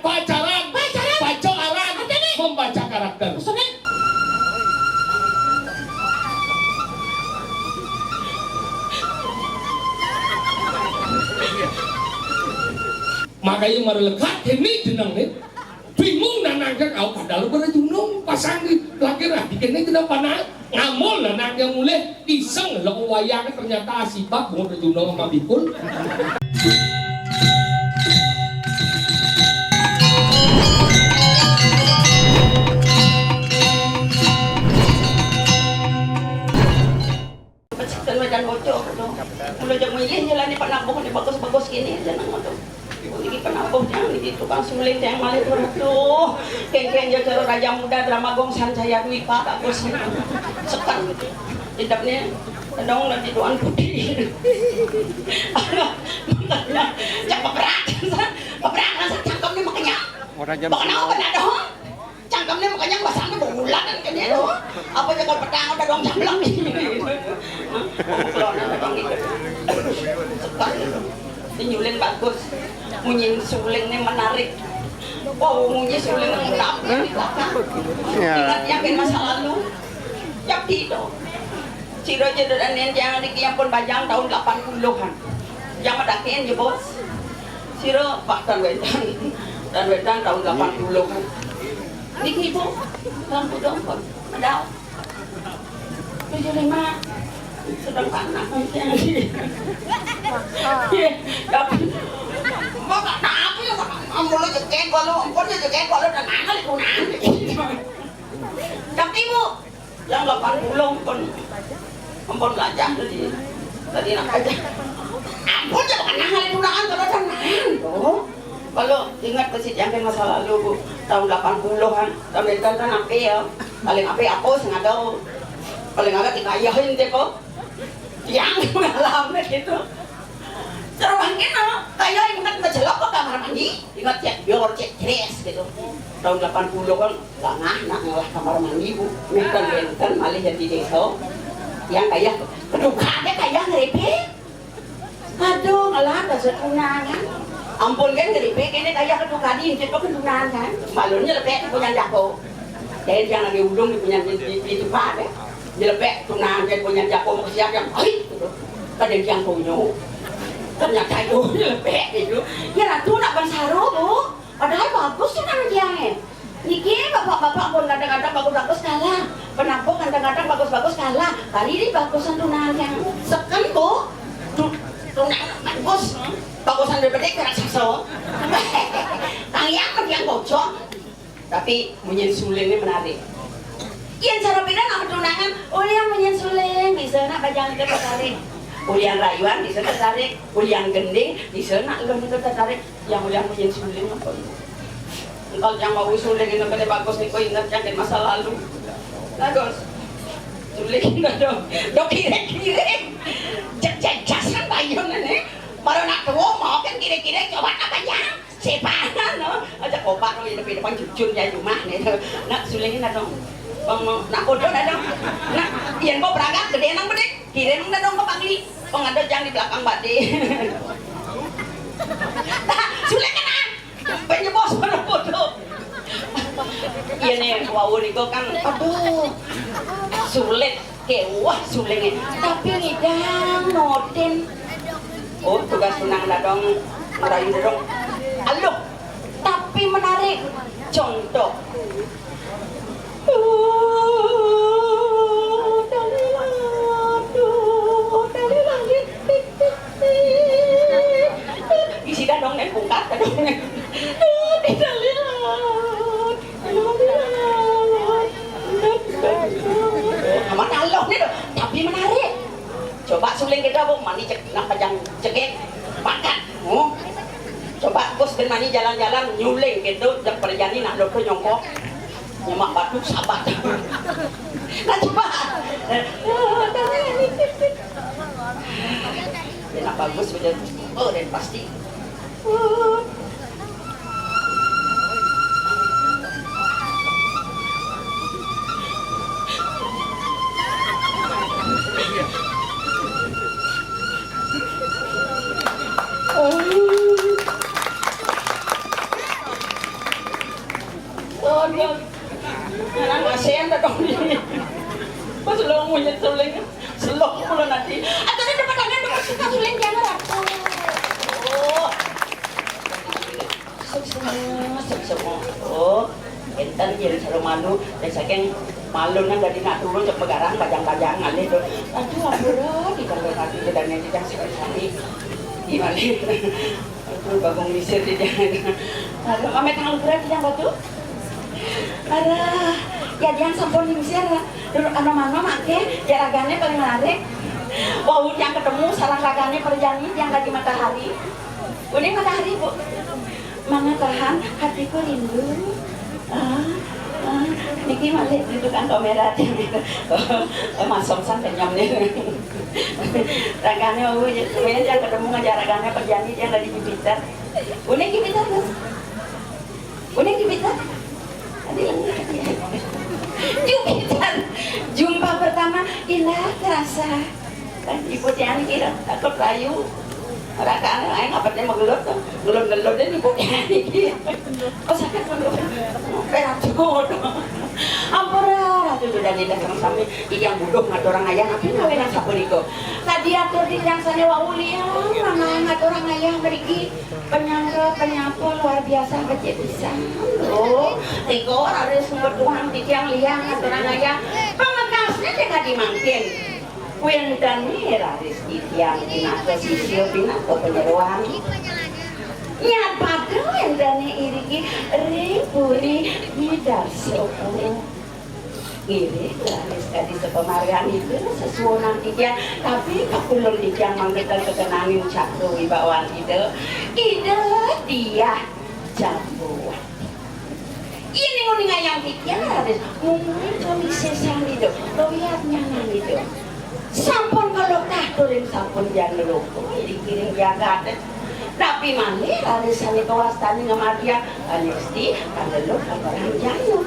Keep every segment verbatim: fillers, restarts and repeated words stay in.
Pacaran. Pacaran. Pacaran. Artiné? Membaca karakter. Maksudnya? Makanya mara lekad kéné jenengné. Bingung nanangké kau padahal pada junung pasang di lagi rabi kéné jeneng panah. Ngamul lah nang yang mulih iseng lo wayang ternyata asibak mau junung sama bikul. Pecatan Medan Bocor to. Mula jak milih jalan di Pak Nabuh di bagus-bagus gini aja nang to. Iki penabuh yang iki tukang suling yang malih to. Aduh, kéngkén ya cara Raja Muda drama Gong Sancaya Dwi Pak bagus. Sekan. Idapnya dong lagi tuan putih. Makanya, jak peprak. Peprak rasa cangkemnya makanya. Ora jam Bakal apa dah dong? Cangkemnya makanya basangnya bulan kan dia tuh. Apa aja kalau petang udah dong jamblak. Hah? Kalau ada orang gitu. Sekan. Ini nyuling bagus. Munyi suling ini menarik. Oh, munyi suling ini menarik di belakang. Ya. Ingat ya, kan masa lalu. Ya gitu. Sira aja dodanen yang niki ampun bajang tahun delapan puluhan. Yang medakin ya, Bos. Sira bahkan wetan. Dan wetan tahun delapan puluhan. Niki Ibu, lampu dongkon. Medal. Tujuh lima. Sedang panas. Iya, tapi mau tak tahu ya, Pak. Ampun lo jekek, kalau ampun ya jekek, kalau dan mana lingkungan. Tapi Bu, yang delapan puluh ampun, ampun belajar tadi, tadi nak aja. Ampun ya, bukan nang hari tunangan kalau tunangan. Oh, kalau ingat ke si Jangkrik masa lalu, Bu, tahun delapan puluhan, tahun itu kan apa ya? Paling apa ya, aku sengaja, paling agak dikayahin deh kok. Yang mengalami gitu. Terus bangkit, no, kayak ingat ngejelok ke kamar mandi. Ingat cek bior, cek dress gitu. Tahun delapan puluh kan, lah nah, nak ngolah kamar mandi, Bu. Bukan benten, malah jadi desa. Yang kayak, aduh, kaget kayak ngeripi. Aduh, ngalah, dasar tunangan. Ampun kan, ngeripi, ini kayak aduh kadi, itu kan tunangan. Malunya lebih punya jago. Jadi yang lagi ulung punya di, di, di, itu, Pak, ya. Nyelepek tunangan punya jago, mau siap yang, "Ai," gitu. Kadang yang tunyo. Ternyata itu nyelepek gitu. Ya, Ratu nak ban saro, Bu. Padahal bagus tunangan dia, eh. Niki bapak-bapak pun kadang-kadang bagus-bagus kalah. Penabuh kadang-kadang bagus-bagus kalah. Kali ini bagusan tunangan yang seken, Bu. Tu-, tunangan bagus. Bagusan daripada raksasa. Kang yang yang bocor. Tapi munyin suling ini menarik. Yang cara beda nak tunangan, oh, yang munyin suling bisa nak bajang itu tertarik. Ulian rayuan bisa tertarik, ulian gending bisa nak gending itu tertarik. Yang ulian munyin suling apa? Engkau yang mau suling itu pada bagus nih, kau ingat yang di masa lalu. Bagus. Suling itu dong, dok kira-kira. Jek-jek jasan bayun ini. Baru nak tua mau kan kira-kira coba apa ya? Sipanan, no. Aja kopak, no, ya, depan, depan cucun ya, rumah, nih. Nak, suling, nak, dong. Bang, mau, nak, bodoh, nak, dong. Nak, iya, kok berangkat, gede, nang, gede. Kirim, nak, dong, ke Pangli. Bang, ada jang di belakang, Pak, deh. Nah, suling, kan, ah. Banyak bos, mana bodoh. Iya, nih, wau, nih, kok, kan. Aduh. Sulit. Kéweh sulingé, tapi ngidang noten. Oh, tugas tunang dadong, merayu dadong. Aluh, tapi menarik. Contoh. Isi dadong nih, bungkat dadong nih. Amat Allah nih, tapi menarik. Coba suling kita, Bu, mani cek, nak pajang cekek, pakat. Oh. Coba bos dan mani jalan-jalan, nyuling gitu, jak perjani nak dokter nyongkok. Nyemak batu sabat. Nah, coba. Enak bagus, bener. Oh, dan pasti. Nang kasihan ta dong ini. Pas lo ngunyit suling, selok mulu nanti. Atau ada depan tangan dong, suka suling jangan ratu. Oh. Sukses, sukses. Oh. Enten jadi selalu malu, dan saking malu nang dari nak turun cek begarang bajang-bajang ngalih tuh. Aduh, ampun, di dalam hati dan yang tidak sakit hati. Gimana? Aduh, bagong misir di jalan. Aduh, ame tangan berat yang batu. Arah, ya diang sampun lingsir. Dulu anu mano make, ya ragane paling larik. Wau yang ketemu, sareng ragane perjani, yang lagi matahari. Udah matahari, Bu. Mana tahan, hatiku rindu. Ah, ah, niki malih dudukan kamera. Oh, masong sampai nyam nih. Ragane wau, ya, yang ketemu ngajak ragane perjani, yang lagi Jupiter. Udah Jupiter, Bu. Udah Jupiter. Jupiter. Jumpa pertama indah terasa. Kan ibu tiang kira takut rayu. Ora kan ae ngapa dia menggelut tuh. Ngelut-ngelut deh ibu tiang iki. Oh, sakit perut. Berat tuh. Ampura ratu sudah tidak sama-sama. Iki yang bodoh ngatur orang ayah, tapi ngawe nang sapunika. Tadi atur di yang sana wau liang, mana ngatur orang ayah mriki. Penyangga, penyapu luar biasa becik pisan. Lho, teko raris sumber tuhan titiang liang aturang ayah. Pamekasne sing kadi mangkin. Kuwi entene raris titiang pinaka sisya, pinaka penyeruan. Nyat padha entene iriki ring puri Midarsa. Nggih, raris kadi sepamargan itu sesuunan titiang, tapi kakulun titiang manggitan kekenaning cakra wibawan Ida, Ida Diah Jambawati. Yen ning nguningayang titiang, raris mungguing kawisesan Ida, kawiatnyanan Ida. Sampun kelukah turin sampun jana lupa, dikiring jagat. Tapi malih raris sane kawastane ngamargiang, pangesti, panggeluk, pangorahang jana.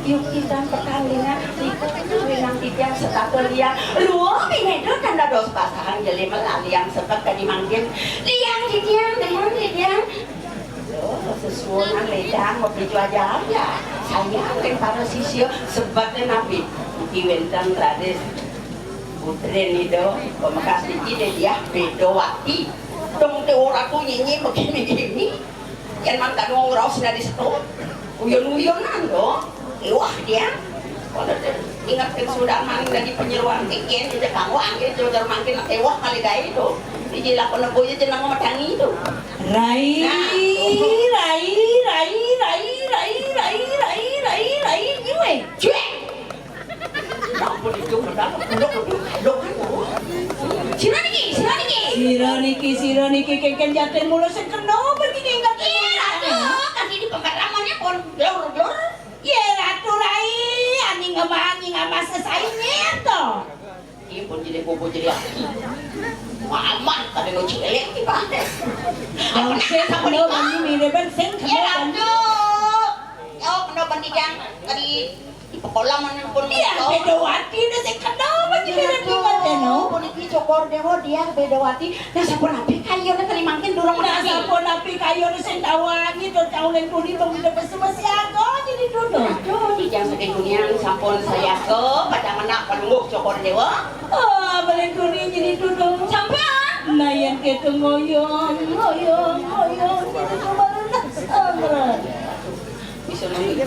Yukti tan pertandingan, niku winang titiang setata liang. Lua pineda tan dados pasangan jeli melaliang sebet kadi mangkin. Liang titiang, liang titiang. Lho, sesuunan ledang, mapicu aja ya. Saya ring para sisya sebetne napi? Mugi wenten raris putrin Ida, pamekas niki Ida Diah Bedawati. Dong te ora tu nyenyi begini-gini. Yen mangkane wong raos dadi setu. Uyon-uyonan to. Iwah dia. Kalau te-, ingat kan sudah maning dadi penyeruan tiken, kita kamu angge, coba mangkin ewah kali gae to. Iki lakon apa ya jeneng medangi to. Rai, nah, to. Rai, rai, rai, rai, rai, rai, rai, rai, nyue. Cuek. Ya ampun, itu benar, benar, benar, benar, kan, oh. Sira niki, sira niki. Sira niki, sira niki, kengken jatin mula sing kena, begini ingat. Iya, Ratu, kan ini pengalamannya pun blur-blur. Iya, Ratu Rai, ani ngemang, ani ngamas sesainnya, to. Ini pun jadi bobo jadi aki. Mama, tadi lo cilik, di pantai. Bang, sing kena, bang, ini, bang, sing kena, bang. Iya, Ratu. Yo, kena, bang, di jang, tadi. Di pekolaman pun iya, Bedawati nek sing kena apa jenenge Bedawati no? Puniki Cokor Dewa Diah Bedawati. Nah, sampun apik kayune kali mangkin durung nah, mati. Sampun apik kayune sing tawangi tur kaulen puni pemida pesu masih aga jadi dulu. Aduh, tijang saking dunia sampun sayaga pada menak pelungguh Cokor Dewa. Oh, balen duni jadi dulu. Sampean. Nah, yen ketu ngoyong, ngoyong, ngoyong, gitu tuh baru nah. Bisa nunggu.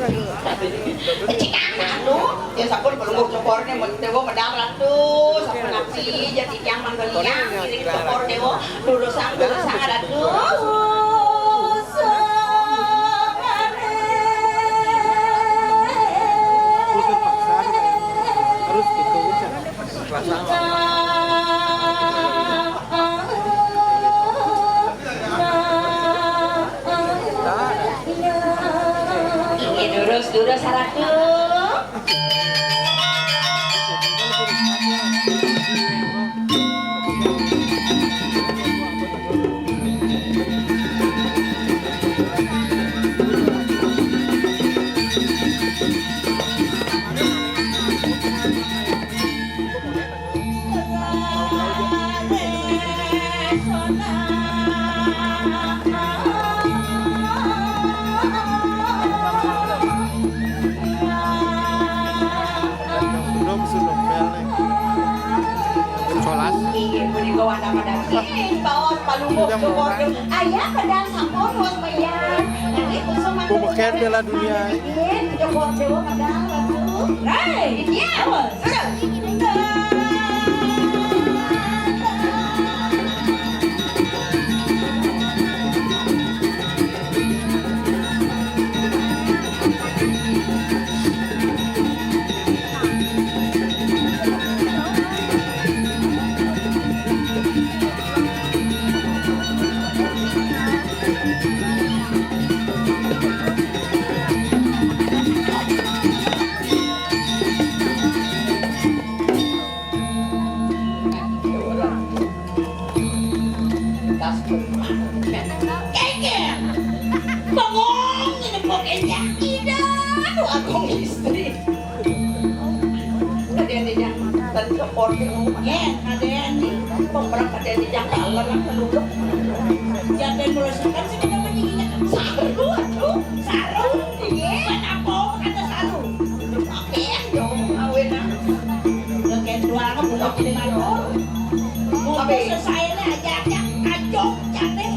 Cekak anu, ya sampun pelungguh Cokor ne men-, Dewa medal Ratu, sampun napi jadi yang manggeliang, ngiring Cokor Dewa, durusang, durusang Ratu. Harus gitu, bisa. Inggih, durus, durus, Ratu. Bawa palungguh jebor. Ayah pedang sampun wos bayar. Nanti kusum. Bubuker Bela Dunia. Jebor dewa pedang langsung. Hei, iya. Terus. Kengkeng. Bengong ini pokoknya. Ida, tuh agung istri. Kadén dijang, tadi ke pondok. Yén, kadén di, pemberang kadén dijang, kalah lah, keluluk. Jadén merusakan sih, kita mendingan. Saru, aduh, saru. Iya, kenapa kata saru? Pakaian dong, kawin ah. Udah kayak dua, aku buka jadi malu. Tapi selesai lah, aja, aja, aja, jadén.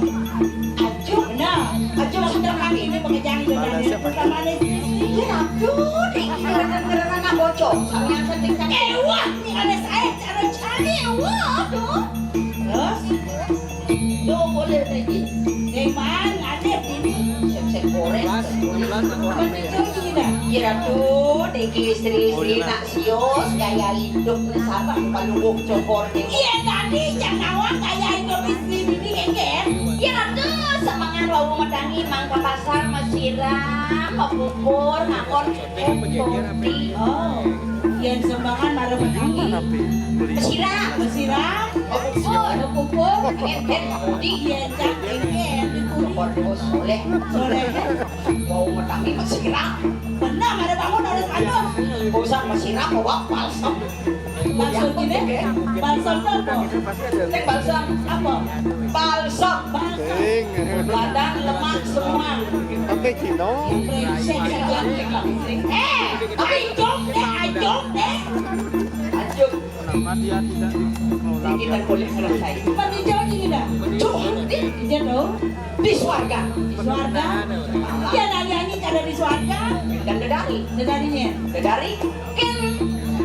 Ajo. Benar. Ajo sudah kali ini pekerjaan itu. Mana tadi? Siapa? Bukan mana sih? Iya, aduh, dikira-kira anak bocor. Sama yang cantik-cantik. Eh, wah, ini ada saya cara cari, wah, tuh. Terus? Tuh, boleh lagi. Depan, ada ini. Siap-siap goreng. Mas, mas, mas. Mana jauh ini dah? Iya, tuh, deki istri-istri nak. Sios, gaya hidup nih, sabar, lupa lubuk cokor nih. Iya, tadi cang nawang gaya hidup istri bini, Kengkeng. Iya, tuh, semangat wau medangi, mangka pasar, mesiram, mepupur, ngangkon kopi. Oh, yén semangat mara medangi. Mesiram. Mesiram, mepupur, mepupur, Kengkeng, budi, yén cang, Kengkeng, budi. Soleh. Soleh. Wau medangi mesiram. Benar, ada bangun, ada tandus. Urusan mesiram, bawa balsam. Maksud ini, balsam itu apa? Cek balsam. Apa? Balsam. Balsam. Badan lemak semua. Pakai Cino. Brengsek saja. Eh, ajok deh, ajok deh. Ajok. Kenapa dia tidak mau lapor? Kita boleh selesai. Mandi jauh ini dah. Curhat deh. Iya dong. Di swarga. Di swarga. Iya, nyanyi ada di swarga. Dan dedari. Dedarinya. Dedari. Ken.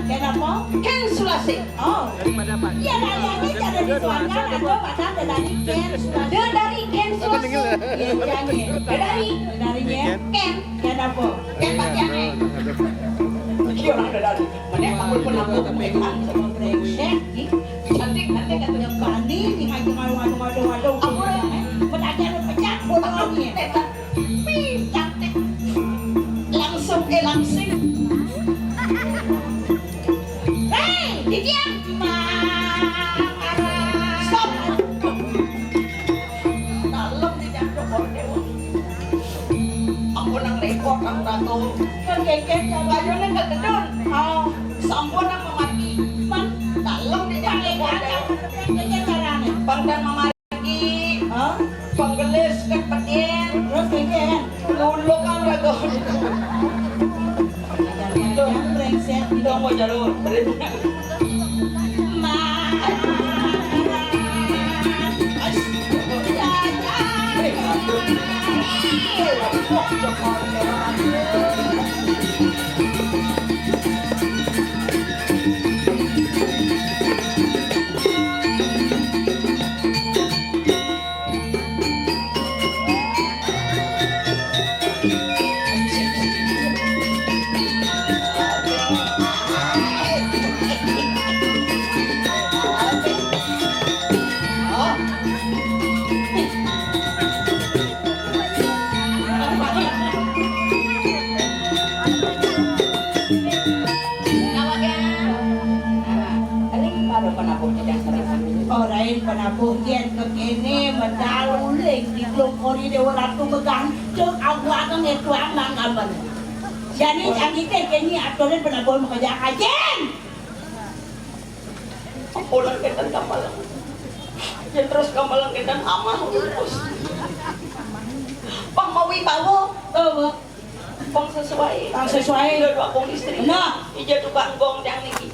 Ken apa? Ken Sulasi. Oh. Iya, nyanyi ada di swarga. Ada pada dedari Ken Sulasi. Dedari Ken Sulasi. Iya, nyanyi. Dedari. Dedarinya. Ken. Ken apa? Ken pakai apa? Iya, orang dedari. Mending aku pun aku pegang sama brengsek, ih. Cantik, cantik, katanya bani, nih, aja malu, malu, malu, malu. Apa? Berarti ada pecah, bodohnya. Tapi cantik. Langsung, eh, langsing. Hei, didiam. Stop. Dalem di jangkung orang dewa. Ampun nang repot, nang ratu. Kan geger, ya, layone kekedun. Oh, sampun nang memati. Man, dalem di jangkung orang dewa. Geger carane. Bang dan memargi. Hah? Penggelis kan pedin. Terus geger. Luluk kan ragu. Jangan brengsek. Itu mau jalur. Ora ing penabuh yén kekene medal uling di glongkori Dewa Ratu megang cuk awak ngetuang mangkamen. Jani cangite kene aturin penabuh mekejak ajin. Pulang kenten kamalang. Yén terus kamalang kenten amah terus. Pang mawi bawa. Bawa. Pang sesuai. Pang sesuai. Dua, dua pang istri. Nah. Ija tukang gong yang niki.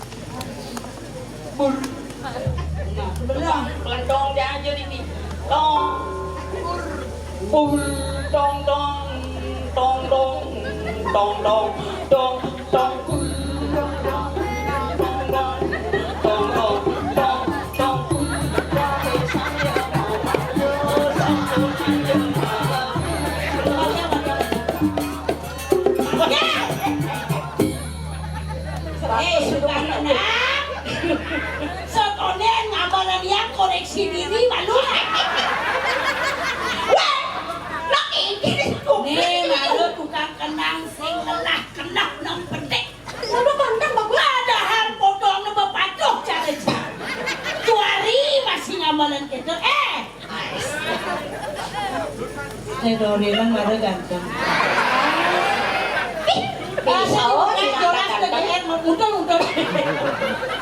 Bur. Nah. Belum. Pelentong dia aja di sini. Tong. Pur. Tong, tong. Tong, tong. Tong, tong. Tong, tong. Pur. Tong, tong. Tong, tong. Tong, tong. Tong, tong. Eh, sudah menang. Sok onden ngamalan yang koreksi diri malu. Weh, nak ini tuh. Nih, malu tukang kenang sing lelah kenang nang penting. Lalu kandang bagus. Padahal potong nu bapatuh cara cara. Tuari masih ngamalan gitu. Eh, Teh Dorilan mara ganteng. Ih, bisa, oh, jelas teh D R, udah, udah.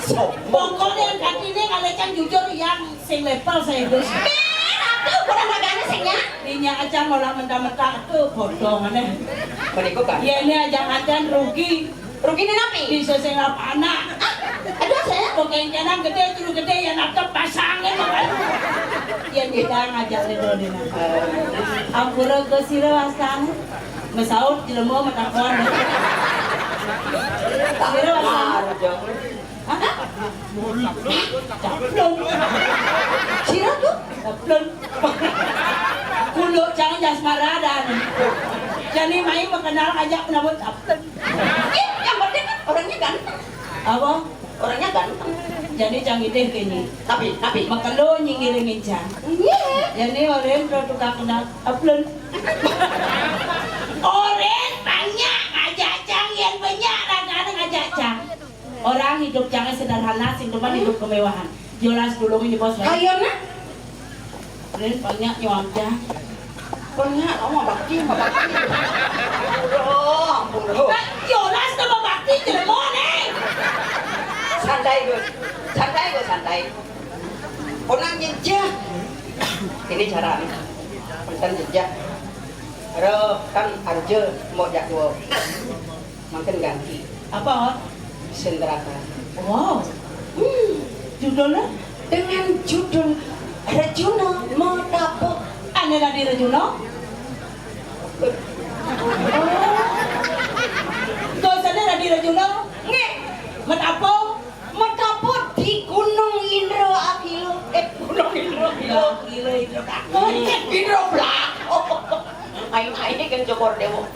Sombong. Pokoknya yang kaki ini kalau can jujur yang sing level saya itu. Eh, aku kurang ragane sing ya. Dinya aja malah mentah-mentah tuh bodong aneh. Berikut kan? Ya ini aja acan rugi. Rugine napi? Bisa sing apa anak? Aduh, saya. Pokoknya gede, terus gede ya nangkep pasangnya makanya. Ya beda ngajak nih dulu nih. Ampura ke sira wastan. Mesaut jelema matakoan. Sira wastan. Hah? Caplon. Sira tuh? Caplon. Kulo jangan jasmaradan. Jadi main mengenal aja penabut caplon. Ih, yang penting kan orangnya ganteng. Apa? Orangnya ganteng. Jadi cang idih kene. Tapi, tapi. Makelo nyingiring incang. Iya. Jadi orang pro tukang kenal. Ablon. Orang banyak ngajak cang, yang banyak ragane ngajak cang. Orang hidup cangnya sederhana, sing demen hidup kemewahan. Jolas dulu ini bos. Ayo nah. Rin, banyak nyuam dah. Banyak, kamu bakti, mau bakti. Ampun, ampun. Nah, Yonas nama bakti jelema nih. Santai, Gus. Santai, Gus, santai. Ponang jejak. Ini cara nih. Ponang jejak. Ro kan arja mau jadwal. Mangkin ganti. Apa, Ot? Sendrata. Wow. Hmm. Judulnya? Dengan judul Rejuna Matapo. Ane Radi Rejuna? Oh. Gosane Radi Rejuna? Nggih. Matapo? Matapo di Gunung Indra Akila. Eh, Gunung Indra Akila. Indra Akila, Indra Akila. Indra Blak. Aing-aing kan Cokor Dewa.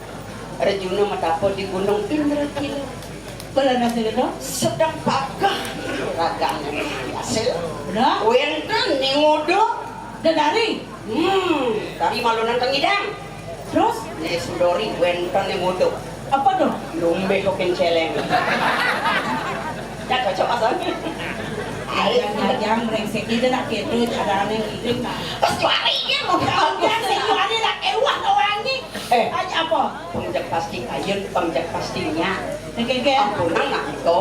Rejuna Matapo di Gunung Indra Kila. Belana sira to? Sedang pagah ragane hasil. Benar? Wenten ning udo. Dedari. Hmm, dari malunan tengidang. Terus? Nih sudori wenten ning udo. Apa tuh? Lumbe kokin celeng. Ya cocok asal. Ayo, yang brengsek itu nak gitu, carane ngiring nah. Terus juari ya mau. Yang sing juari nak ewah wangi. Eh. Aja apa? Pengjak pasti kayun, pengjak pastinya. Oke, oke. Ampunang nak itu.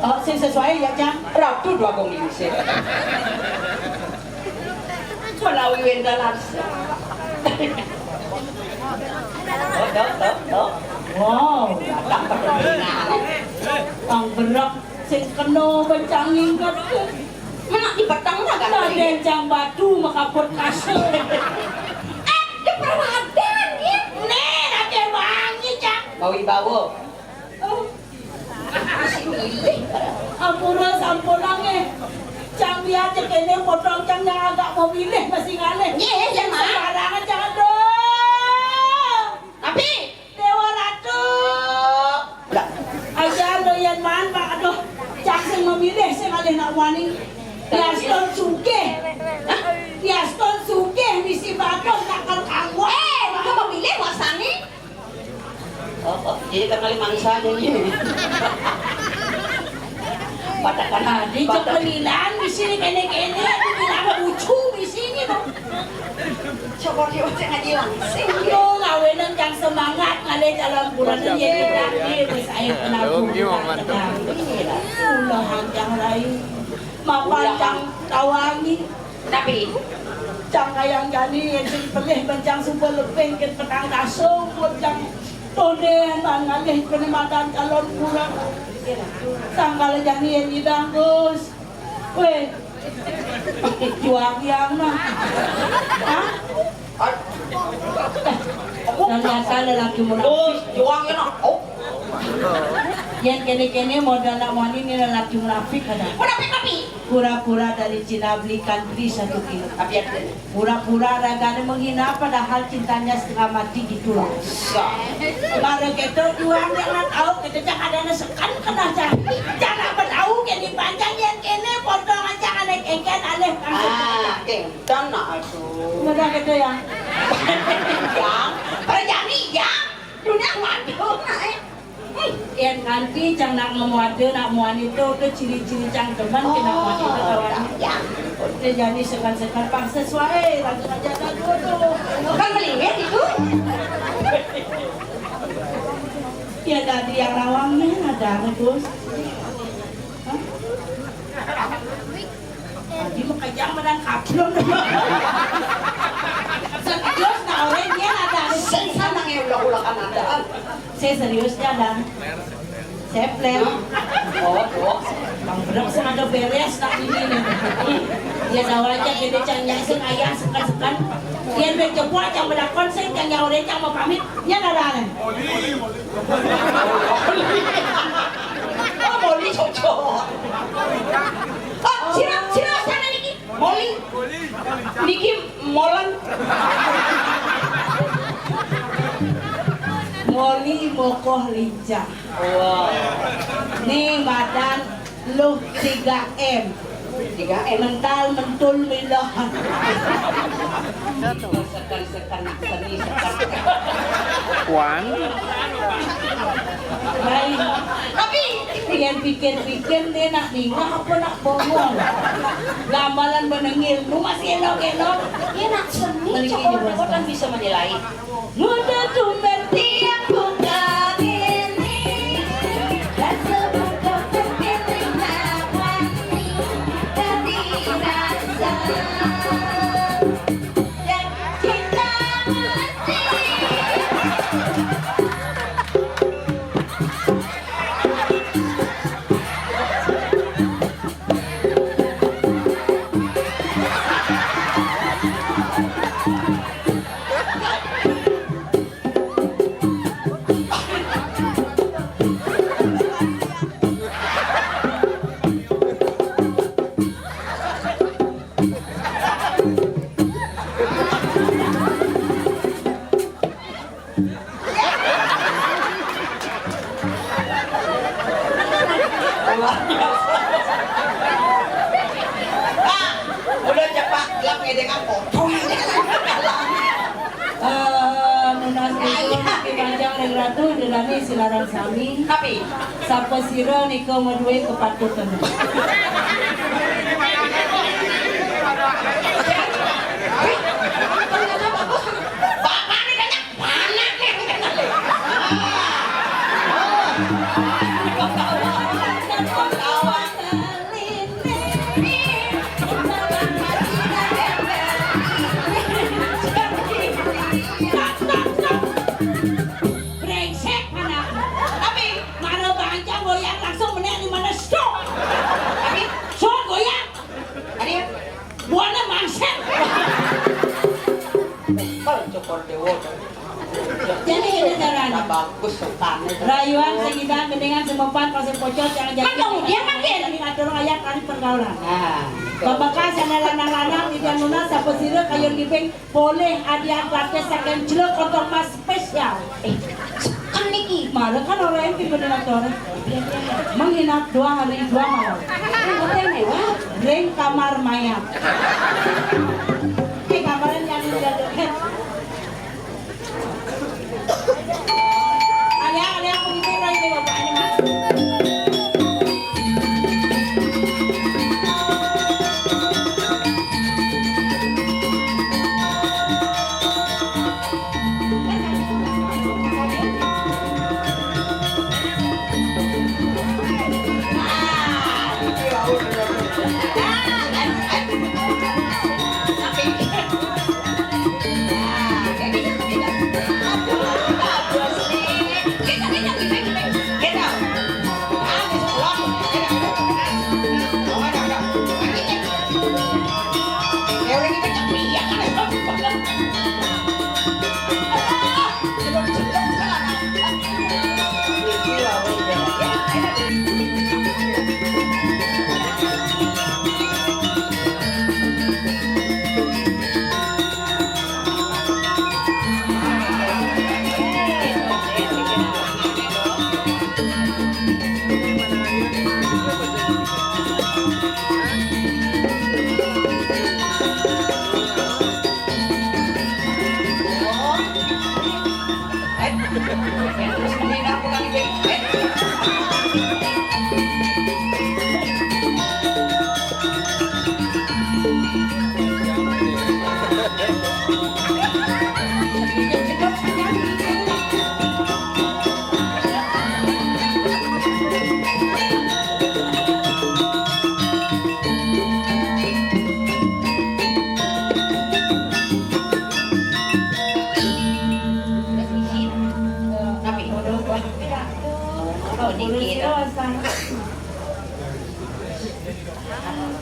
Oh, sing sesuai ya, Cang. Ratu dua gong diusir. Menawi wenda larsa. Oh, tuh, tuh, tuh. Wow. Kang berak sing kena bencang inget. Menak di peteng lah kan. Raden Cang Batu makaput kasur. Eh, di perwadan ya. Nih, Raden wangi, Cang. Bawi bawa. Oh. Ampura sampunang eh. Cang biar cek ini potong cang yang agak mau milih masih ngalih. Iya, iya, Mak. Sembarangan jangan dong. Tapi Dewa Ratu. Lah, aja lo yang man, Pak. Aduh, cang sing memilih sing ngalih nak wani. Yaston sugih. Hah? Yaston sugih misi bagus nak kanggo. Eh, dia memilih wasani. Oh, oh, jadi kan kali mangsa jadi. Patakan tadi cok menilan di sini kene-kene, aku bilang lucu di sini tuh. Coba dia cek ngaji langsing. Yo, ngawenan yang semangat ngalih calon bulan ini ya, kita ini wis ayo kenal dulu. Ulah hanjang rai. Mapan cang tawangi. Tapi cang kayang jani yang sing pelih bencang suba lebih ke petang kasung pun cang tonden man ngalih penempatan calon kurang. Sangkal jani yang nyidang, Gus. Weh, Juang yang nah. Hah? Ternyata lelaki munafik. Terus juang ya nah. Oh. Yang kene-kene modal nak mani ni lelaki munafik ada. Munafik tapi. Pura-pura dari Cina beli country satu kilo. Tapi ada. Pura-pura ragane menghina padahal cintanya setengah mati gitu loh. Baru gitu juang yang nak tahu kita cak ada sekan kena cak. Jangan bertahu ke di panjang yang kene potong aja anak kengken aleh. Ah, kengken nak aku. Udah gitu ya. Yang, perjani yang, dunia mati. Yen kanti cang nak ngemuade, nak muani tu, tu ciri-ciri cang demen ke nak muani tu kawan. Ya. Dia jadi sekan-sekan paksa suai, langsung aja tak dulu. Kan melihat itu. Ya tadi yang rawangnya ada, Gus. Hah? Tadi makajang badan kaplon. Serius, nah, orang dia ada. Sing sana ngeulak-ulakan ada. Saya serius, dia ada. Saya plan. Oh, oh. Bang Bram sengaja beres tak ini nih. Dia tahu aja kita cang nyaseng ayah sekan-sekan. Dia udah cepat cang belakon saya cang nyawa cang mau pamit. Dia ada ada. Oh, Moli cocok. Oh, sira, sira sana niki. Moli. Niki molen. Moli mokoh lincah. Wah. Nih badan lu tiga M. Tiga M. Mental, mentul, milah. Wan. Baik. Tapi yang pikir-pikir dia nak ningah apa nak bongol? Gambaran benengil, lu masih elok-elok. Dia nak seni, cokor-cokor kan bisa menilai. Muda tumben tiang buka ini, rasa buka terpilih lawan, tapi rasa. Udah cepat, gelap ngedek apa? Eh, nunas itu, Ki Panjang, Ring Ratu, Ring Rani, silaran sami. Tapi sapa sira nika madué kepatutan? Bapakné kena panakné. Brengsek anak. Tapi mara bancang goyang langsung meneh di mana stok. Tapi sok goyang. Tadi buana mangset. Kalau cokor dewa. Jadi ini caranya. Bagus sopan. Rayuan sing indah gendingan semepan pasir pocot yang jadi. Kan kamu dia kan dia. Ini atur ayat tadi pergaulan. Nah. Babakan sana lanang-lanang di nunas sapa sira kayun diping boleh hadiah gratis saking Jero Kontong Mas spesial. Eh, kan niki. Malah kan orang yang tipe dengan orang. Menginap dua hari dua malam. Hotel mewah. Ring kamar mayat. Ini kamarnya yang dia.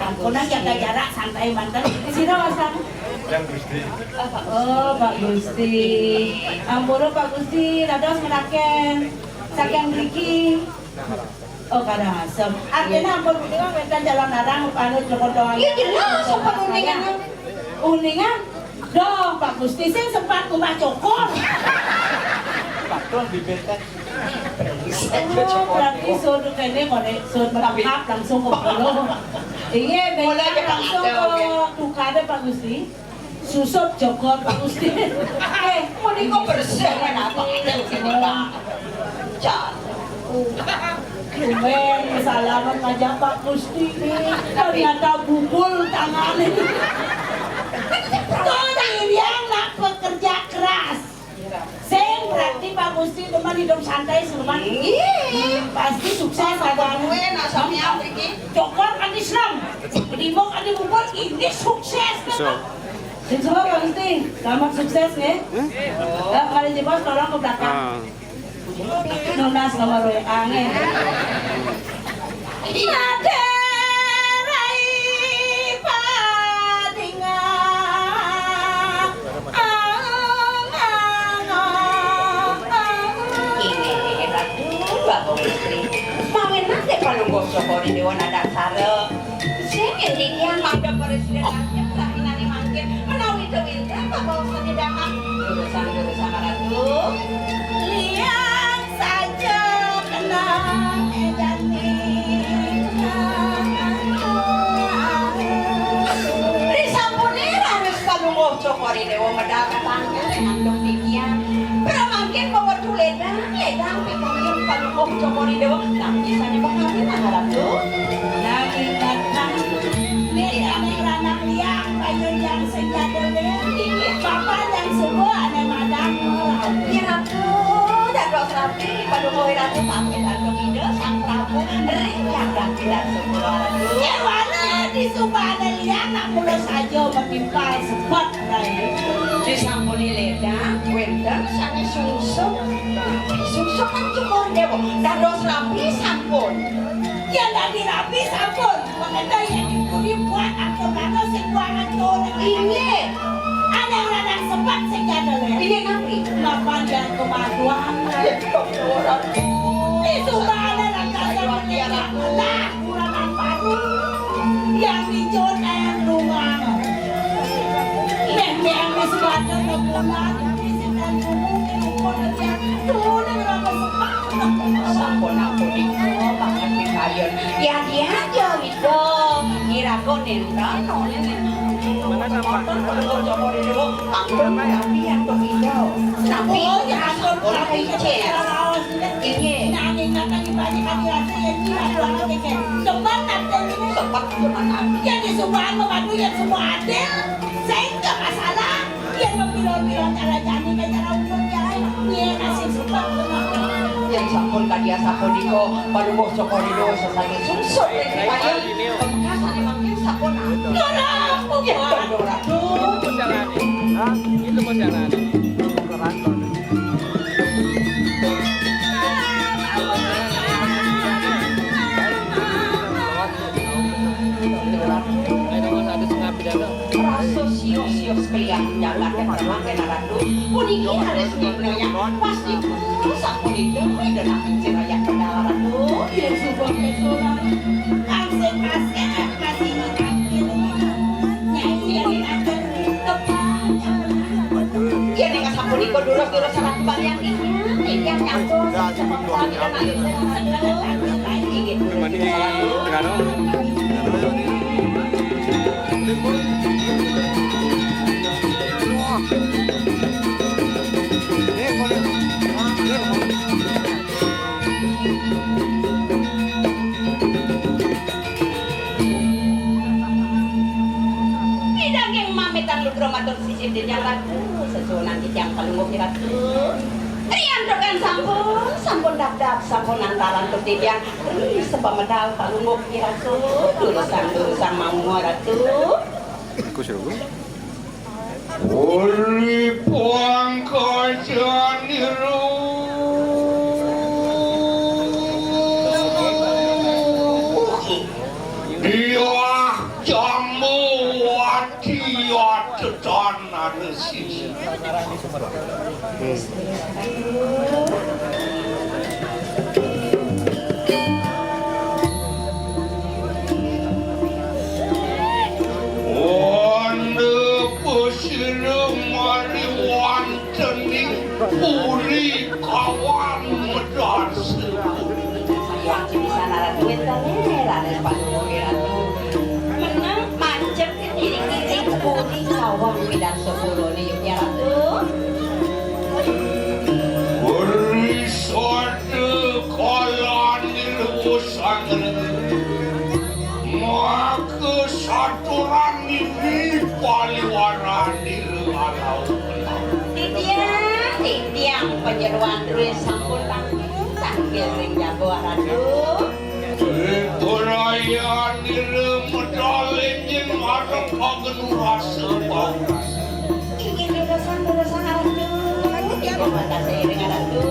Ampun, jaga jarak, santai manten. Sira, Mas? Yang Gusti. Oh, Pak Gusti. Ampura, Pak Gusti, dados meraken. Saking mriki. Oh, Karangasem. Artinya ampun punika wénten calon larang panut lepotongan. Iya, jelas, ampun uningan. Uningan. Doh, Pak Gusti, sing sempat kumbah cokor. Betul, bibit kan. Oh, berarti suud kene kok, Nek. Suud merangkap langsung ke bawah. Iya, mulai benar, langsung ke tukade, Pak Gusti. Susup jokor, Pak Gusti. Eh, menika bersih kan apa? Jan. Tumben salaman ngajak Pak Gusti. Ternyata bubul tangane. Kok yang nak pekerja keras. Sing berarti Pak Gusti teman hidup santai, sereman. Iya. Hmm, pasti sukses, Pak. Kowe nak sampeyan iki. Cokor kanthi serem. Limo kanthi bubul, ini sukses. Sukses. Sing suwun, Pak Gusti, selamat sukses nggih. Eh, mari jebos, tolong ke belakang. Ah. Nunas nomor W A nggih. Ade rai padinga. Inggih, Ratu, Bapak Istri. Mawinan te Palungguh Cokor I Dewa nadhar sara. Sing endi tiyang mangda presiden rakyat rahinane mangkin menawi tewinten pabaosane damang. Durusang-durusang Ratu. Liang saja kenang edane. Risampune raris Palungguh Cokor I Dewa medal katangkal antuk titiang. Pramangkin bawa tuledang, ledang pikayun Palungguh Cokor I Dewa. Nami sane pekawin, Ratu? Nami Batang. Niki ame ranang liang, payun yang senjata liang. Inggih. Papan yang subuh ane madang. Ya, Ratu, dados rapi, Palungguh Ratu pamit antuk Ida Sang Prabu, ring yang dan subuh, Ratu. Ya, wala di subane liang, nak mula saja matimpal sepet. Disampuni ledang, wénten sané sungsung. Sungsung kan cukur déwa, dados rabi sampun. Yén dadi rabi sampun, mengeta yén dipuri buat atur dados sing buangan tur. Inggih. Ada ora nang sempat sing jadul ya? Inggih, napi? Mapan yang kemajuan. Di sumbana rangkasan lah. Kurang baru yang dijon air rumah. Neh, neh, wis pada ngepulang, isi dan ngomong, ngomong, ngomong, ngomong, ngomong. Sampun ampun, iku banget pikayun. Ya, ya, ya, Wida. Iraga nenten, oleh nenten. Mana sampah? Motor perlu coba dulu. Ampun, tapi yang begitu. Tapi, oh, ya, ampun, tapi, Cil. Inggih. Nanging kata ibané kami rasa ya iki aturan keke. Coba tampil ini. Sempat teman. Yang disumbang memadu yang semua adil. Sehingga masalah yang memilih-milih cara jani ke cara umum ya. Iya, kasih sempat. Yang sampun tadi sapunika, Palungguh Cokor I Dewa sesane sungsut ring payung. Pemekasan mangkin sampun. Ora, ya, Ratu. Itu mau jalan. Hah? Itu mau jalan. Rasa sios-sios kaliyan jagat yang termakan Ratu. Puniki harus nirnaya pasti sapunika Ida nak pincir rakyat Kendal Ratu. Yen suba ketulan kang sing kasih kasih nyai yang akan tepat. Yen ing sapunika durus-durus salah kembalian titiang, titiang nyampur. Teman ini tengah dong. Wah. Ini boleh. Titiang Ratu, sesuunan titiang Palungguh Ratu. Riantukan sampun, sampun dapdap, sampun antaran tu titiang. Ri sepamedal Palungguh Ratu, durusang-durusang maunga Ratu. Aku suruh. Uli pangkajanira. Diah jambu wati atetan anu sisi. Wanda pesira mari wantening puri kawan medarsa. Yang bisa naran duit kan, eh, raden paduka Ratu. Menang macet iring-iring puri kawan medarsa pura ni, ya Ratu. Beri sada kalani luwes angger. Maka saturan nini paliwaran nira alau. Titiang, titiang panyeroan duit sampun langkung tangkil ring jago Ratu. Purayan nira medal enjing marep agen rasa bau. Inggih durusang-durusang Ratu. Inggih makasih ring Ratu.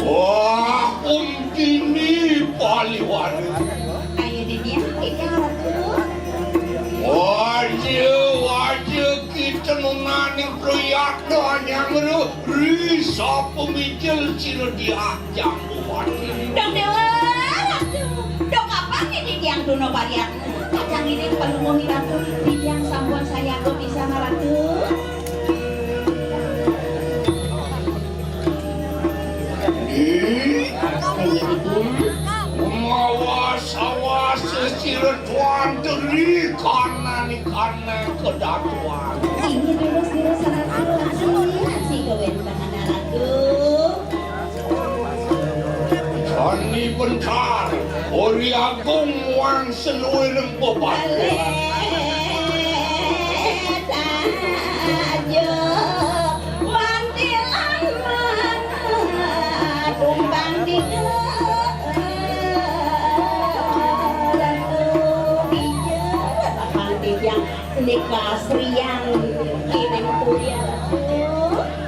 Wah, untini paliwara. Ayo, Dini, kita Ratu. Wajah, wajah kita nunaning priyatna nyanggra ri sapamijil sira diah jambuwati. Dong Dewa Ratu, dong kapan ini tiang tuna pariatna? Kacang ini penuh Ratu, tiang sampun sayaga pisan Ratu. Ih, mawas-awas sira tuan teri kanani kanai kedatuan. Ini terus-terus sangat alas, si kawin pengenal aku. Sani bentar, Ori Agung muang seluireng bebakuan. Saja mantilan mana tumpang tiga. Ratu Ija, Ratu Panti yang nikah serian kining kuya.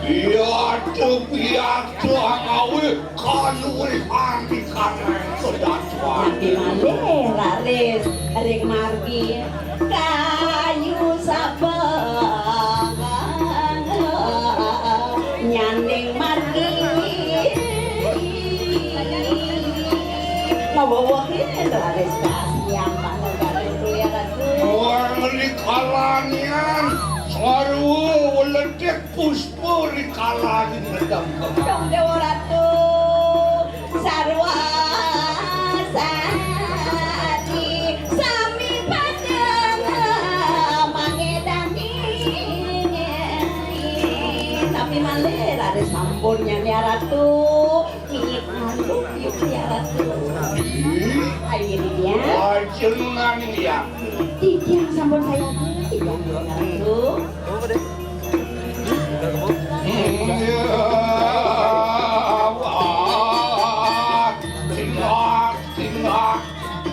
Iya, tu biar tu angawi. Kaluwihan di kanai kedatuan. Napi malih raris ring margi kayu sabang nyanding margi. Ngawewehin raris kasihan pangegaduh ya Ratu. Wah, ngeri kalanian sarwa weledik. Puspa rikala ngedem kembang. Dong Dewa Ratu, sarwa sati sami pada mangedani. Tapi malih raris sampun nyania Ratu. Inggih, anu, yuk, ya, Ratu. Ayo, ini dia. Wajeng nang, ya. Titiang sampun saya, titiang, ya, Ratu.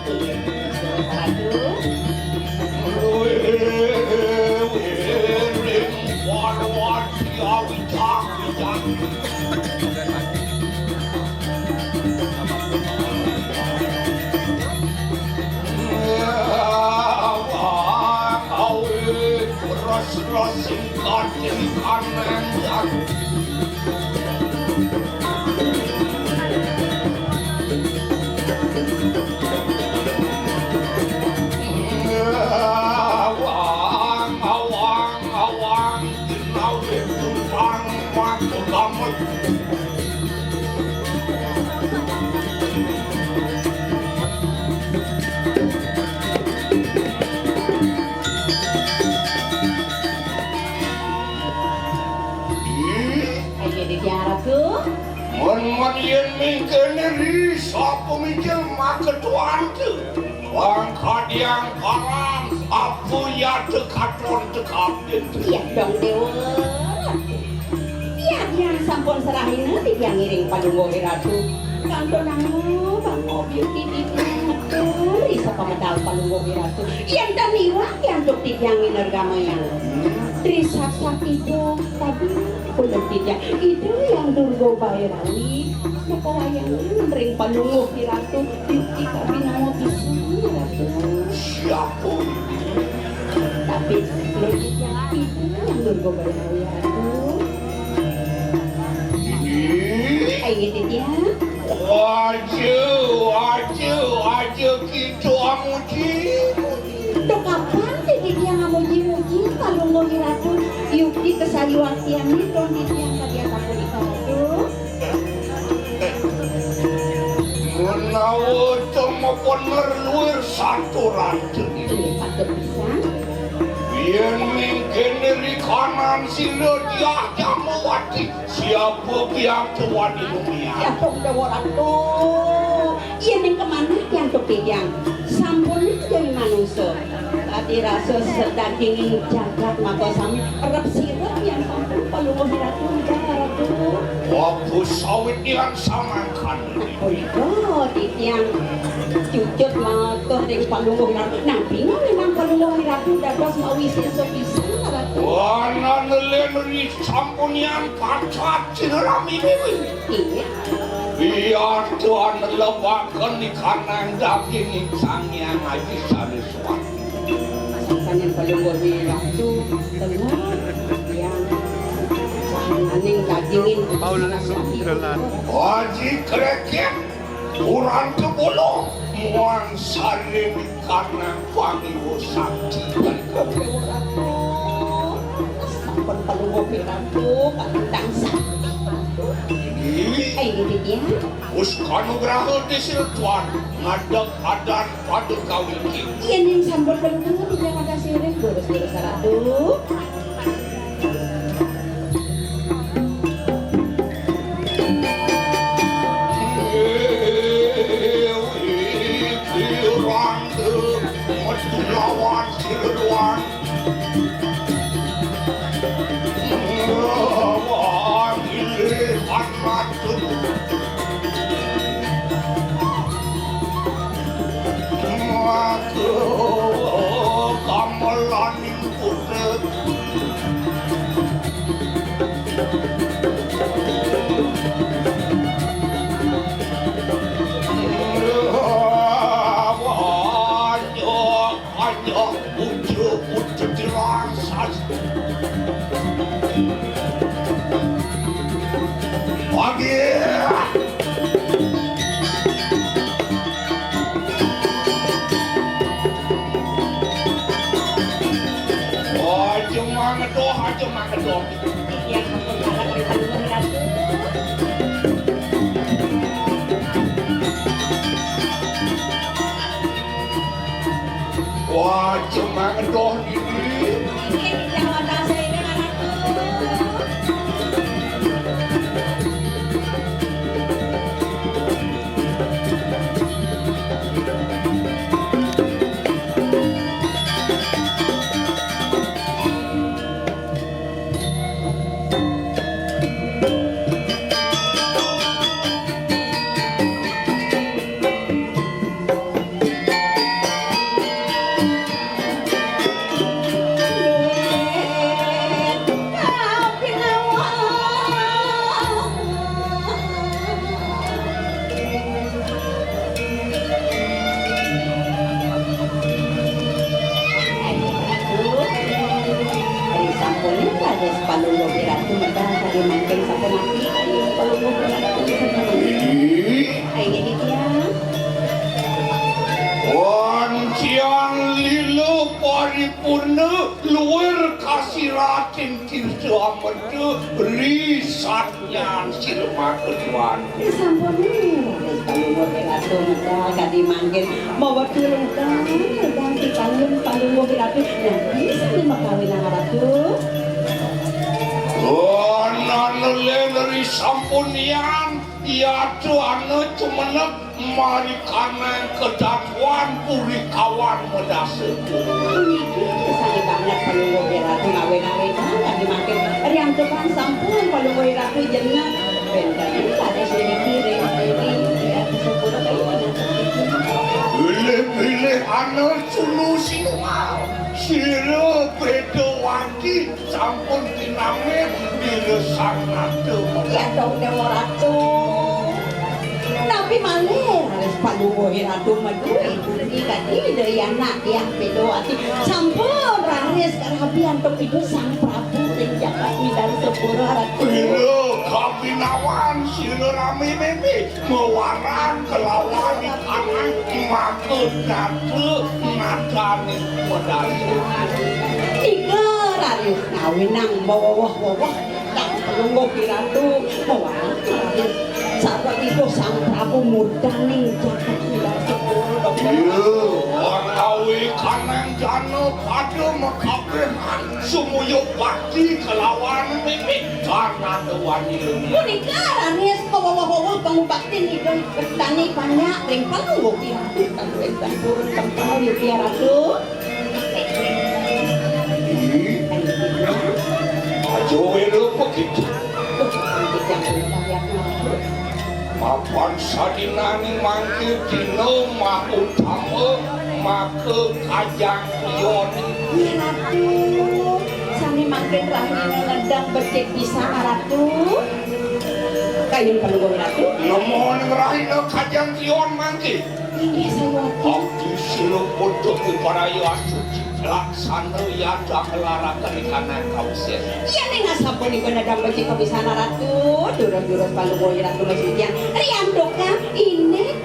Ratu. Ros-ros sing kating kanan. Awang, awang, awang, ginawe tumpang matu damai. Ayo, Dek Ratu. Mon-mon yen mingkene ri, sapa mikir maketuante? Wong kadiang parang, apa ya tekaton tekapin? Iya dong, Dewa. Iya, yang sampun serahina titiang ngiring Palungguh Ratu. Kantun anu, bang obyek titiang metu, ri sapa medal Palungguh Ratu. Yen tan iwak, yen tuk titiang minergamayang. Tri saksak itu tadi. Ulun titiang Ida Hyang Durga Bairawi, maka wayang ring Palungguh Ratu, yukti kabinawa pisan, Ratu. Siapa ini? Tapi ulun titiang Ida Hyang Durga Bairawi, Ratu. Ini? Ayo, titiang. Aja, aja, aja kita amuji. Duh, kapan titiang amuji-muji Palungguh Ratu? Yukti kasayuaktian nika titiang kadiata punika, Ratu. Menawa cuma bener luwir satu raja. Inggih, patut pisan. Yen mingkene ri kanan sira Diah Jamawati, siapa piatu wani lumiar? Ya, Ratu Dewa Ratu. Yen ning kemanah piantuk titiang? Sampun dadi manungsa. Tadi rasa sedaginging jagat maka sami erep sirep yang sampun Palungguh Ratu, Ratu. Apa sawit yang samangkan? Punika titiang cucut matur ring Palungguh Ratu. Nah, bingung memang Palungguh Ratu dados mawi sisa pisan, Ratu. Wah, nang len ri sampunian pacat sira rami miwi. Iya. Iya, Tuhan lebaken ikanang daging Sang Hyang Aji Saraswati. Sampun Palungguh Ratu tengah yang sahananing dagingin Paulus Saraswati. Haji Kreket, Urang Kebolo, Muang Saring karena pangiwa sakti. Sampun Palungguh Ratu, katentang sakti. Ini. Ayo, Ditya. Us kanugraha Desi Tuan, ngadeg adan pada kawiki. Yen yang sampun Palungguh, Ditya kata sirih, lurus-lurus Ratu. Kamelan Pagi. Aja mangedoh, aja mangedoh. Iya, ampun, salah, Ratu. Wah, aja mangedoh, Didi. Iya, iya, wajah saya ini, Ratu. Mangkin sapunapi, ayo, palungguh. Ini. Ayo, ini dia. Wancian lila paripurna luir kasiratin tirta ameda risatnyan sira maketuan. Sampun, palungguh Ratu medal kadi mangkin mawetu medal, medal titanggung palungguh Ratu. Nah, bisa nih makawin Ratu. Oh, nana len ri sampun yan, yatu ana cumeneg marikanan kedatuan puri kawan medasa. Puniki kesanget banget palungguh Ratu ngawin-ngawin kadi mangkin. Riantukan sampun palungguh Ratu jeneng. Wénten pada sini kiri, ini, ya, syukur. Bilih-bilih ana sunu sinual. Sira Bedawati sampun pinamit dina sang nata. Ya dong, Dewa Ratu. Napi malih raris palungguh Ratu medué pundi kadi Ida Hyang Hyang Bedawati sampun raris karabi antuk Ida Sang Prabu ring jagat Widang Sepura, Ratu. Ira kabinawan sira rame mémé. Mawarang kelawan anak maka data nadaning medal. Tiga raris ngawinang maweweh-weweh kang pelungguh Ratu, mawarang raris sareng Ida Sang Prabu mudaning jagat Wirasepura. Iya, utawi kanang jana pada makabéhan sumuyup bakti kelawan mimik. Karna wani lumi. Punika raris pawawah-wawah pangubaktin Ida Dani panjak ring palungguh Ratu kang wénten purun tempel Yudya Ratu. Aja wéra begitu. Mapan sadinaning mangke dina mautama maka kajang priya. Nggih, Ratu. Sami mangkin rahina ngedang becik pisan, Ratu. Kayun palungguh Ratu. Nemu ning rahina kajang priya mangke. Inggih, Sayuwati. Abdi sila putuk wiparaya asuci laksana yadang laraken ikanang kausir. Yen ing asapunika nedang becik kapisan Ratu, durus-durus palungguh Ratu masucian. Riantukan indik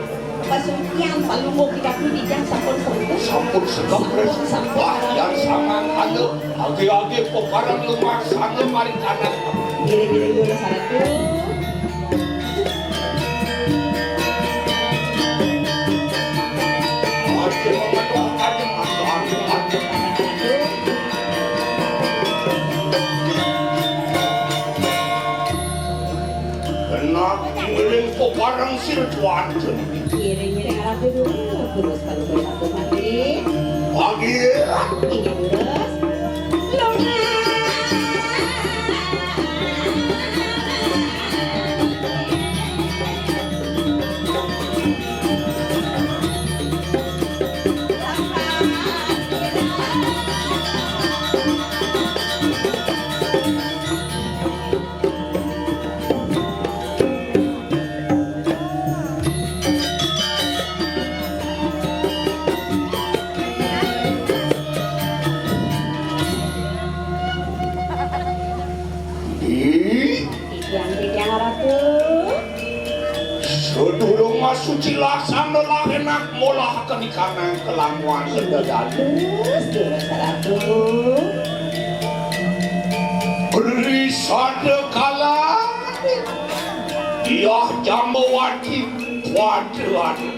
pasucian palungguh kita puniki sampun sempurna. Sampun segep, sampun, sampun. Wah, yang sama anu, agi-agi pepareng lumaksana maring kanan. Ngiring-ngiring durus Ratu. Kena ngiring kok bareng sir tuan. Ngiring-ngiring arah dulu, terus kalau boleh satu mati. Pagi. Ini terus. Luna. Ih. Titiang, titiang Ratu. Sedurung masuci laksana lahenak molahaken ikanang kelamuan sedadali. Terus, terus, Ratu. Beri sada kala Diah Jambawati kuadran.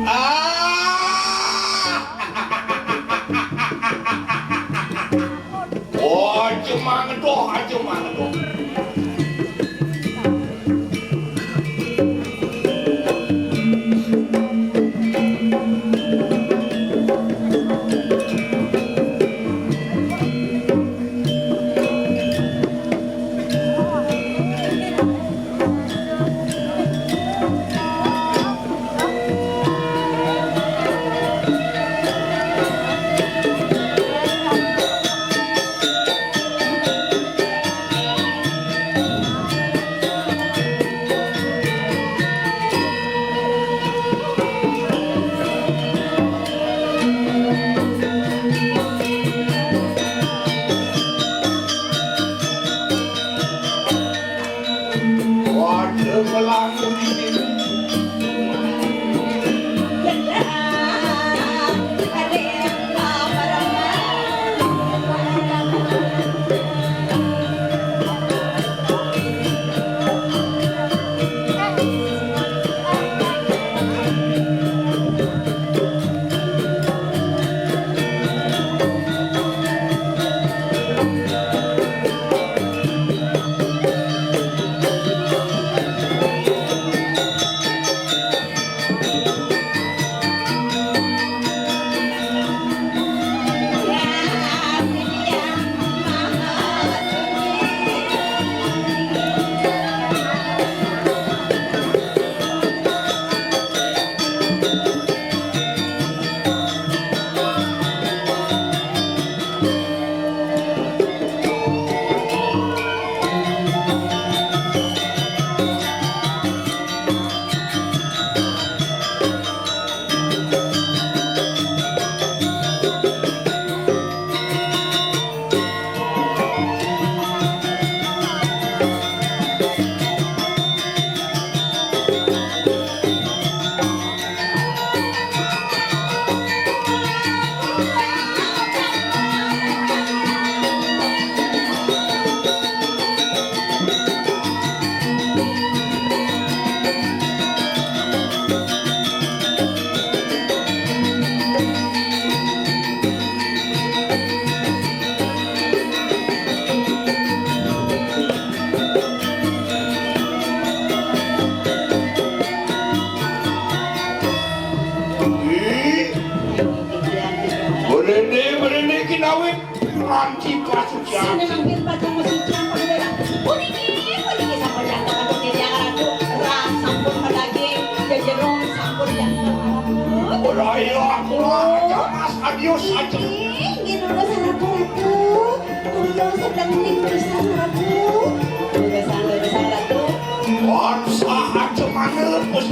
Ah! Oh, aja mangedoh, aja mangedoh. Ih, mrene, mrene ki nawe nganti kasucian. Sane mangkin pacang mesti campur bela. Puniki, puniki sampun nyantos antuk titiang Ratu. Ras sampun madaging, jejero sampun janten. Ora iya aku lah, Mas, adios aja. Inggih, inggih, nunas Ratu, Ratu. Kula sedeng ning pisan, Ratu. Leresan, leresan, Ratu. Wan saat cemane, Gus.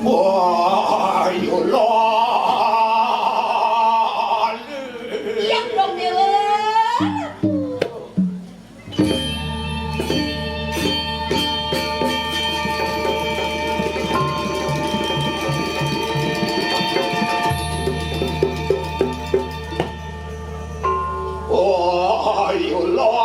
Wah, ayo, lali. Yang dong, Dewa. Oh, ayo, lali.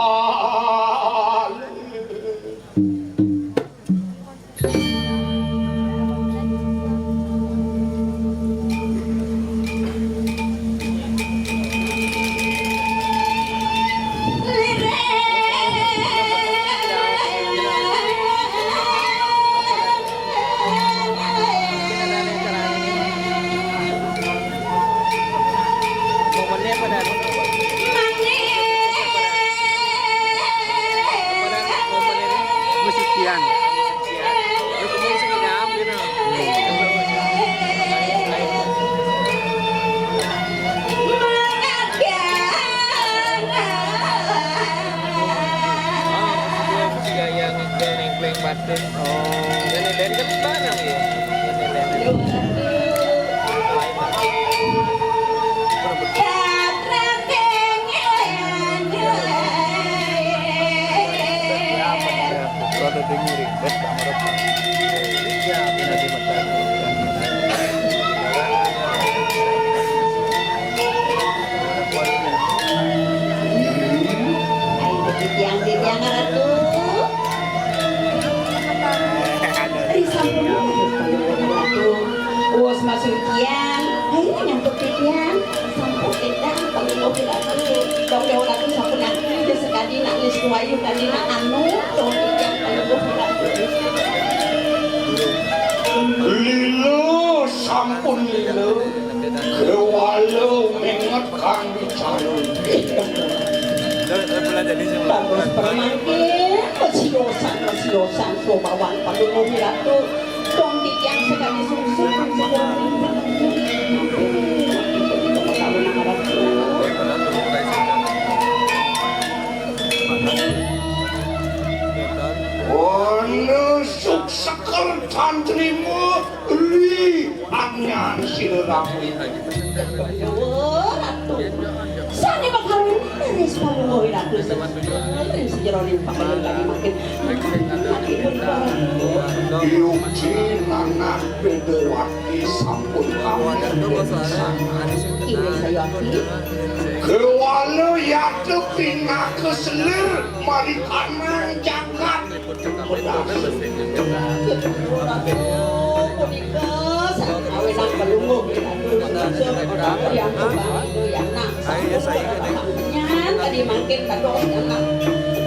Wayu kanina anu, dong titiang palungguh. Lila sampun lila, kéwala menget kang dicalon. Bagus permangkin, masiosan, masiosan, sobawan palungguh Ratu. Dong titiang sakadi sungsut, sungsut. Ana suksekel tan trima ri anyan sira rapuh. Ratu. Sané makarunin raris palungguh Ratu suksekel ring sajeroning pakayun kadi mangkin. Yuci nanak Bedawati sampun kawentar pisan. Inggih sayuwakti. Kéwala yata pinaka selir marikanang jagat. Punika sané awenang palungguh. Yang coba itu yang nak. Nyan kadi mangkin kados anak.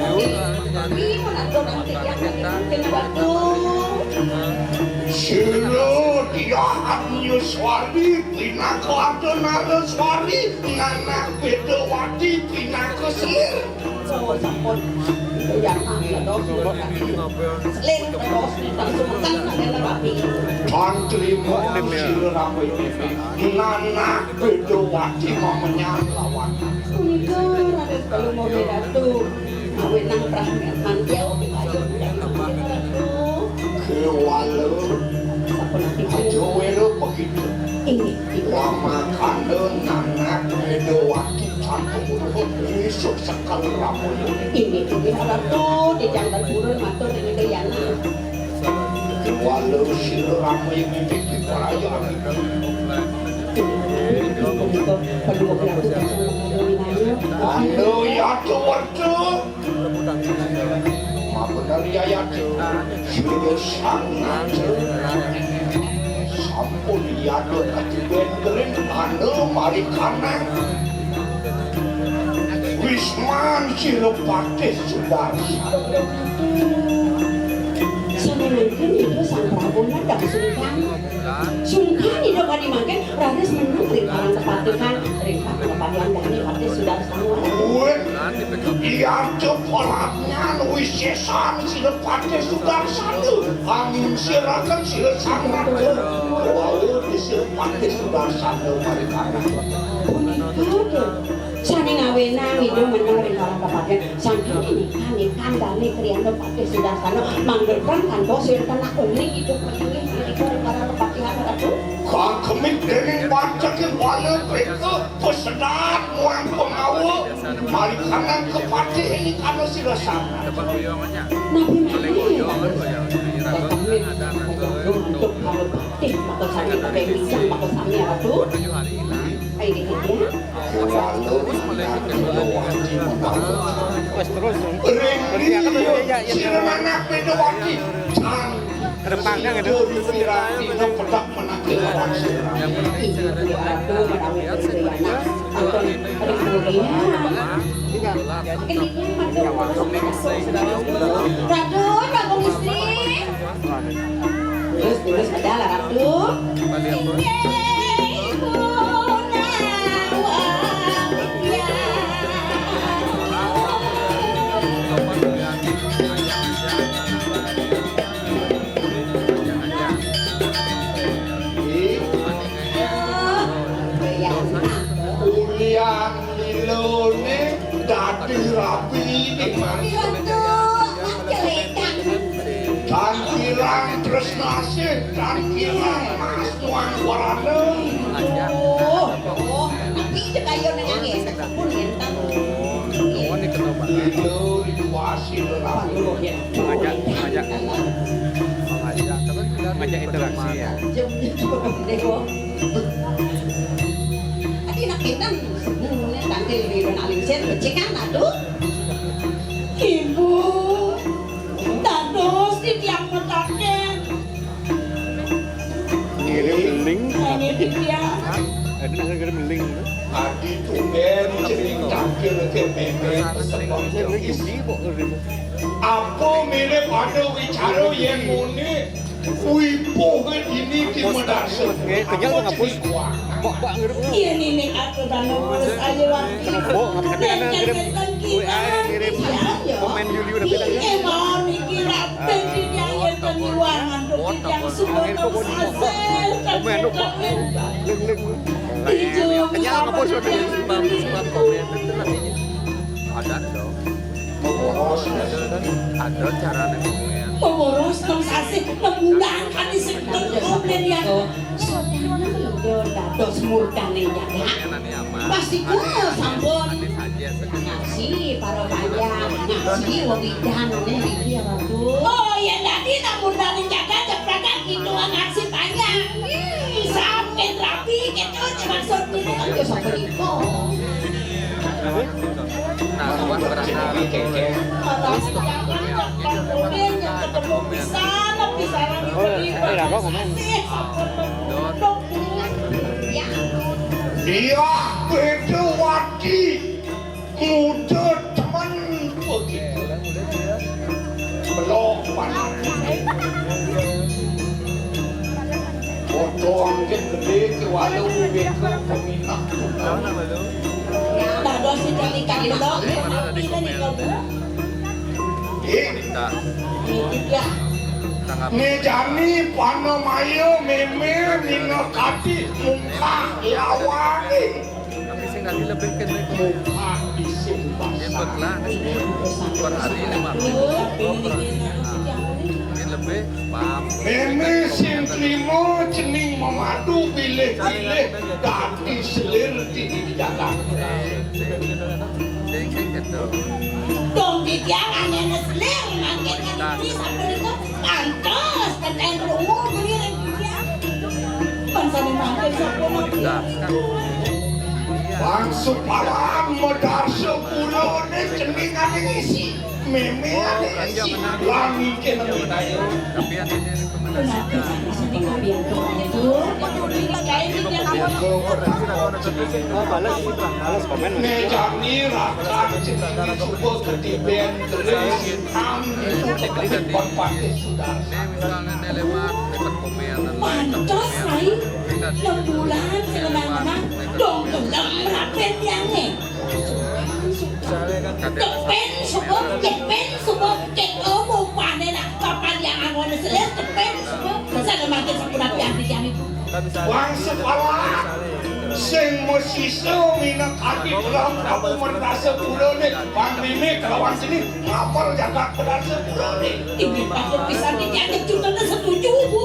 Tapi, tapi pun ada nanti yang kadi mangkin batu. Sira Diah Adnyuswari pinaka Ardhanaraswari, nanak Bedawati pinaka selir. Oh, sampun. Itu yang nak kados. Selir kados, kita sumekan, ada rapi. Tan trima sira rapi. Nanak Bedawati mamenyang lawan. Punika raris palungguh Ratu. Awenang prah mantiau pipayun Ratu. Kéwala. Sapunapi aja wéra begitu. Inggih, inggih. Lamakana nanak Bedawati sampun besuk sekal ramuyu. Inggih, inggih Ratu, dijangkal purun matur ring Ida Yana. Walau sira ramé mimiti parayang. Anu yata werta. Mabener yayat. Sira sang nata. Sampun yata katiben gering anu marikanan. Wisman sira patih Sudarsa. Sané mangkin Ida Sang Prabu nedang sungkan. Sungkan Ida kadi mangkin raris menang ring paran kepatihan, ring paran kepatihan dane Patih Sudarsana. Wih, iya, palaknyan wisesan sira Patih Sudarsana. Angin siraken sira sangat. Wau sira Patih Sudarsana marikanan. Punika, Sané ngawenang Ida meneng ring paran kepatihan, sangkaning nikan-nikan dane kriyanda Patih Sudarsana, mangda pran kantos wénten nak uning Ida malinggih punika ring paran kepatihan, Ratu. Kakemit dening pancake bala preka pesedat muang pengawa, marikanan kepatihan nikana sira sangat. Napi malih, Kakemit, untuk para patih, maka sami, maka wisang, maka sami, Ratu. Ai, dikit, ya. Lalu anak Bedawati mematuk. Wes terus. Ring dia, sira anak Bedawati. Ke depan, kan, gitu. Dipirati, pedak menanti lawan sira. Ratu, Bagong Istri. Terus, terus, ada lah, Ratu. Ulian lilone dadi rabi di mari. Tan kirang tresnasih, tan kirang mas tuan warana. Oh, oh, tapi cek ayo nengah ya, pun ngentang. Lilo iwasi lelaki. Mengajak, mengajak, mengajak, mengajak interaksi ya. Jam, jam, jam, jam. Adi nak pinten, sebenarnya tangkil di Donalingsin, becikan, aduh. Ibu, dados titiang mataken. Ngirim beling. Ngirim titiang. Adi nak ngirim beling. Adi tumben. Apa mirip ada wicara yen ngene? Wibuh dini ki medase. Apa jenis kuah? Yen ini aku dan ngurus aja waktu. Dan jangan tengkinan. Iya, ya. Iya, mau niki rapen di yang nyuwang untuk yang sudah sasel. Ijo. Kenyal apa sudah? Ada dong. Ada, ada carane ngomongnya. Pemboros nang sasih, nang bulan kan di sekitar komen ya. Saudara lho, dados murkane ya. Pasti ke sampun ngaji para panjang, ngaji wong idan ngene iki ya, Ratu. Oh, ya dadi nang murkane jagat ceprakan hitungan ngaji panjang. Hmm, sampe rapi gitu maksud ini kan ya sampe iku. Nah, wah, berasa. Iya, beda wadi. Muda temen begitu. Belok panas. Foto angin gede ke walau beda peminat. Dados sing kali-kali lo, tapi nih kok. Ih, mejani panamaya meme mina kati mungkah lawange. Tapi sing tadi lebih ke mungkah isin pasar. Hebat lah. Per hari lima ribu. Ini lebih, paham. Meme sing trimo cening memadu pilih-pilih dadi selir di jalan. Dong titiang angene selir mangke ini sampai itu pantes keten rungu kuwi ring titiang. Bangsane mangke sapa mangke? Bangsu palan medar sepulone cening ane isi. Meme ane isi. Langi kene. Tapi yang ini Kenapa sih di sini kalian tuh itu? Kayak ini dia kamu. Oh, balas, balas komen. Mejani rakan cening coba ketiben terus. Ini misalnya ini lewat, dapat komen dan lain. Pantes, Rai. Enam bulan semenang-menang dong gelem rapen tiange. Kepen sebab, kepen sebab, kek omo panen, kapan yang angone selir, kepen sebab, sana makin sepuluh pian di tiang itu. Wang sekolah sing mesisa minangka dalam kamu merasa pulone, Bang Mimi kelawan sini ngapal jaga pedasa pulone. Ini patut pisan dijaga, Cut, setuju, Bu.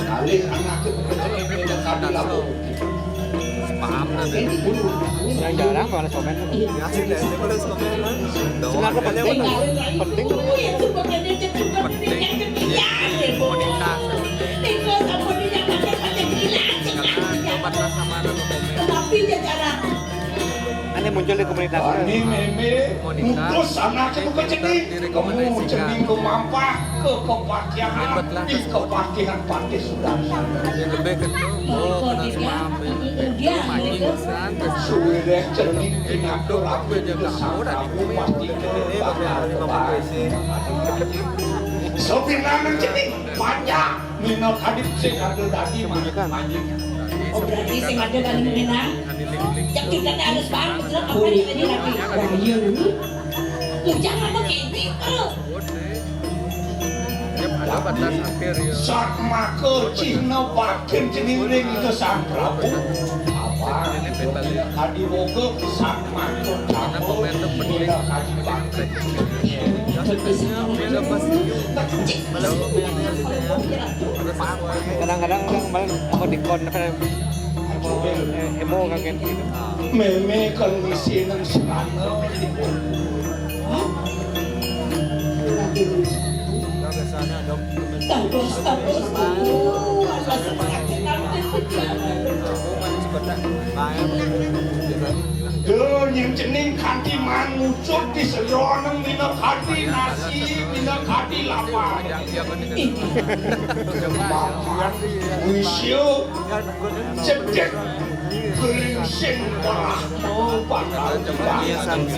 Kali anak itu kecil, kali labu. Paham kan? Yang jarang balas komen. Iya. Asik deh, dia balas komen. Doang. Kenapa penting? Penting. Penting. Komoditas. Karena tempat rasa mana komen. Tetapi dia jarang. Ane muncul di komunitas. Ani meme, mutus anake buka cening. Kamu cening kemampah ke kepakihan. Di kepakihan pati sudah. Lebih ke tu, oh, kena semam. Dia mancing pesan. Suwireh cening pinatur ape juga sama pasti ke bakal. Sopinan cening panjang. Minum hadip sing ada dadi mancing. Oh, berarti sing ada dadi menang. Cek kita teh halus banget, betul apa yang tadi lagi? Wah, iya, ini. Ujang apa kene, bro? Sak maka cihna batin cening ring ke Sang Prabu. Apa? Kadi boga sak maka campur cihna kadi batin. Kadang-kadang orang malah mau dikon, apa, emo, eh, emo kaget gitu. Meme kalau ngisi nang serana. Terus, terus, terus. Lho, yen cening kanthi mangucut di seroneng mina kanthi nasi, mina kanthi lapar. Makan wisyo cedek geringsing ora mau bakal dibangun.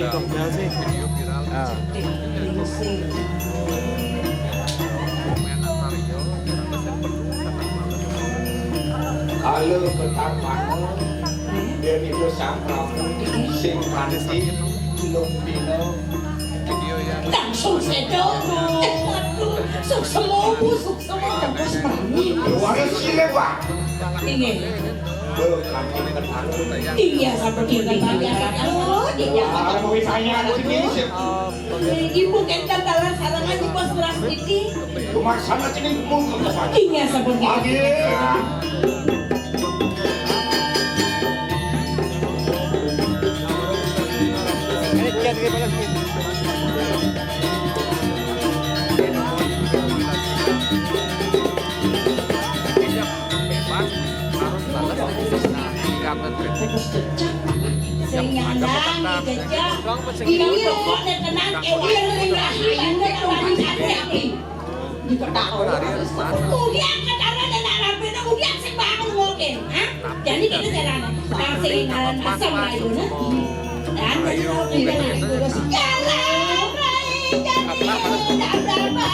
Halo, bentar, Pak. Yen iku Sang Prabu sing kanthi telung dina. Langsung sedo. Eh, waduh, suksema, Bu, suksema. Wis mrani. Wis cilik, Pak. Inggih. Lho, kanthi kenal. Iya, sampun dinten. Oh, iya. Arep wis anyar iki sik. Ibu kenten taler sarengan ibu sebelas titi. Lumaksana cening mung kok. Iya, sampun. Nggih. Sing nyandang dijejak. Iya, pokoknya tenang, ewan, ayo, ayo, ayo. Diketahui. Ugian ketahuan anak rampina, ugian sing bangun mungkin, ha? Jadi kita jalan. Kang sing ngaran asam rayuna. Dan kita jalan, Rai, jadi tak berapa.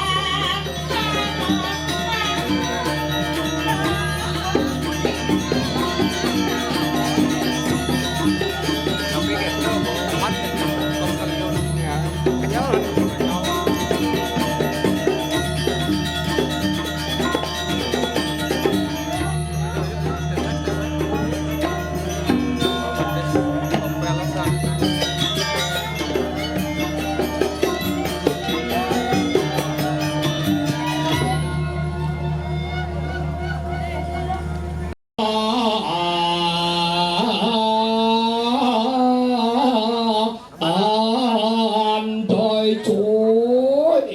Andai cuy.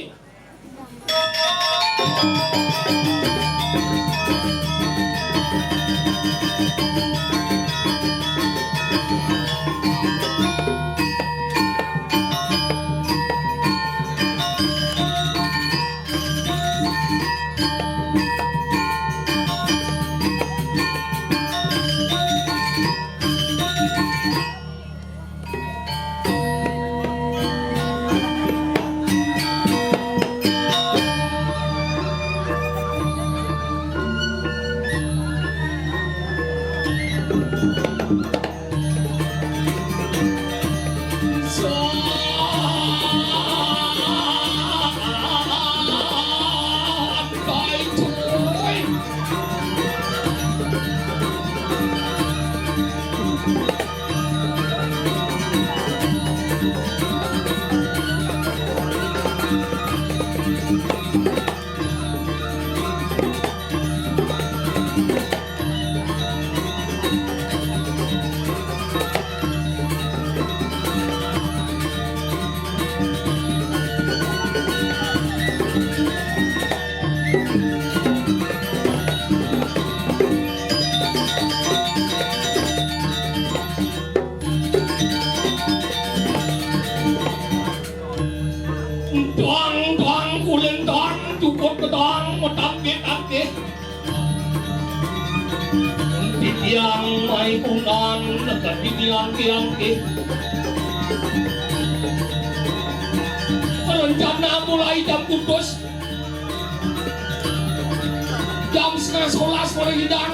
Dang dang kulintang, cukup kedang, metangkit-angkit. Titiang maipunan, titiang tiang ke. Rencana mulai jam kutus. Jam setengah sebelas mulai hidang.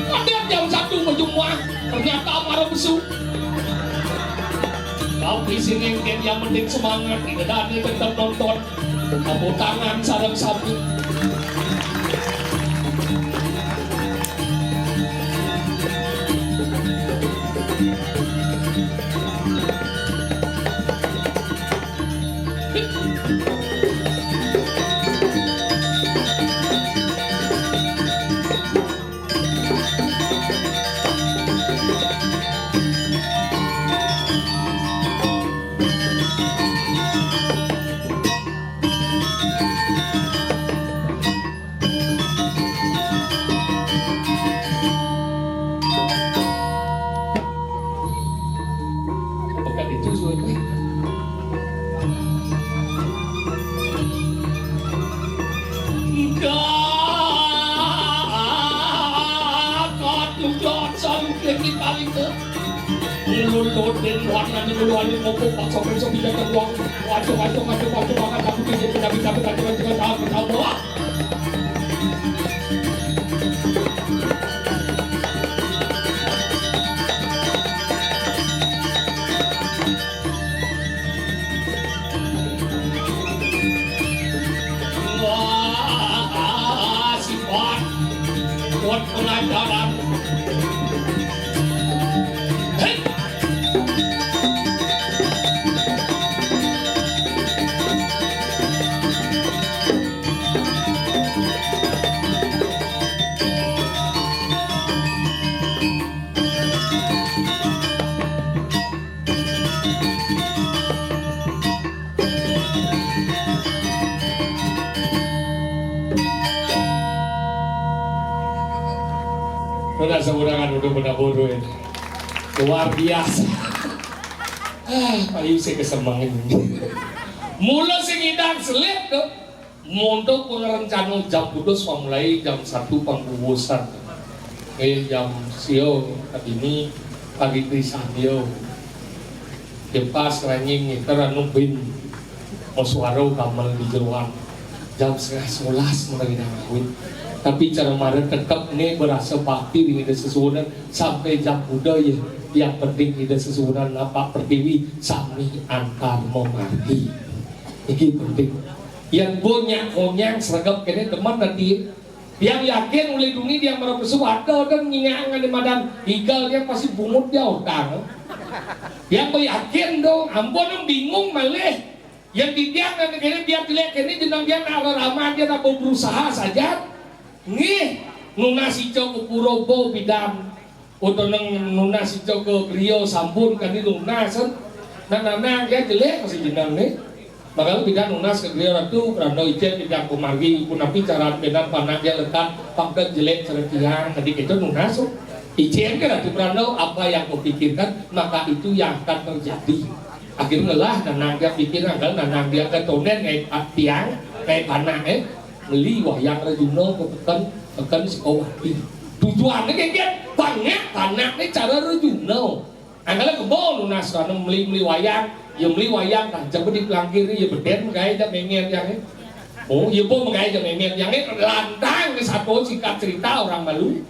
Ada jam satu berjumpa, ternyata marah besu. Tapi sini yang penting semangat, kita tadi tetap nonton. Tepuk tangan sareng sami. Di paling ke. Ngulul dodin, warna ngulul, ngopok, bakso, bakso, bijak, kebuang. Waduh, waduh, waduh, waduh, makan, aku, bijak, bijak, bijak, bijak, bijak, bijak, bijak, bijak, bijak, bijak. Wah, sifat. Buat pelajaran. Hei. Udah sebulangan udah bener bodoh ini. Luar biasa. Ah, payu saya kesemengan. Mula sing ngidang selip tuh. Monto pengerencana jam putus pamulai jam satu pangkubusan. Eh, jam sio kadini pagi trisan yo. Jepas renging ngiter anu bin masuara gamel di jeroan. Jam setengah sebelas mulai ngawit. Tapi cara mara tetep ne berasa bakti dengan Ida Sesuunan sampai jam muda ya. Yang penting Ida Sesuunan napak pertiwi sami antar memargi. Iki penting. Yang bo nyak konyang sregep kene demen nanti. Yang yakin oleh duni yang mara pesu ada dan nyingak ngane madan igal yang pasti bungut dia utang. Yang bo yakin dong, ampun dong bingung malih. Yang titiang ngane kene biar jelek kene jeneng dia nak rama dia nak berusaha saja. Ngih, nunas ijo ke pura bo bidan. Utuh neng nunas ijo ke griya sampun kadi nunas, kan? Nah, nah, nah, ya jelek masih jeneng nih. Bakal tidak nunas ke griya ratu, randa icen tidak pemargi, punapi cara benar panak dia lekat, pangkat jelek cara tiang, tadi kita nunas, oh. Icen ke ratu randa, apa yang kau pikirkan, maka itu yang akan terjadi. Akhirnya lah, nanang dia pikir, angkal nanang dia ke tonden, kayak tiang, kayak panak, eh. Meli wayang Rejuna ke peken, peken Sukawati. Tujuannya kayak gitu, banget panak nih cara Rejuna. Angkala kebo nunas kana meli-meli wayang, ya meli wayang kan, coba di pelangkir ya beden gae aja memen yang. Oh, ya bo gae aja memen yang lantang ke satu singkat cerita orang malu.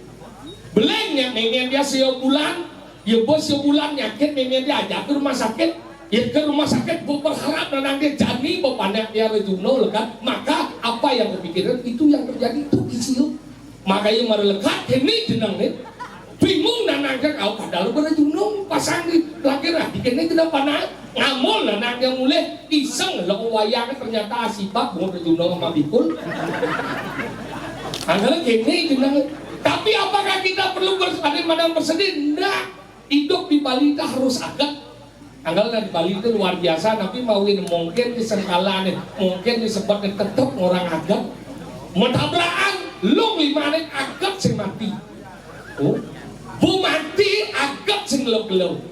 Beleng yang memen dia sio bulan, ya bo sio bulan nyakit memen dia aja ke rumah sakit. Ya ke rumah sakit bo berharap nanang dia jani bo panak dia Rejuna lekat. Maka apa yang kau pikirkan itu yang terjadi itu isio. Makanya mara lekat kene jeneng ne. Bingung nanang ke kau padahal pada junung pasang di pelakir ah, di kene jeneng panak. Ngamul nanang ke mulih iseng lo wayang ternyata asibak bungut Rejuna sama bikul. Angkala kene jeneng. Tapi apakah kita perlu bers-, ada madang bersedih? Ndak. Hidup di Bali kita harus agat. Angkala di Bali itu luar biasa, tapi mawin mungkin di sengkalane, mungkin di sebetne tetep orang agat. Mentabrakan, lung limane agat sing mati. Oh. Bu mati, agat sing gelo-gelo.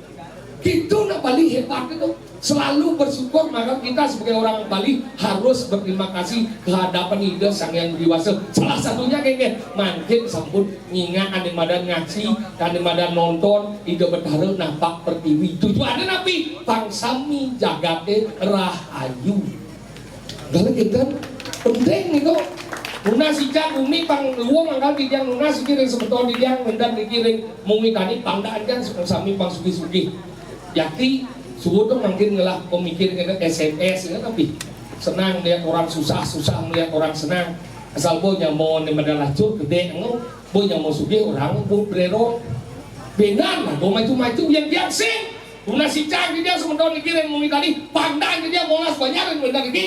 Gitu nak Bali hebat itu. Selalu bersyukur, maka kita sebagai orang Bali harus berterima kasih ke hadapan Ida Sang Hyang Widi Wasa. Salah satunya kayak gini, mangkin sampun nyingak ane madan ngaji, ane madan nonton, Ida Betara napak pertiwi. Tujuannya napi? Pang sami jagate rahayu. Kalau kita penting itu. Nunas icak bumi pang luwung angkal titiang nunas iki ring semeton titiang ngendan iki ring mungi tani pangdaan kan sami pang sugih-sugih. Yakti suwun tuh mangkin ngelah pemikir ngene S M S ya tapi senang lihat orang susah, susah melihat orang senang. Asal bo nyamon ne medal acur gede ngo, bo nyamon sugih orang bo brero. Benar lah, bo maju-maju yang biasa. Nunas icak titiang semeton iki ring mungi tani pangdaan titiang molas banyak ring ngendan iki.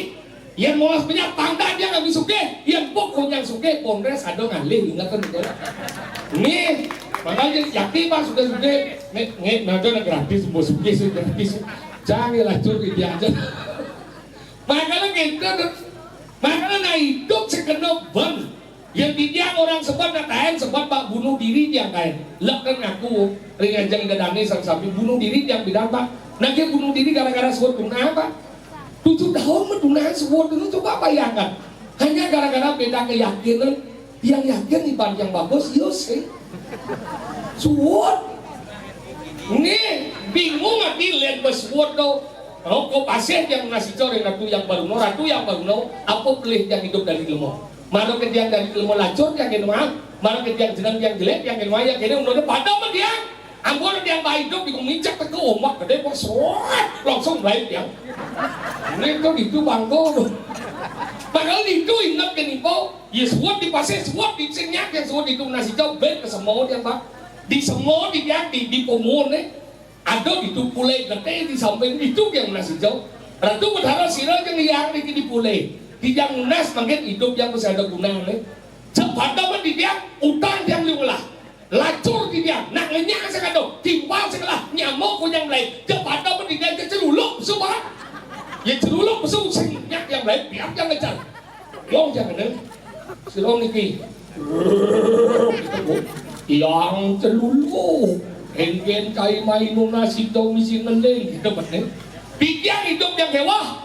Yen molas banyak pangkat dia nggak bisa sugih, yen pok konyang sugih, kongres ada ngalih ingat kan gitu. Nih, makanya yakti pak sudah sugih, nih, nih, nanti ada gratis, mau sugih sih gratis. Jangan lah cur dia aja. Makanya gitu tuh. Makanya nah hidup sekena ben. Yang titiang orang sebab nak kain sebab pak bunuh diri tiang kain. Lek kan ngaku ring ajang dadane sang sambil bunuh diri tiang bidan pak. Nah dia bunuh diri gara-gara sebut bunuh apa? Tujuh tahun mendunakan suwud itu coba bayangkan. Hanya gara-gara beda keyakinan, yang yakin iban yang bagus, yo sih. Suwud. Nggih, bingung ati lén besuud to. Oh, kok pasih tiang nunas ica ring Ratu Hyang Baruna, Ratu Hyang Baruna, apa pelih tiang idup dari ilmu? Mara ke tiang dari ilmu lacur tiang kén wah, mara ke tiang jeneng tiang jelek tiang kén wah, ya kéné umurné pada mah tiang. Ampun tiang baé idup di gumincak teka ombak gedé kok suat, langsung mlayu tiang. Ini tuh itu bangko tuh. Padahal itu ingat kén ibu, ya suud di pasih, suud di sing nyak tiang suud itu nunas ica bén kesemo tiang, Pak. Di semo di tiang di, di pumuné. Ada di pulé gedé di samping itu tiang nunas ica. Ratu Betara sira jeng hyang niki di pulé. Tiang nunas mangkin idup tiang masih ada gunané. Jebada men di tiang utang tiang liu ngelah. Lacur di tiang nak ngenyak sing ada, timpal sing ngelah, nyamuk kunyang melayu. Jebada men di tiang celuluk pesu, Pak. Ya celuluk pesu sing nyak tiang melayu, biar tiang ngejar. Wong jangan, eh. Sira niki. Tiang celuluk. Éngkén cai mai nunas ica misi ngeling, gitu bené. Di tiang idup tiang héwah.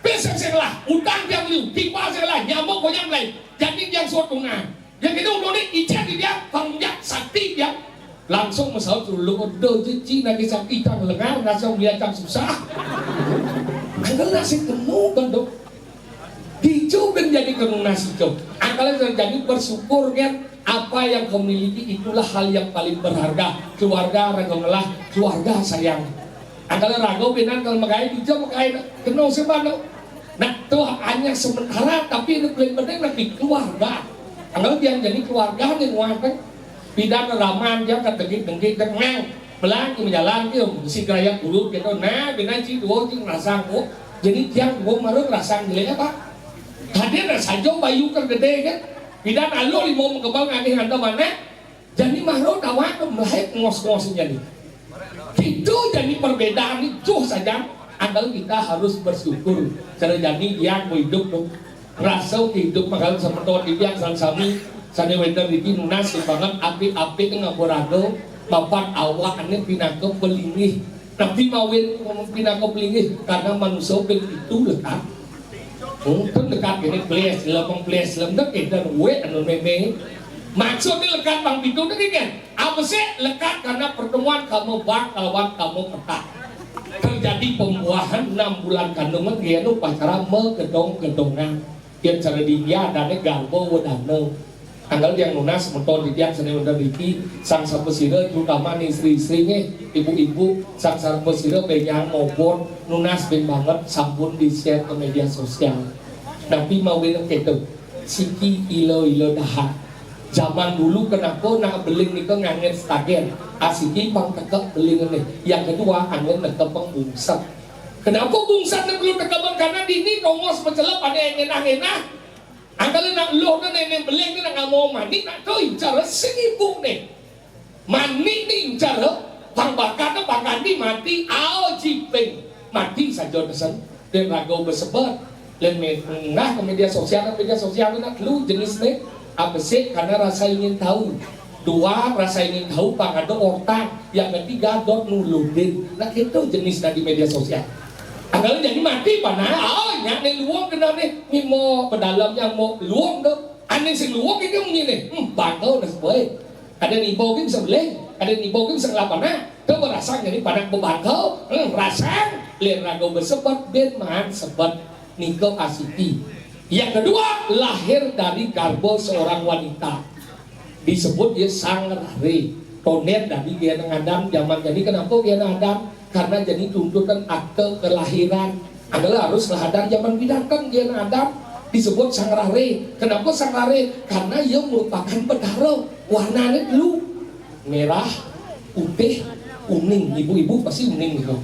Pis sing ngelah, utang tiang liu, timpal sing ngelah, nyamuk kunyang melayu. Jadi tiang suud tunang. Yang itu udah nih, icat di tiang, pangjak sakti tiang. Langsung masaut dulu, "Aduh, cici nagih sakti tang lengar, rasa melihat tang susah." Angger nasi temu, kan, Dok? Dicu kan jadi kena nasi, Dok. Angkala jadi bersyukur, kan? Apa yang kau miliki, itulah hal yang paling berharga. Keluarga, raga ngelah, keluarga sayang. Angkala raga binan kalau magaé, dicu magaé, kena usah mana. Nah, tuh hanya sementara, tapi ini paling penting lagi keluarga. Angkala tiang jadi keluarga nih, muat, kan? Pidan raman dia kan dengki-dengki, kan, nang. Belang, jalan, dia, si gaya buruk gitu. Nah, bina ci dua, ci ngerasang, oh. Jadi tiang gua marah ngerasang jelek apa? Hadir saja bayu kan gedé, kan? Pidan aluh lima mengkembang aneh anda mana? Jadi mahro dawak tu melahit ngos-ngos jadi. Itu jadi perbedaan itu saja. Angkala kita harus bersyukur. Cara jadi yang mau hidup tu. Rasa hidup mangkal semeton di tiang sang sami. Sané wénten niki nunas banget apik-apik nganggo raga. Mapan awak ané pinaka pelinggih. Tapi mawin pinaka pelinggih karena manusia ping itu lekat. Hmm, pun lekat ini ples, lemeng ples, lemeng dan wet anu meme. Maksudnya lekat bang pintu tu kan? Apa sih lekat karena pertemuan kamu bak lawan kamu petak. Terjadi pembuahan enam bulan kandungan dia nu pacara megedong-gedongan. Yang cara di India adané garba wedana. Angkala tiang nunas meton di tiang sané wénten niki, sang sapasira terutama istri-istri nggih, ibu-ibu, sang sapasira bénjang mobot nunas bén banget sampun di-share ke media sosial. Napi mawin kéto, siki ila-ila dahat. Zaman dulu kenapa nak beling nika ngangin stagen? Asiki pang tekek beling nih. Yang kedua, angin nekep pang bungset. Kenapa bungset nih perlu tekep? Karena dini tongos pecelep ada yang ngenah-ngenah. Angkala nak luh tu nenek beling tu nak ngamo mani nak tu incar sing ibu ni. Mani ni incar pang bakat tu pang ganti mati au jiping. Mati saja desen. Dan raga besebat. Dan menggah ke media sosial, media sosial tu nak lu jenis ni. Apa sih? Karena rasa ingin tahu. Dua, rasa ingin tahu pang ada otak. Yang ketiga, dot nuludin. Nah, itu jenis dari media sosial. Angkala jadi mati panah, ah, nyak ning luung kena nih, mimo pedalam yang mau luung tu. Ané sing luung iki muni nih, hmm, bangkau nih boy. Ada nibo ki bisa beli, ada nibo ki bisa ngelapana. Tu berasang jadi panak bebangkau, hmm, rasang, lir raga besebat, ben maan sebat, niko asiki. Yang kedua, lahir dari garba seorang wanita. Disebut ya sang rare. Tonden dari dia Adam zaman jadi kenapa dia Adam? Karena jadi tuntutan akte kelahiran. Adalah harus lahadar zaman pidan kan dia Adam disebut sang rare. Kenapa sang rare? Karena ia merupakan betara. Warnanya dulu merah, putih, kuning. Ibu-ibu pasti kuning gitu.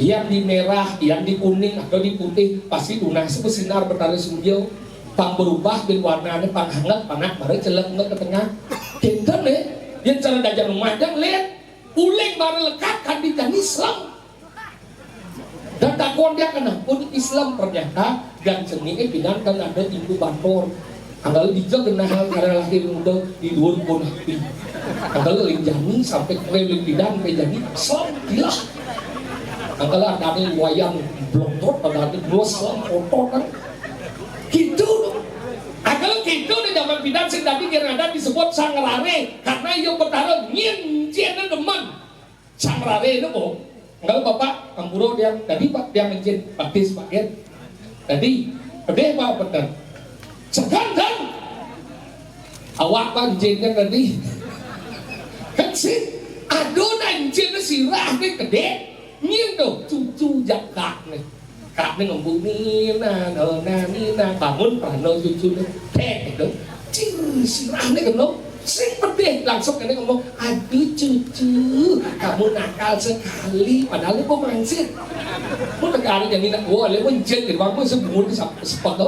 Yang di merah, yang di kuning atau di putih pasti tunas bersinar betara surya. Pang berubah bin warnanya pang hangat, panak baru celek ke tengah. Kinten nih, yang cara dajar rumah dan lihat uling baru lekat kan di jani Islam. Dan takon dia kenapa di Islam ternyata dan seni eh bilang kan ada ibu bator. Angkala dija genah hal karena lahir muda di luar pun hati. Angkala ling jani sampai keliling bidan sampai jani Islam gila. Angkala ada ada wayang blontot, ada ada dua selam otot kan. Gitu. Angkala gitu di zaman bidan sing tadi kira ada disebut sang rare karena ia betara nyin cina demen. Sang Rare napa? Enggal Bapak, ampura tiang, dadi Pak, tiang encén baptis, Pak, nggih. Dadi, pedih apa bener? Segan, kan? Awak Pak encén kan tadi. Kan sih, aduh, nah encén sirah nih gedé. Nyén to, cucu jak kak nih. Kak nih ngembung, "Nina, nona, Nina." Bangun prana cucu nih. Téh, gitu. Cing, sirah nih kena. Sing pedih, langsung kena ngomong, "Aduh, cucu, kamu nakal sekali." Padahal ibu mansir. Mun negara jadi nak, wah, lewat encén gitu, Bang, mun sebungut di sep-, sepot to.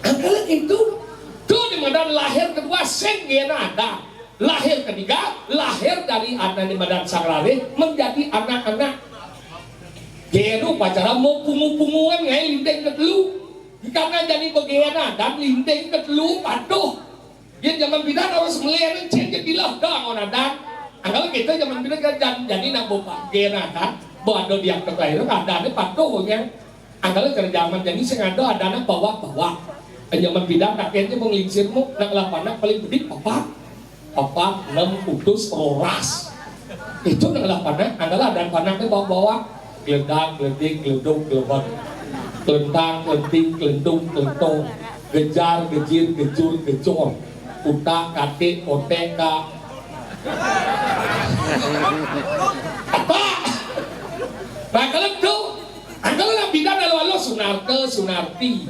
Angkala gitu. Tuh, di madan lahir kedua, sing gén ada. Lahir ketiga, lahir dari anak di madan Sang Rare, menjadi anak-anak. Gén upacara mau pungu-punguan ngai linting ketelu. Karena jadi bagian adat, linting ketelu patuh. Yén jaman pidan harus melihat cén jadilah dong adat. Angkala kita jaman pidan kan jan-, jadi nak bawa bagian adat, bawa ada di akte kelahiran, adatnya patuh, ya. Angkala cara jaman jani sing ada adané bawak-bawak. Jaman pidan kakeknya menglingsir mu, nak ngelah panak paling bedik papat. Papat, enam, utus, roras. Itu nak ngelah panak, angkala adan panaknya bawak-bawak. Gledak, gledik, gleduk, glebet. Klentang, klenting, klentung, klentong. Gejar, gejir, gejur, gejor. Utak, katik, kotek, ka. Apa? Nah, kalau itu, angkala nang pidan alo-alo Sunarta, Sunarti.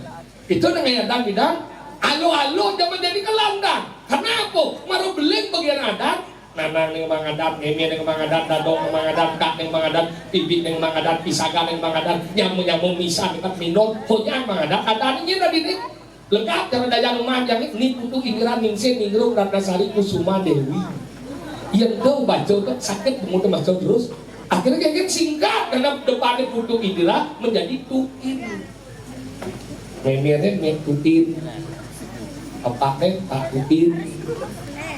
Itu nang ngayadan pidan. Alo-alo jaman jani kelantan. Kenapa? Mara beling bagian adat. Nanang ning mangadan, mémé ning mangadan, dadong ning mangadan, kak ning mangadan, bibik ning mangadan, pisaga ning mangadan, nyamu-nyamu misa ning minum, honyang mangadan, adan ini tadi nih. Lengkap cara daya numan yang ini Putu Indira Ningsih Ningrum Ratnasari Kusuma Dewi. Yang tahu baca tu sakit bangun tu baca terus. Akhirnya kayak singkat karena depannya Putu Indira menjadi Tuin. Méméné Mé Tuin. Bapakné Pak Tuin.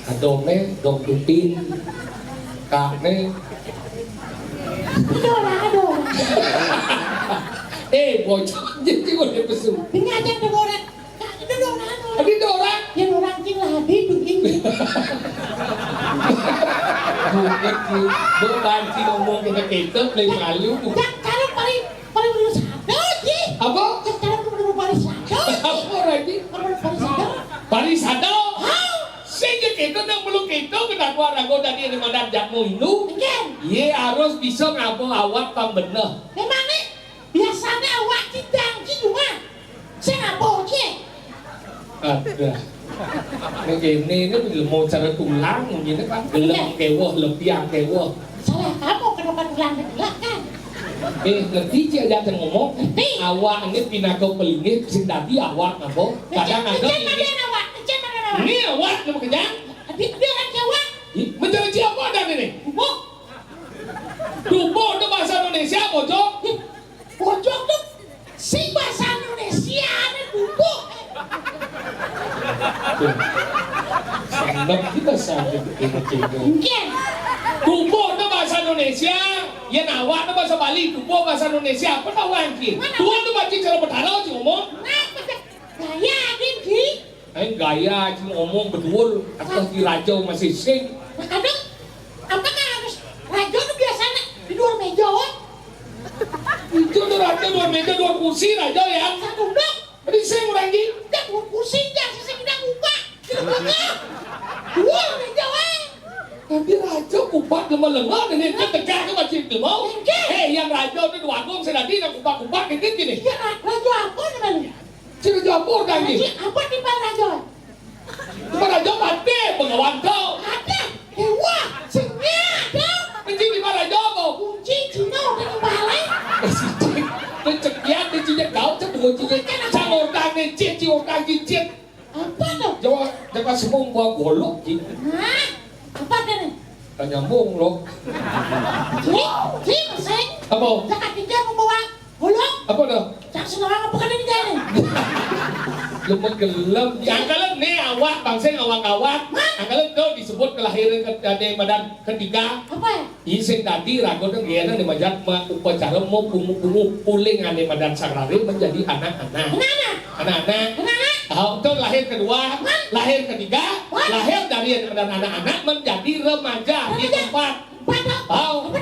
Adomné Dong Tuin. Kakné. Aduh, aduh. Eh, bocor. Jadi gue pesu. Ini aja ada orang. Kak, itu dong, anu. Ada orang. Ya, orang cing lah, di Tuin. Bukan, Ki. Bukan, Ki, ngomong kita, kita, paling malu. Yang cara paling, paling malu sadar, Ki. Apa? Yang cara paling malu paling sadar, Ki. Apa lagi? Paling malu paling sadar. Paling sadar? Hah? Sing ya kita nang belum kita, kenapa ragu tadi ada madan jamu itu? Enggak. Ye harus bisa ngabung awak pang bener. Memang nih, biasanya awak cidang, Ki, cuma. Sing apa, Ki? Ada. Ning kéné ini mau cara tulang, ini kan gelem kéweh, lebiang kéweh. Salah kamu, kenapa tulang di belakang? Eh, ngerti, Cik, aja ngomong. Ngerti. Awak ini pinaka pelinggih, sing dadi awak ngapa? Kadang ada Ecen ini. Madan awak, Ecen madan awak. Ini awak, nama kejang? Adik dia kan Jawa. Ih, mencari siapa ada ini? Bubuk. Dupo tu bahasa Indonesia, Bojog? Ih, Bojog tu sing bahasa Indonesia ni dupo. Tuh. Sangat kita sampai betul-betul. Mungkin. Dupo tu bahasa Indonesia, ya, awak tu bahasa Bali, dupo bahasa Indonesia. Apa tahu, Ki? Mana? Dupo tu baca cara Betara, Cik, ngomong. Nah, gaya, Ki. Eh, gaya, Cik, ngomong betul. Atau di raja masih sing. Nah, kadang, apakah harus raja tu biasanya di luar meja, wah? Itu tu raja luar meja, luar kursi raja, ya. Satu dok. Tadi sing orang, Ki. Dah, luar kursi, dah, sisi kita buka. Kita buka. Luar meja, wah. Nanti raja kupat lemah-lemah, nanti dia tegak ke masjid tu, mau? Enggak. Eh, yang raja tu dua agung, sedadi nak kupat-kupat, gitu, gini. Ya, ra-, raja apa namanya? Cina campur kan, Ki? Haji, apa timbal raja? Timbal raja mati, bengawan kau. Ada, dewa, sengnya ada. Kunci timbal raja apa? Kunci Cina, ada timbal lain. Eh, si Cik. Dia cekian, dia cincin kau, cek kunci. Bukan, kan aku. Cang orang ni, Cik, Cik orang cincin. Apa tu? Jawa, Jawa semua buah golok, Cik. Hah? Apa tu ni? Tak nyambung, loh. Cik, Cik, sing. Apa? Cakap tiga membawa Hulu. Apa tu? Cak sekarang apa kena ni? Lu menggelem. Yang kalau ni awak, bangsa awak-awak. Hah? Yang kalau tu disebut kelahiran ke-, ada madan ketiga. Apa? Ising tadi ragu tu gaya ni madan ma-, upacara mau pungu-pungu puling ane madan Sang Rare menjadi anak-anak. Anak-anak. Anak-anak. Anak-anak. Tahu tu lahir kedua, Hah? Lahir ketiga, Hah? Lahir dari ane madan anak-anak menjadi remaja di Remaja. Tempat. Empat, Pak. Tahu. Apa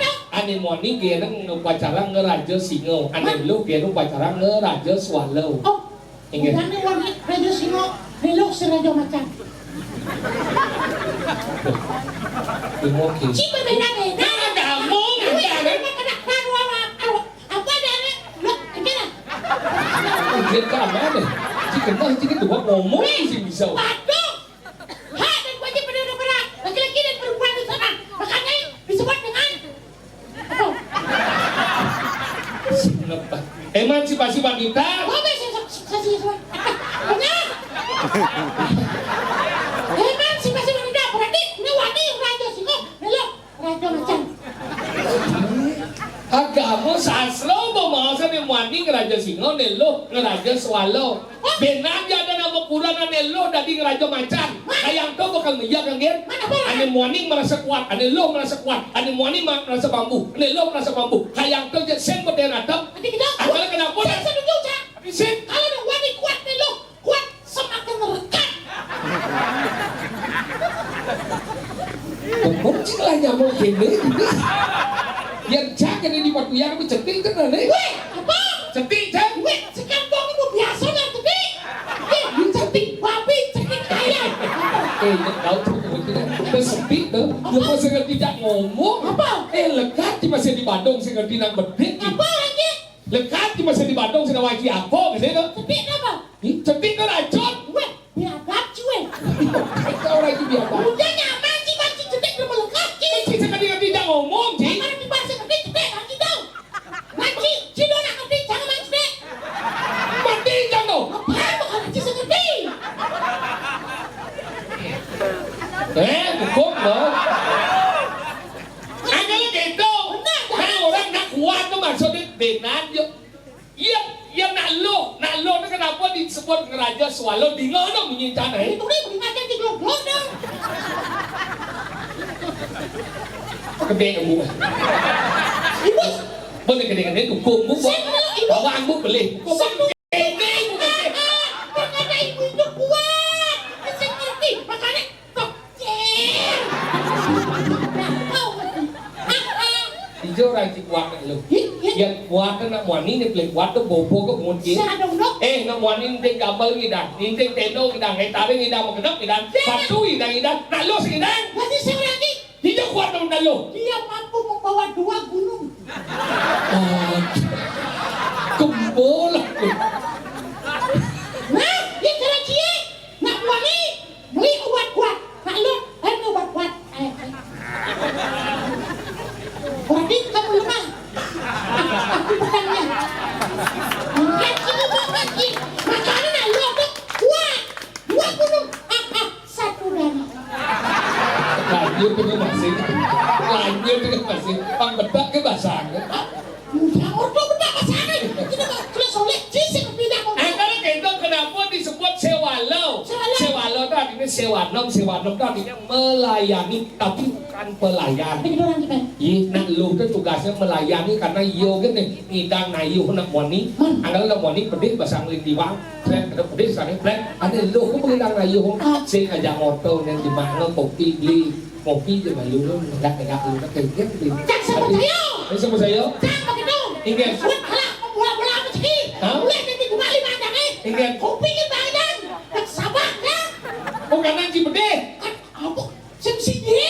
Ané muani gén upacara ngaraja singa, ané luh gén upacara ngaraja swala. Oh, inggih. Bukan nih, Wan, raja singa, nih luh si raja macan. Oke. Ci berbeda-beda. Nah, kamu, nah, kamu. Apa ada ané? Luh, aja lah. Ujian ka mana? Ci kenal, ci kedua ngomong, ci bisa. Waduh. Hak dan kewajiban pada orang, laki-laki dan perempuan itu sama. Makanya disebut dengan apa? Emansipasi wanita. Oh, benar, saya, saya, saya, saya, benar. Emansipasi wanita, berarti ini wani raja singa, belum raja macan. Agama sastra pamaosan yang wani ngeraja singa, neluh ngeraja swala. Benan ya ada nama kurang, ané luh dadi ngeraja macan. Kayang to bakal meyak, kan, Gén? Ané muani merasa kuat, ané luh merasa kuat, ané muani ma-, merasa mambu, ané luh merasa mambu. Kayang to jek sing beten atem. Ati kita. Akal kenapa? Saya setuju, Cak. Sing. Kalau ada wani kuat, neluh kuat, semakin rekat. Kok cing lah nyamuk gini, gini. Yang cak ini di batu yang cetik kan, nih. Weh, apa? Cetik, cak. Weh, sekarang dong itu biasa lah, cetik. Eh, cetik babi, cetik ayam. Eh, yang tahu tuh, tuh, tuh, tuh, sepi tuh. Dia masih ngerti tak ngomong. Apa? Eh, lekat dia masih di Bandung, sih ngerti nang bedik. Apa lagi? Lekat dia masih di Bandung, sih nawaji apa, gitu tuh. Cetik apa? Ih, cetik tuh racun. Weh, biadab cuy. Kita orang itu biadab. Udah nyaman sih, Bang, si cetik udah melekat, Ci. Ci, sekali ngerti tak ngomong, Ci. Kalau di pasar gede, cetik, Bang, gitu. Manci, Ci, lu nak ngerti, jangan main cetek. Mati, jangan. Apa? Bukan Ci, saya ngerti. Eh, hukum, loh. Ada gitu. Benar, kan orang nak kuat tuh maksudnya benar, yuk. Iya, iya, nak luh, nak luh tuh kenapa disebut ngeraja swala? Dingin dong bunyi tanah, eh. Itu nih, bunyi aja di glok-glok dong. Gede, Bu. Ibu. Boleh gede-gede dukung, Bu. Saya mau, Ibu. Bawang, Bu, beli. Satu. Ini, Bu. Ternyata ibu itu kuat. Saya ngerti. Makanya, kok, cil. Nah, kau ngerti. Ah, ah. Ijo orang ci kuat lu. Ih, ih. Yang kuat nak muani ni, paling kuat tuh bobo ke mungkin. Saya dong, dok. Eh, nak muani ni gambal ngidang, ni tendo ngidang, eh, taring ngidang, makedap ngidang, batu ngidang, ngidang, nak lu sengidang. Berarti saya orang ni. Dia kuat dong, nak lu. Dia mampu membawa dua gunung. Oh, kembol aku. Nah, dia cara cie. Nak muani, beli obat kuat. Nak lu, eh, obat kuat. Eh, eh. Berarti kamu lemah. Aku petangnya. Angkat sini, angkat sini. Makanya nak lu tuh kuat. Dua gunung. Ah, ah, satu dana. Lanjut dengan masih. Lanjut dengan masih. Pang bedak ke basah. Udah, ordo bedak basah. Kita mau terus oleh jisik pindah mau. Angkara kento kenapa disebut sewalo? Sewalo. Sewalo itu artinya sewanom, sewanom itu artinya melayani, tapi bukan pelayan. Begitu orang kita. Ih, nak lu tuh tugasnya melayani karena yo gini, ngidang nayuh nak muani. Hmm. Angkara nak muani pedih basang lin diwang. Plek, ada pedih sana, plek. Ada lu ku ngidang nayuh. Ah. Sing aja moto yang di mana kopi beli. Kopi je malu lu, negak-negak lu, nak kerja tu. Cak sama saya. Eh, sama saya. Cak begitu. Inggih. Buat kalah, bola-bola apa sih? Hah? Boleh jadi dua lima aja, eh. Inggih. Kopi ke badan. Tak sabar, ya. Oh, kanan si pedih. Kan, apa? Sing sini.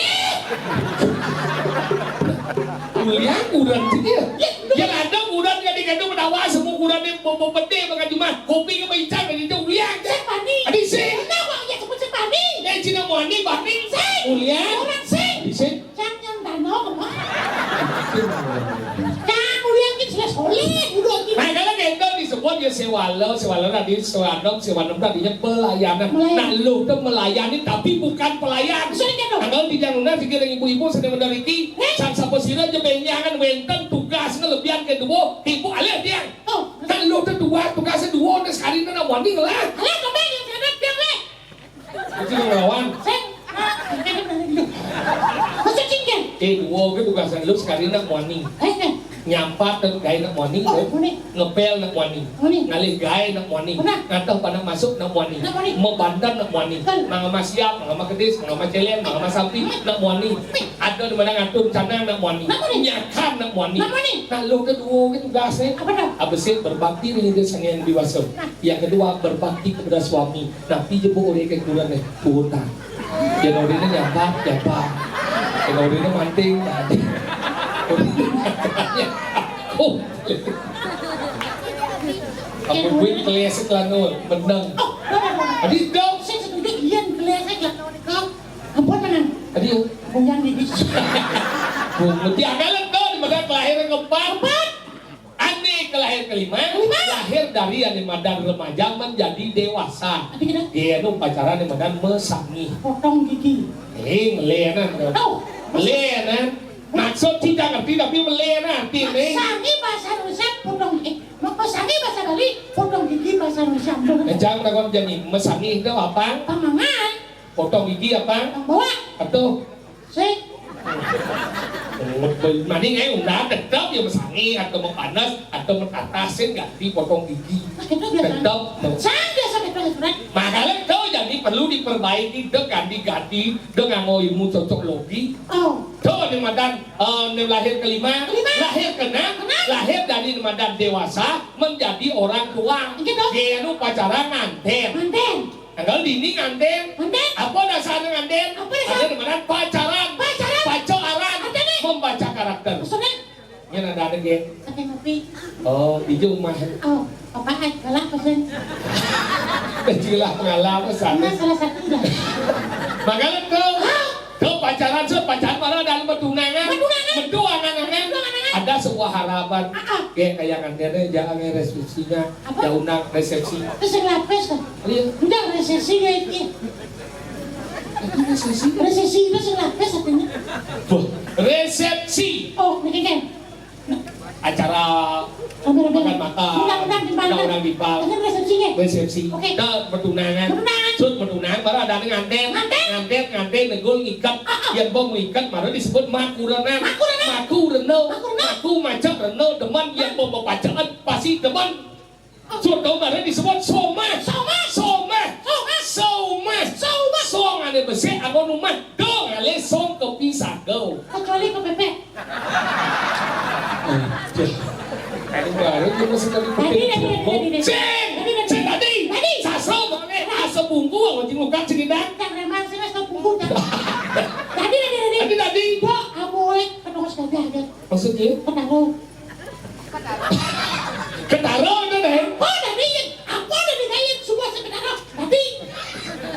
Uliang kurang sini ya. Ya, lu. Yang ada kurang jadi kandung dawa semua kurang ni bobo pedih makan cuma kopi ke maican jadi tu uliang. Sing Bani. Adi sing. Kenapa ya sebut sing Bani? Ya, Cina Muani Bani. Sing. Uliang. Orang sing. Adi sing. Cang yang danau kemana? Cang uliang kita sudah soleh, udah kita. Nah, kalau kento disebut ya sewalo, sewalo tadi, sewanom, sewanom tadinya pelayanan. Melayani. Nah, lu tuh melayani tapi bukan pelayan. Sorry, kento. Nah, kalau di jangan lupa, pikiran ibu-ibu sedang menderiki, eh? Sang sapa sira jebenyangan wenten tugas ngelebihan kedua, ibu alih tiang. Oh. Kan lu tuh dua, tugasnya dua, udah sekali nak muani lah. Alah, kembali yang sana, biar, eh. Itu yang ngelawan. Sing. Masa cingkir? Eh, dua ke tugasan lu sekali nak muani. Eh, eh. Nyampat nak gaé nak muani, oh, muani. Ngepel nak muani. Muani. Ngalih gaé nak muani. Benar. Ngateh panak masuk nak muani. Nak muani. Mabandan nak muani. Betul. Mangama siap, mangama kedis, mangama céléng, mangama sampi, nak muani. Wih. Ada di mana ngatur canang nak muani. Nak muani. Nyakan nak muani. Nak muani. Nah, lu kedua ke tugasnya. Apa dah? Abis itu berbakti dengan dia sang yang dewasa. Nah. Yang kedua, berbakti kepada suami. Nah, pi je bu orang ke kurang ni. Turun dah. Yang orang ni nyapa, nyapa. Yang orang ni manting, manting. Oh. Apa buat kelas kelanu, menang. Oh, dah, dah, dah. Tadi dong. Saya setuju, Ian kelas kelanu. Ampun, menang. Tadi ya. Buyang gigi. Bung, mesti agak lentol, di mana kelahiran keempat. Empat. Ane kelahir kelima, kelima. Lahir dari ane madan remaja menjadi dewasa. Arti kena? Dia anu pacaran ane madan mesangih. Potong gigi. Eh, melenan. Tahu. Melenan. Maksud tidak ngerti tapi melenan artine. Sangih bahasa Indonesia potong gigi. Mesangih bahasa Bali, potong gigi bahasa Indonesia. Ejang takon jani, mesangih itu apa? Pamangan. Potong gigi apa? Potong bawah. Aduh. Sih. Mending eh udah tetap ya mesangih atau mepanas atau metatasin ganti potong gigi. Nah, itu biasa. Tetap. Sang biasa betul, Fred. Makanya itu jadi perlu diperbaiki, dek ganti-ganti, dek nganggo ilmu cocok logi. Oh. Tuh, ni madan, eh, ni lahir kelima, kelima. Lahir keenam, keenam. Lahir dari ni madan dewasa menjadi orang tua. Iya, dong. Dia nu pacaran nganten. Nganten. Anggal dini nganten. Nganten. Apa dasarnya nganten? Apa dasar? Ada di mana pacaran. Pacaran. Pacaran. Apa nih? Membaca karakter. Maksudnya? Ini ada ada, Gen. Pakai ngopi. Oh, di rumah. Oh, apa? Galak pesan. Kecil lah pengalaman sana. Nah, salah satu dah. Makanya tuh. Hah? Tuh pacaran, set pacaran malah dalam pertunangan. Pertunangan. Metu angan-angan. Metu angan-angan. Ada sebuah harapan. Ah, ah. Kayak kayak ngantennya jangan resepsinya. Apa? Ya undang resepsi. Terus yang lapis kan? Iya. Udah resepsi ya ini. Itu resepsi. Resepsi itu yang lapis katanya. Wah, resepsi. Oh, ini kan. Acara makan-makan. Undang-undang timpal. Undang-undang timpal. Ini resepsinya. Resepsi. Oke. Kita pertunangan. Pertunangan. Sut pertunangan, baru ada nganten. Nganten? Nganten, nganten, negul ngikat. Ah, ah. Yang bom ngikat, baru disebut makurenan. Makurenan. Maku reno. Maku reno. Maku macam reno, demen, yang bom bepacaan, pasti demen. Sut dong baru disebut somah. Somah. Somah. Somah. Somah. Somah. Song ane besek, angon umah. Dong ale song kepisago. Kecuali kepepet. Anjir. Baru dia masih tadi. Tadi, tadi, tadi, tadi, tadi. Sing! Tadi, tadi. Sing tadi. Tadi. Sasro boleh. Asa bungku, aku jenguk kan segidang. Yang memang sih, asa bungku, kan. Tadi, tadi, tadi. Tadi, tadi. Gua, amoy, ketemu sekali aja. Maksudnya? Ketemu. Ketaro itu deh. Oh, tadi. Apa udah digayin? Semua seketaro. Tadi.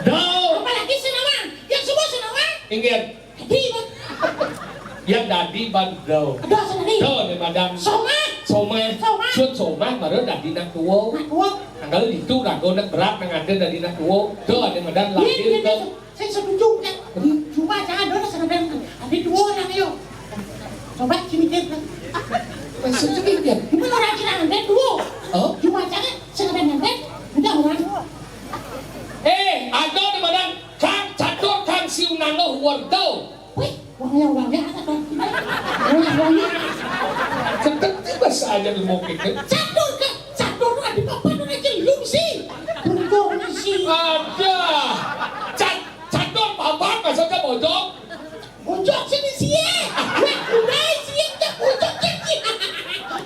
Dong. Apalagi senawan. Yang semua senawan. Inggir. Yang dadi bandel. Aduh, sorry. Tuh, ni madan. Somah. Somah. Somah. Sut somah, baru dadi nak tua. Nak tua. Anggal itu rago nak berat, nak ada dadi nak tua. Tuh, ni madan. Iya, lahir iya, ke iya. Saya setuju, kan. Hmm. Cuma jangan dulu sekedar ada dua orang, yuk. Coba sini, kan. Maksudnya, kan? Bukan orang kira ada dua. Oh? Cuma jangan sekedar nganten, udah orang. Eh, ada di mana? Kang catur, kang siu nanggo werda. Wih, wangnya, wangnya, apa tuh? Wangnya, wangnya. Seperti bahasa aja di mungkin. Catur, Kang. Catur tuh ada apa tuh, aja lu sih? Bungkung sih. Ada. Cat-, catur papan, maksudnya bojong. Bojong sini sih. Weh, udah sih, cak bojong, cak.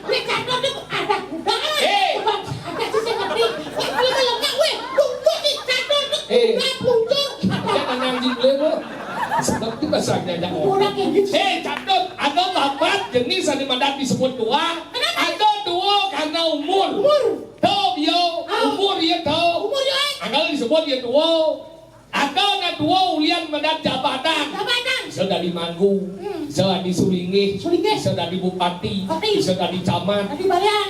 Weh, catur tuh ada kuda. Eh. Ada sih, saya ngerti. Weh, kalau nggak, weh, bungkung sih, catur tuh. Eh. Udah bungkung. Dia nang anjing beliau, Bu. Sebab itu bahasanya ada. Orang kayak gitu. Eh, catur, ada empat jenis yang madan disebut tua. Kenapa? Ada tua karena umur. Umur. Tahu, yo. Ah. Umur, ya, tahu. Umur, ya. Anggal disebut, ya, tua. Ada nak tua ulian madan jabatan. Jabatan. Bisa dadi manggu. Hmm. Bisa dadi sulinggih. Sulinggih. Bisa dadi bupati. Bupati. Bisa dadi camat. Dadi balian.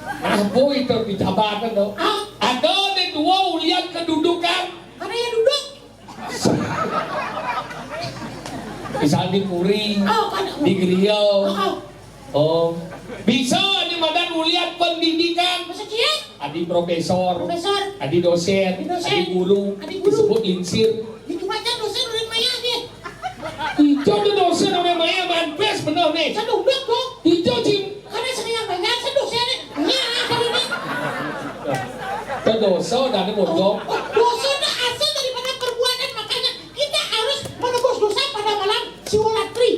Nah, boy, itu di jabatan, tuh. Ah. Ada nak tua ulian kedudukan. Ada yang duduk. Misal di puri, oh, kan, di griya. Oh. Oh. Bisa ni madan ulian pendidikan. Masa cie? Adi profesor. Profesor. Adi dosen. Adi dosen. Adi guru. Adi guru. Disebut linsir. Itu macam dosen orang maya ni. Ijo tu dosen orang maya, manpes benar ni. Satu udah kok. Ijo, Jim. Karena saya yang banyak, saya dosen ni. Banyak, ah, kali ni. Itu dosa dan ini bodoh. Oh, dosa itu asal daripada perbuatan, makanya kita harus menebus dosa pada malam Siwolatri.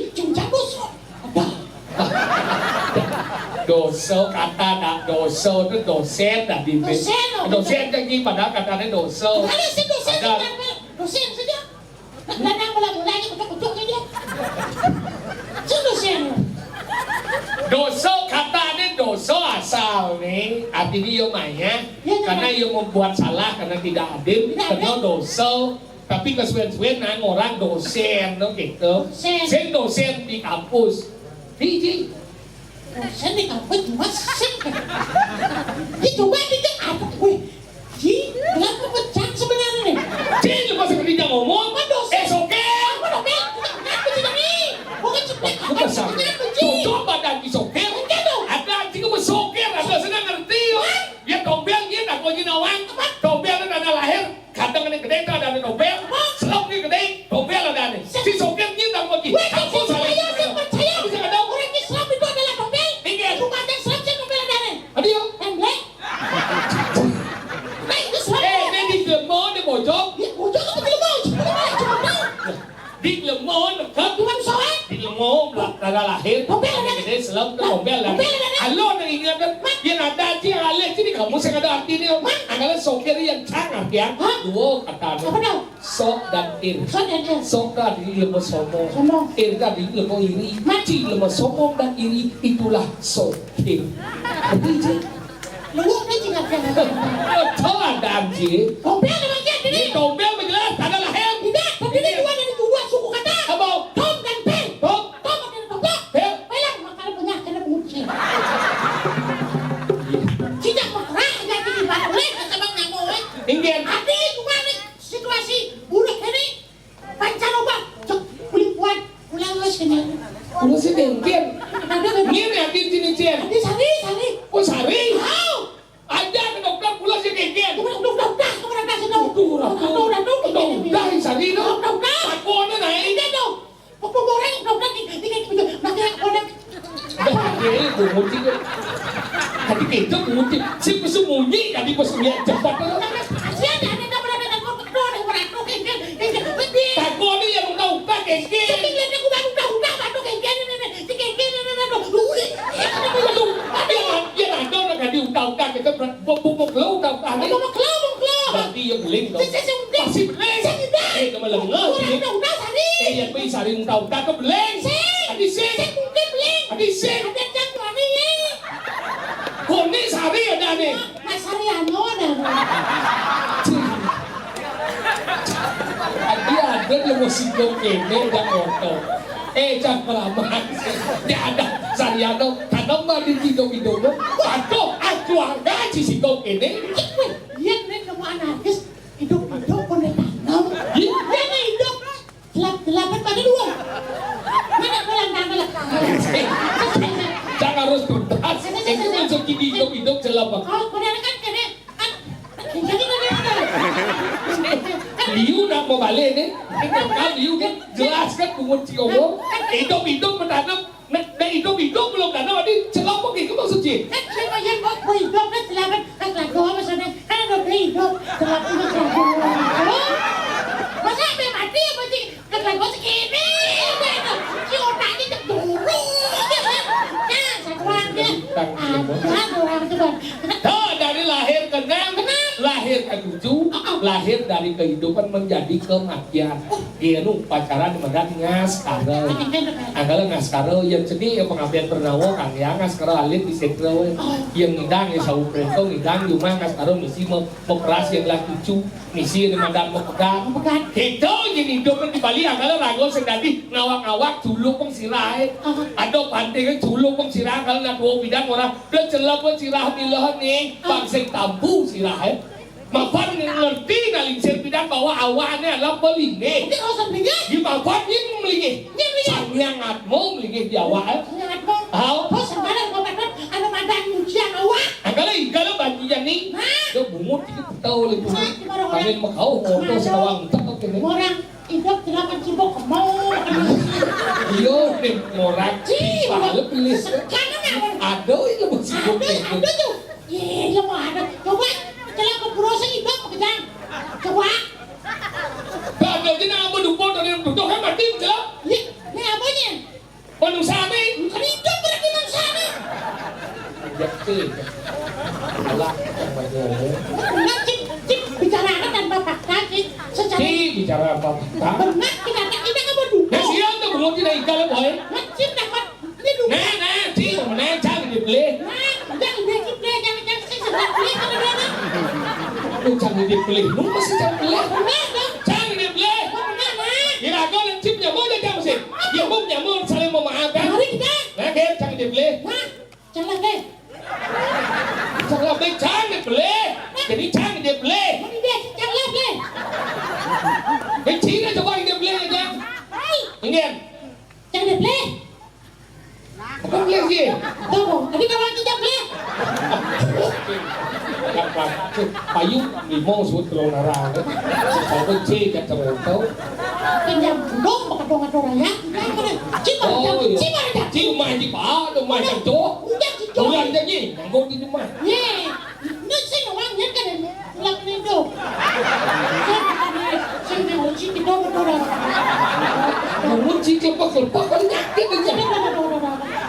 Dosa, kata dak dosa tu dosen dah di Dosen, oh, dosen betul. Kan, padahal katanya dosa. Ada si dosen ada. Dosen saja. Kadang mula-mula aja kutuk-kutuk saja. Si dosen. Dosa, katanya dosa asal ni, artinya ia maya. Ya, karena ia membuat salah karena tidak adil, tidak adil. Kena dosa. Tapi kesuwen-suwen nang orang dosen tu gitu. Dosen. Sing dosen di kampus. Biji. Dosen di kampus cuma sing. Ini coba dikit apa? Wih, Ji, kenapa pecah sebenarnya nih? Ji, lu masih kerja ngomong? Apa dosen? Eh, soker. Apa dosen? Kenapa sih ini? Bukan ceplek. Apa sih? Kenapa, Ji? Cocok badan di soker. Enggak dong. Ada anjing mau soker, ada senang ngerti. Hah? Ya tombel dia nak kau nawang. Apa? Tombel tu tanah lahir. Kadang ni kedai tu ada ni tombel. Selop ni kedai, tombel ada ni. Si soker ni tak pergi. Weh, aku salah. Saya, saya percaya. Tapi saya ada. Orang Islam itu adalah tombel. Tinggal. Rumah dan Islam saya tombel ada ni. Ada ya? Tombel. Nah, itu Islam. Eh, ni di Glemon, di Bojong. Ya, Bojong apa Glemon? Glemon, Glemon. Di Glemon, dekat. Tuan Soe. Di Glemon, tanah lahir. Tombel ada ni. Jadi selop tu tombel ada ni. Tombel ada ni. Alo nak ingat kan? Mak. Dia ada je, alih sini kamu saya ada arti dia. Mak. Angkala soker yang cang artian. Hah? Dua kata. Apa tau? Sok dan ir. Sok dan ir. Sok tadi lemah sombong. Sombong. Ir tadi lemah iri. Mati lemah sombong dan iri, itulah sokir. Betul je. Lu kan juga kan. Betul ada je. Tombel ada lagi ada ni. Ini tombel menjelas ada lahir. Tidak, tapi ini dua dari dua suku kata. Apa? Tom dan pel. Tom. Tom ada tombel. Pel. Pel yang makan banyak kena kunci. Tidak bergerak jadi di mana boleh sama nyamuk eh. Inggih. Hati cuma ni. Situasi buruk ini pancaroba. Cek, kulit kuat, pulang lu sini. Lu sini, Cin. Ada kan? Ngene, Cin, sini, Cin. Di Sari, Sari. Oh, Sari. Au. Ada ke dokter pulang sini, Cin. Udah, udah, udah, udah, udah, udah, sini. Udah, udah, udah, udah, udah, udah, Sari, no. Udah, udah. Takutnya naik. Enggak dong. Kok mau goreng, udah, udah, di, di, di, di, makin aku udah. Dah, dia itu bungut itu. Tadi kita bungut itu. Si pesu bunyi, tadi pesu dia cepat. Kasihan ya, ada, ada, ada, ada, ada, ada, ada, ada, ada, ada, ada. Takut ni yang udah-udah, kengkeng. Tapi dia, dia udah, udah, udah, udah, kengkeng, ini, ini, si kengkeng, ini, ini, ini, ini. Aduh, aduh. Dia, dia ada nak tadi udah-udah, kita ber-, bu-, bu-, bu-, udah-udah ni. Bubuk lo, bubuk lo. Berarti dia beling, tau. Si, si, si, si. Pasti beling. Si, si, si. Eh, nama lengah, si. Udah, udah, udah, Sari. Eh, yang pergi Sari udah-udah ke beling. Si. Tadi si. Si mungkin beling. Tadi si. Ada yang berani, ya. Kau ni Sari ada ni. Mas Ariano dah. Dia ada dia mau singgah kene, dia kotor. Eh, jangan kelamaan. Dia ada Sariano, tanam mah di hidup-hidup. Waduh, ah, keluarga si singgah kene. Iya, ini semua anarkis. Hidup-hidup boleh tanam. Iya. Dia hidup. Gelap-gelapan pada dua. Mana pulang tangan lah. Jangan harus tuntas. Itu masuk gini hidup-hidup gelap. Oh, benar kan kene? Kan, jadi kan ada. Liu nak mau balik ni. Kan liu kan jelas kan bungut si Owo. Hidup-hidup bertanam. Nah, nah, hidup-hidup belum tanam, tadi celok begitu maksudnya. Kan saya yang mau hidup kan selamat. Kan lagu apa sana? Kan ada beli hidup. Selamat hidup. Masa sampai mati apa sih? Kan lagu segini. Si otaknya cedurung. Ya, satuan dia. Ada orang tu kan. Tuh, dari lahir ke enam, lahir ke tujuh, lahir dari kehidupan menjadi kematian. Iya, nu pacaran dengan ngaskara. Angkala ngaskara, yang seni ya pengabdian bernawa kan ya, ngaskara alit di sentra we. Yang ngidang ya sawu prento, ngidang cuma ngaskara misi me-, meperas yang lah cucu, misi yang madan mepegat. Mepegat. Kita yang hidup di Bali, angkala raga sing dadi ngawak-ngawak culuk pun sirah, eh. Ada pantai kan culuk pun sirah, kalau nak dua bidang orang, dia celap pun sirah bilah ni, bang sing tampu sirah, eh. Mapan ngerti nak lingsir pidan bahwa awaknya adalah pelinggih. Ini urusan pelinggih? Di mapan ini melinggih. Ini melinggih. Sang Hyang Atma melinggih di awak, eh. Sang Hyang Atma. Hau. Bos, sembarang kau patut ada madan ujian awak. Angkala, angkala banjian ni. Hah? Dia bungut tiga petau lagi. Hah, gimana orang? Angin mekau, motor sawang, tak kau kena. Orang hidup tidak mencibuk kemau. Iya, ni orang. Cih, pala pelis. Sekarang apa? Ada, iya, masih ada, ada tu. Iya, iya, mah ada. Coba, celaka berosa hidup kejang. Coba. Kagak je nak apa dukun tadi yang tuduh kan mati je. Iya, ni apanya? Manusia ni. Bukan hidup berarti manusia ni. Alah, yang banyak. Nah, Cip, Cip, bicara tanpa fakta, Cip. Secara Cip, bicara tanpa fakta. Benar, kita tak, kita kan berdua. Nah, siapa tuh, bungut, tidak ikan, boy? Nah, Cip dapat, ini dulu. Nah, nah, Cip, mana yang cang di beli? Nah, jangan dia Cip, dia jangan, jangan, saya sedang beli, kalau dia, nah. Lu cang di beli, lu masih cang beli? Nah, dong. Cang di beli. Benar, nah. Kira kau yang Cip nyamuk aja, cang masih. Nyamuk, nyamuk, saling memaafkan. Mari kita. Nah, dia cang di beli. Nah. Cang lah, Blé. Cang lah, Blé, cang deh, Blé. Jadi cang deh, Blé. Mending dia cang lah, Blé. Ini Cina coba ini, Blé, ya, Cang. Hai. Ini kan. Cang deh, Blé. Apa Blé sih? Tuh, tadi kalau kita Blé. Apa? Payu limau suut kalau nara. Kalau C kata orang tahu. Kenyang dong, pakai dong, dong, ya. Cimar, Oh, iya. Cimar, Cimar. Cimar, Cimar. Aduh, macam tu. Udah, Cimar. Bulan jadi, nganggur di rumah. Ye. Ini sih orang ya kan, lak ni tu. Sing ni uji kita betul. Uji cepat, cepat, kan nyakit aja.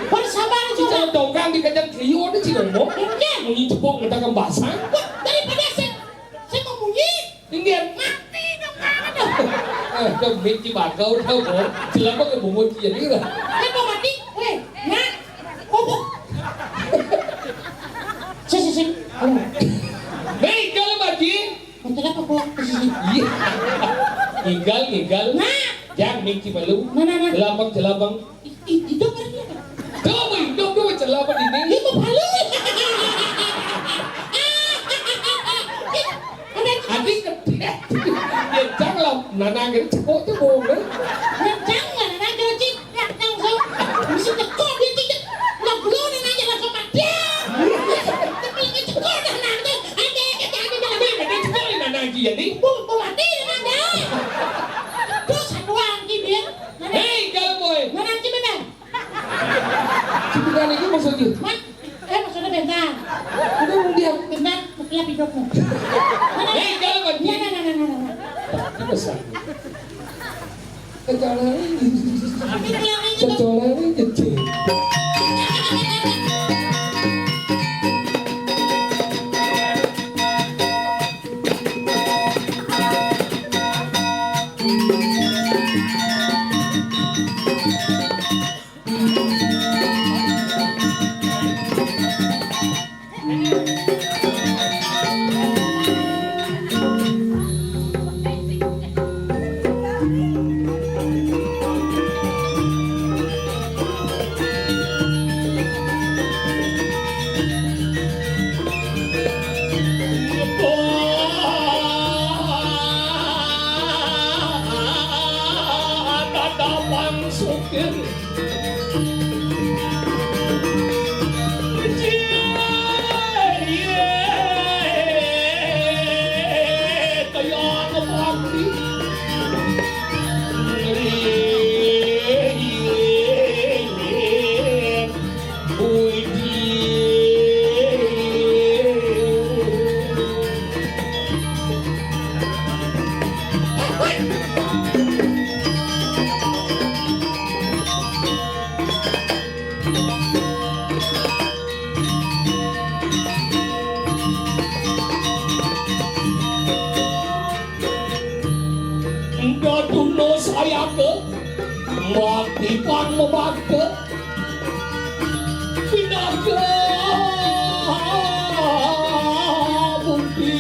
Bersabar, Kita coba. Dongkang di kacang kriyo ni, Cik Romo. Iya. Munyi cepok, minta kembasa. Wah, daripada saya, saya mau munyi. Tinggal. Mati dong, mana dong? Eh, dah mimpi bakau dah, Bor. Selama ke bungut dia ni lah. Kenapa mati? Weh, nak. Kobok. Sini, sini, sini. Hei, kalau mati. Mati apa kau? Sini, sini. Iya. Tinggal, tinggal. Nah. Jangan mimpi malu. Nah, nah, nah. Jelabang, jelabang. I-, i-, itu kan dia. Coba hidup tu macam apa ini? Itu palu. Ada Adik ngetek. Dia cang lah. Nanang kena cekok tu bohong kan? Dia cang lah, nanang kena cik. Ya, cang so. Mesti cekok dia cik. Lah, belum nanang je lah sopan. Dia. Tapi lagi cekok dah nanang tu. Ada kata ada dah. Dia kena cekok ni nanang dia ni. Bung, bung hati nanang dah. Terus satu orang dia. Hei, kalau boy. Nanang cik benar. Cipikan itu maksudnya? Mat, eh, maksudnya bentar. Udah, udah. Bentar, masalah hidupmu. Hei, kalau Mat. Nah, nah, nah, nah, nah, nah. Itu besar. Kecolongan. Tapi pulang ini tuh. Kecolongan kecil. Tatapan sopir. Daduna sayaka, mati pang mabakta, pinaka bunti.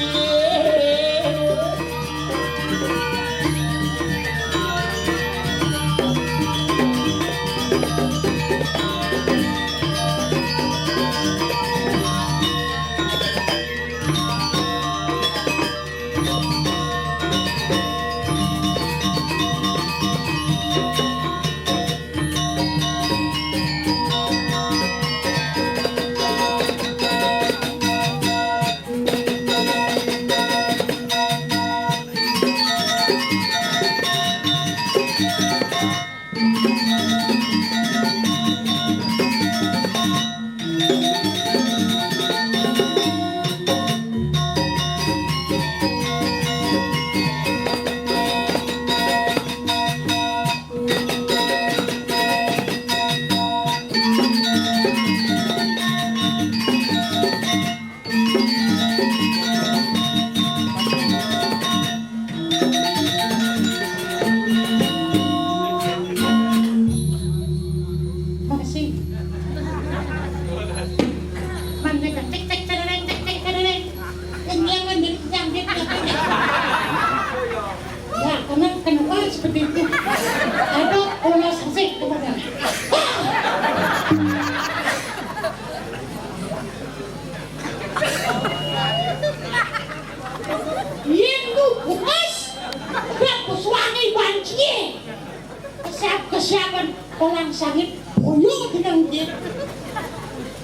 Kesiapan orang sangit boyo jeneng dia.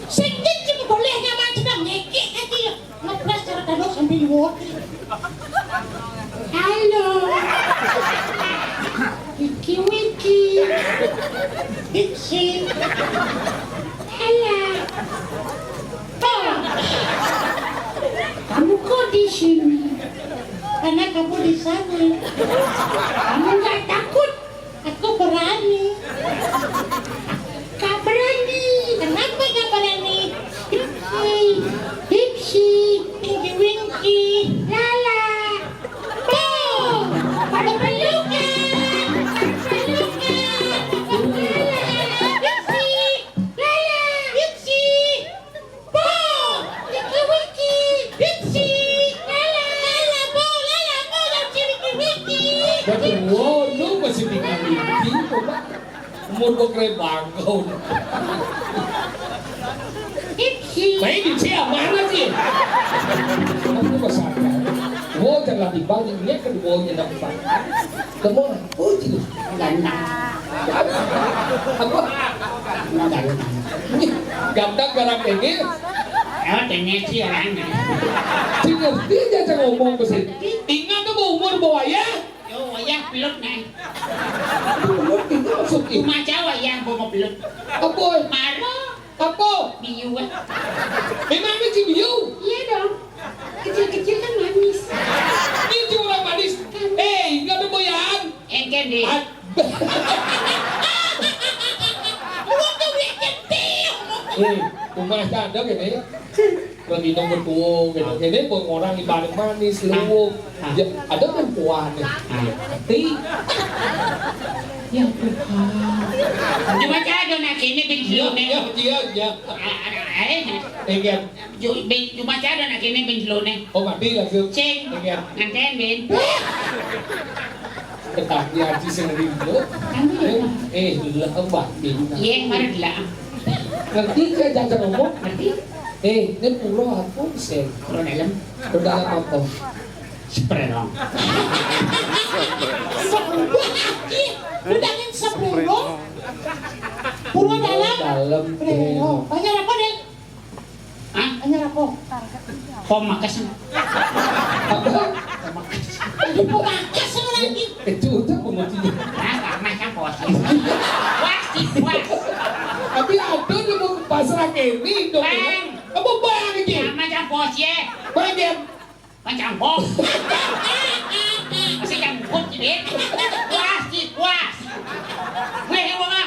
Sing cek cuma boleh nyaman jeneng ngekek aja ya. Ngepres cara tanduk sambil nyuwun. Halo. Wiki Wiki. Dipsi. Halo. Bos. Kamu kok di sini? Karena kamu di sana. Kamu nggak takut? Aku berani. Kak berani. Kenapa gak berani? Dipsi, Dipsi, Winky Winky, Lala. Tuh, pada pelukan, pada pelukan, pada pelukan. Dipsi, Lala, Dipsi. Po, Wiki Wiki, Dipsi, Lala, Lala, Po, Lala, Po, Dipsi, Wiki Wiki. Waduh, wono masih tinggal Wiki, coba. Umur kok keren bangkau. Dipsi. Main Dipsi yang mana sih? Aku kesana. Wo, jangan latih banget, ini kedua aja dapat. Kamu, oh, gitu. Ganteng. Apa? Ganteng. Ganteng garang ini. Oh, tanya sih orangnya. Sing ngerti aja, saya ngomong ke sini. Ingat tuh, umur bawa ya? Yo, wayah belut nih. Umur itu maksudnya. Cuma Jawa ya, bawa belut. Apa? Maro. Apa? Biu. Memangnya si Biu? Iya dong. Kecil-kecil kan manis. Ini cuma orang manis. Eh, nggak ada boyan. Engken deh. Ad- Eh, rumah sadar gini. Lagi nomor dua gitu. Ini pun orang di balik manis, luwung. Ya, ada perempuan nih. Ti. Ya Tuhan. Cuma ada nak ini bin Iya, Jlone. iya, iya, iya. Ah, ah, eh, Eh, iya. Ju-, bin, cuma ada nak ini bin Jlone. Oh, mati langsung. Cing. Iya. Nganten bin. Tetapi aji sing rindu. Nanti ya. Eh, eh, lah, Mbak Bina. Iya, mari lah. Ngerti ke jajan ngomong? Ngerti? Eh, ini pura apa sih? Pura dalam. Pura dalam apa? Sprelong. Sebuah aji, udah Sprelong. Pura dalam. Dalam. Sprelong. Banyak apa, Dek? Hah? Anyar apa? Pom makes. Apa? Pom makes. Aduh, pom makes lagi. Itu udah pengertian. Nah, karena kan bos. Puas, sih, puas. Tapi ada lu mau pasrah ke ini dong. Bang. Apa bang ini? Sama aja bos ya. Bang dia. Pancang bos. Masih yang bukut, Cibit. Puas, Cik, puas. Weh, yang bawa.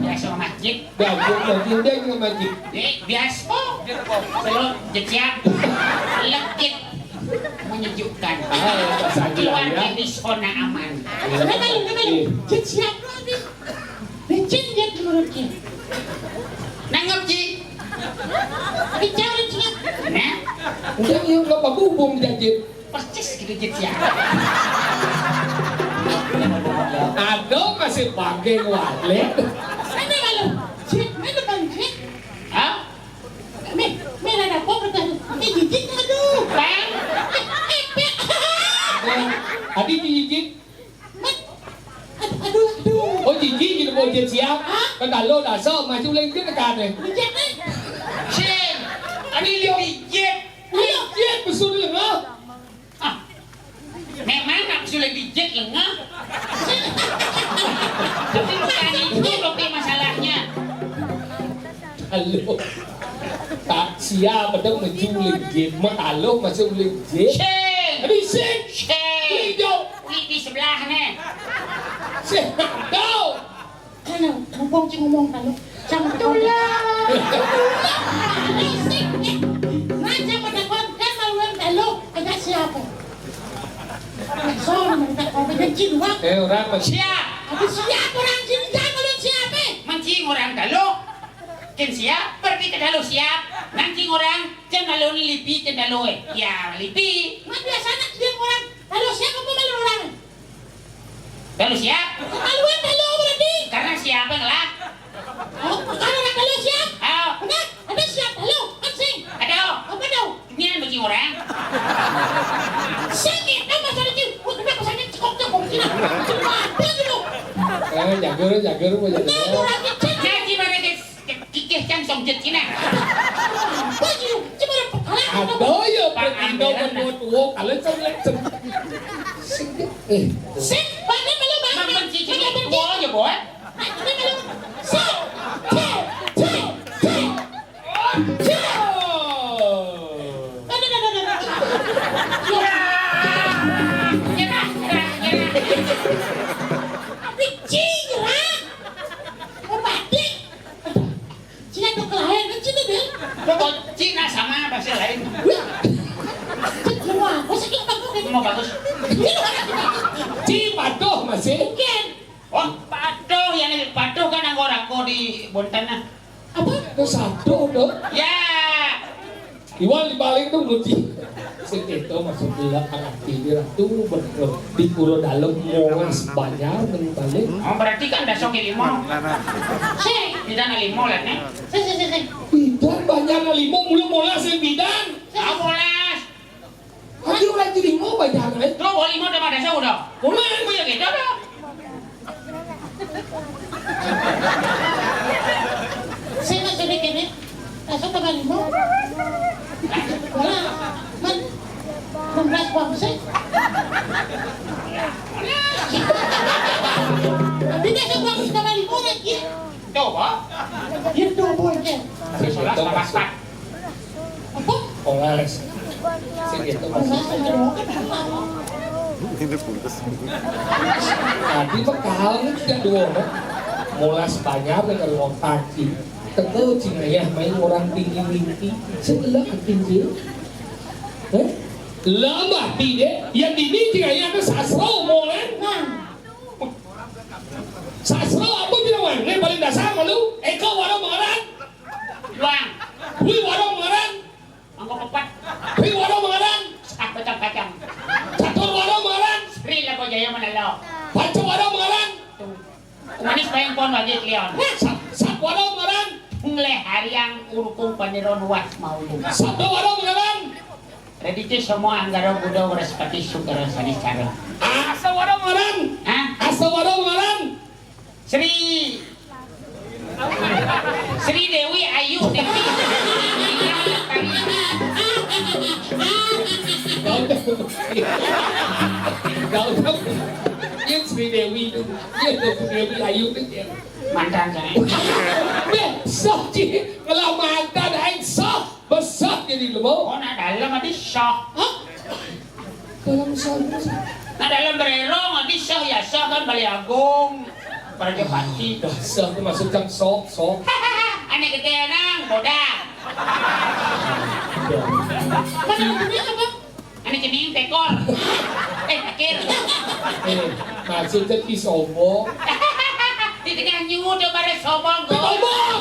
Biasa sama masjid. Bagus, bagus. Dia juga masjid. Eh, biasa. Selalu jejak. Lekit. Menyejukkan. Ah, ya, tak saja, Keluar ya. Dari zona aman. Iya. Kenapa lu, kenapa lu? Iya. Jejak lu, Cik. Licin dia menurut Cik. Nanggap, Cik. Bicara, Cik. Nah. Udah, yuk, nggak apa-apa, hubung dia, Cik. Persis gitu, Cik, ya. Aduh, masih pakai wallet. Ini kalau Cik, ini depan Cik. Hah? Mi, mi, ada apa bertanya? Ini gigit, aduh. Bang? Eh, eh, eh. Bang, tadi gigit. Aduh, aduh. Oh, jijik gitu, mau ujian siap. Hah? Kan kalau dasar, masih ulang dia tekan, eh. Ujian, eh. Sing, tadi dia pijit. Ayo. Pijit, besar dia, ha? Ah. Memang nak sulit pijit, lengah. Tapi bukan itu, tapi masalahnya. Halo. Tak siap, ada maju uling jit. Mak halo, masih uling jit. Sing. Tapi sing. Sing. Uling jauh. Wih, di sebelah nih. Sing. Tahu. Halo, mumpung cing ngomong halo. Sama tulah. Sing. Nah, sama takon kan maluan halo. Ada siapa? Sorry, minta kau bikin cing, Wak. Eh, orang apa? Siap. Ada siap orang cing, jangan maluan siapa? Mancing orang halo. Kin siap, pergi ke dalu siap. Nanti orang, cen dalu ni lipi, cen dalu, eh. Ya, lipi. Mat biasa nak dia orang. Dalu siap apa malu orang? Dalu siap. Malu dalu berarti. Karena siapa ngelak? Oh, kalau orang dalu siap? Oh. Benar, ada siap dalu, kan sing. Ada. Apa dalu? Nian bagi orang. Sakit, nama sakit? Wah, kenapa sakit? Cekok-cekok, sini. Cuma ada dulu. Ah, jagur, jagur, mau jagur. Nah, gimana, guys? Kikih can song jet cina. Aduh, ya, Pak Ando, menurut wo, kalau kan, eh. Sip, Pak, ini belum, Pak. Membenci cina, wo, ya, boy. Ini belum. Sip, sip, sip, sip. Cina sama bahasa lain. Mau bagus. Ci patuh masih. Oh, patuh, ya, nih, patuh kan anggo-anggo di Bontan, nah. Apa? Itu satu, tuh. Ya. Iwan dibalik tuh, Guci. Sing itu maksud dia, arti dia tuh bener. Di Pulau Dalam molas banjar dari balik. Oh, berarti kan dasok limo. Sing, bidan limo lah, nih. Sing, sing, sing, sing. Bidan banjar limo, mulu molas yang bidan. Ah, molas. Lagi orang jadi mau banyak, eh? Tuh, boleh mau sama dasok udah. Boleh. Boleh gitu dah. Saya nggak jadi gini. Dasok tambah lima. Nah, man, enam belas bangsa. Tapi dasok bangsa tambah lima lagi. Coba. Dia double, ya. Sebelas tambah empat. Apa? Olas. Sing gitu, Mas. Olas sama dua kan sama. Ini putus. Tadi bekal tidak dua, no? Molas banjar dengan wong tadi. Tekel cing ayah main orang tinggi-tinggi. Sebelah tinggi. Eh? Lama tidak. Yang ini cing ayah itu sasro molan. Nah. Sasro apa tidak, Wan? Ini paling dasar malu. Eko warung mengeran. Luang. Hui warung mengeran. Mangkok empat. Hui warung mengeran. Setak kacang-kacang. Catur warung mengeran. Sri Lako Jaya Manalo. Panca warung mengeran. Tuh. Manis bayang pon lagi kelion. Sat, sat warung mengeran. Ngeleh hariang urukung paniro luas mau juga. Sabda warung mengeran. Redite semua anggara Buddha Wraspati Sukara Sanicara. Asa warung mengeran. Hah? Asa warung mengeran. Sri Sri Dewi Ayu Dewi. Gak usah. Ini Sri Dewi itu. Iya, Dewi Ayu itu, ya. Mantan saya. Beh, sok, Ci. Ngelah mantan, aing sok. Besar jadi lebo. Oh, nak dalam adi sok. Hah? Dalam sana. Nah, dalam bererong, nanti sah ya sah kan, Bali Agung, Prajapati. Dah, sah itu maksudkan sok, sok. Ane gede nang, bodak. Mana gede apa? Ane cening tekor. Eh, akhir. Eh, maksudnya ki sombong. Di tengah nyudo pada sombong, kok. Sombong.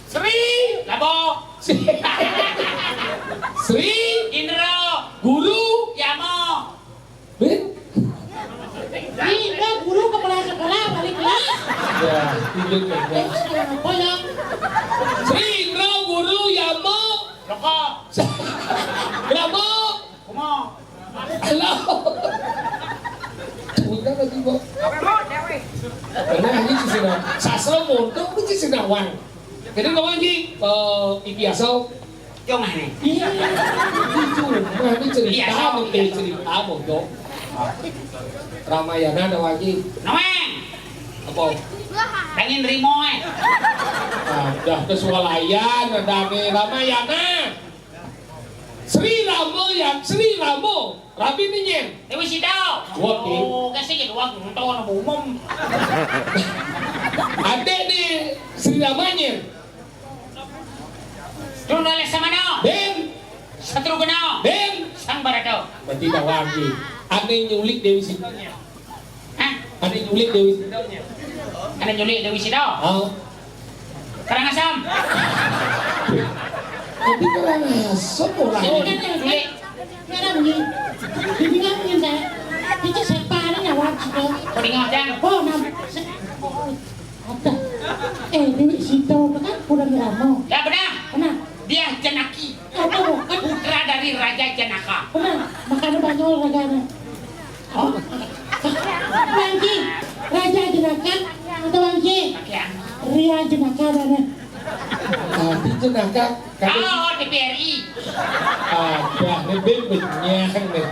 Sri. Labo. Sri. Indro. Guru. Yamo. Bin. Indro guru kepala sekolah balik kelas. Ya, itu kan, ya. Apa ya? Sri Indro guru Yamo. Rokok. Yamo. Kumo. Halo. Bukan lagi, Bo. Karena ini sih sih, nah. Sastra mondok, ini sih, nah, Wan. Jadi, Wan, Ji, eh, Ipi Asau. Yo, mana? Iya. Itu, nah, ini cerita, Iya, mau iya. Cerita, mondok. Ramayana ada lagi. Noeng. Apa? Pengen rimo, eh. Ada kesualayan, ada nih Ramayana. Sri Ramo ya, Sri Ramo. Rabi ni nyen. Dewi Sida. Wah, Ki. Oh, kasi gitu, wah, untung anak umum. Adek ni Sri Rama nyen. Dulu oleh sama no. Ben. Satru kena. Ben. Sang Barato. Berarti dah wagi. Ane nyulik Dewi Sida nyen. Hah? Ane nyulik Dewi Sida nyen. Ane nyulik Dewi Sida. Ah. Karangasem. Tapi Karangasem orang. Oh, ini nyulik. Ini kan ini saya. Ini siapa ini ya, Wan, Sida? Kau dengar, Jang? Oh, nam-, se-, oh, ada. Eh, Dewi Sida kan kurang lama. Ya, benar. Benar. Dia Janaki. Apa, Bu? Kan putra dari Raja Janaka. Benar. Makanya banyak rajanya. Oh. Wangké, Raja Jenaka atau Wangké? Ria Jenaka ada. Tadi Jenaka, kata Oh, T V R I. Ada, ini ben benyang nih.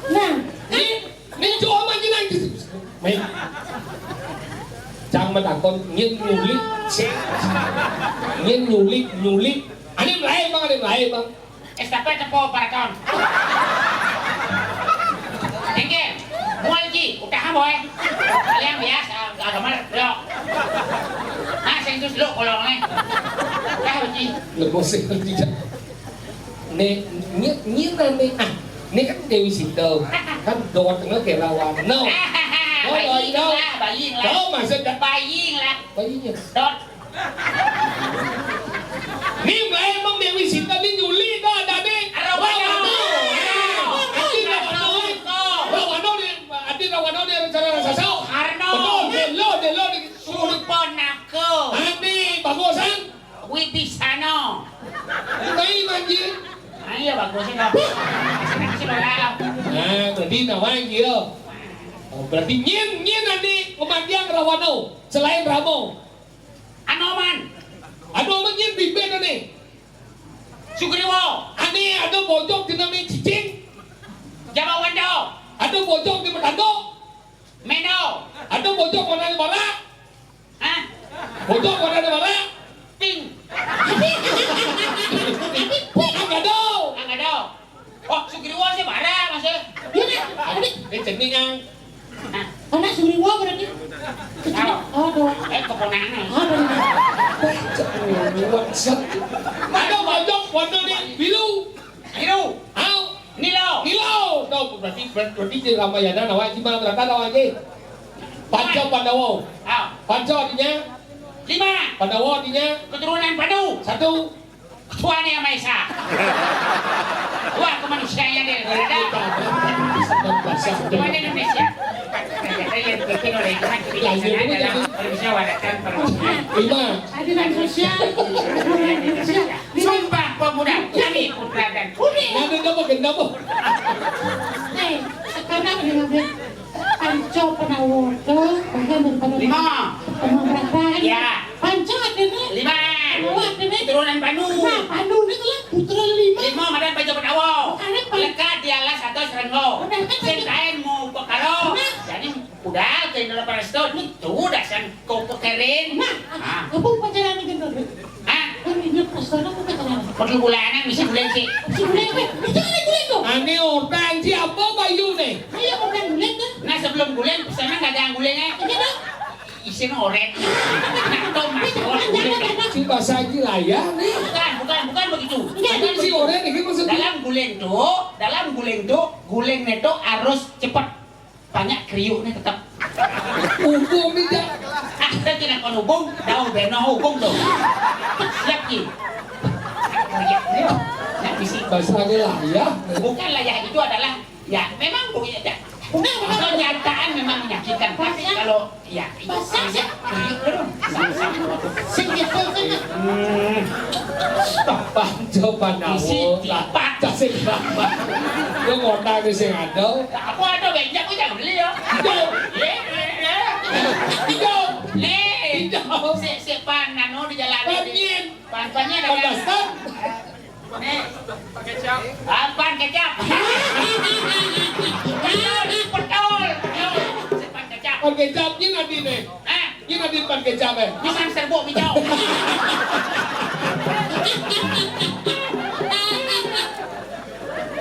Nah, ini, ini cuma gini. Nih. Cang matakon, nyén nyulik. Nyén nyulik, nyulik. Ané melaé, Bang, ané melaé, Bang. Estafet apa maraton? Énggé, mual ji, utaha boé. Kalian biasa, agama lo. Nah, sensus lo kolongnya. Utaha ji. Lego sih tidak. Né, nyé, nyé nané, ah, né kan Déwi Sinta. Kan dot tengah kelawan. No. Oh, Baying no. Lah, baying lah. Kau maksud tak Baying lah. Bayingnya. Dot. Ni mulai emang Déwi Sinta ni nyuli dah ada ni. Rawano. Rawano. Adi Rawano. Rawano ni, Adi Rawano ni rencana raksasa. Arno. Betul, Delo, Delo ni. Surpanaka. Ani, bagus kan? Wibisana. Ini manji. Ah, iya, bagus kan? Senang sih, Bang. Nah, berarti nawai dia. Oh, berarti nyén, nyén adi pemandian Rawano selain Rama. Anoman. Anoman nyén bibit ané. Sugriwa. Ané ada bojog jenengé Cicing. Jamawanda. Ada bojog di Matando. Meno. Ada bojog warna bara. Hah? Bojog warna bara. Pink. Angado. Angado. Oh, Sugriwa sih bara, Mas. Iya, Nek. Ini ceningan. Anak Sugriwa berarti. Tahu. Aduh. Eh, keponakan. Aduh. Ada bojog warna ni biru. Biru. Au. Nilo. Nilo. Tahu berarti, berarti di Ramayana nawa gimana berarti nawa lagi? Panca Pandawa. Ah. Panca artinya? Lima. Pandawa artinya? Keturunan Pandu. Satu. Tuhan Yang Maha Esa. Wah, kemanusiaan dia berbeda. Tuhan Indonesia. Saya bikin oleh Tuhan, jadi jangan dalam permisi wadakan permisi. Lima. Adilan sosial. Adilan sosial. Sumpah Pemuda, kami putra dan putri. Nggak ada apa, kenapa? Eh, sekarang dengan Panca Pandawa, bahkan daripada Lima. Panca berapa? Ya. Panca ada ni. Lima. Pandawa ada ni. Keturunan Pandu. Nah, Pandu ni telah putra lima. Lima madan Panca Pandawa. Bukan apa? Lekat di alas atas renggo. Benar kan? Sing kain mau pekara. Nah. Jadi, budal ke Indra Parasto ni tu dah sang kau pekerin. Nah, ah, apa upacara ni, Gendut? Hah? Kan ini pesanan bukan jalan. Perlu bulanan, mesti bulan sih. Mesti bulan, weh. Mesti ada bulan tu. Ané orang ji apa bayu ni? Ayo, orang bulan tu. Nah, sebelum bulan, pesanan dagang guling, eh. Iya, dah. Isin orén. Nak tahu, Mas, orang guling. Si bahasa ji layah ni. Bukan, bukan, bukan begitu. Bukan si orén ni maksudnya. Dalam guling tu, dalam guling tu, guling ni tu harus cepat. Banyak kriuknya tetap. Hubung ni dah. Ah, kita tidak akan hubung, dah beno hubung tu. Siap ki. Kriuk ni. Nak bisi. Bahasa ni layah. Bukan layah, itu adalah, ya, memang bunyi aja. Bukan, bukan. Kenyataan memang menyakitkan. Tapi kalau, ya, bahasa sih. Kriuk tu. Sing gitu kan. Hmm. Panca Pandawa. Isi tipak. Tasik Babat. Lu ngondang di sing ada. Apa ada benjak, aku jangan beli ya. Hijau. Lé, lé, lé. Hijau. Lé. Hijau. Sik, sik pan, anu di jalan. Pan nyén. Pan, pan nyén ada. Pan dasar. Nih. Pan kecap. Ah, pan kecap. Betul, betul, betul. Sik pan kecap. Pan kecap nyén adi nih. Ah. Nyén adi pan kecap, eh. Pisang serbuk hijau.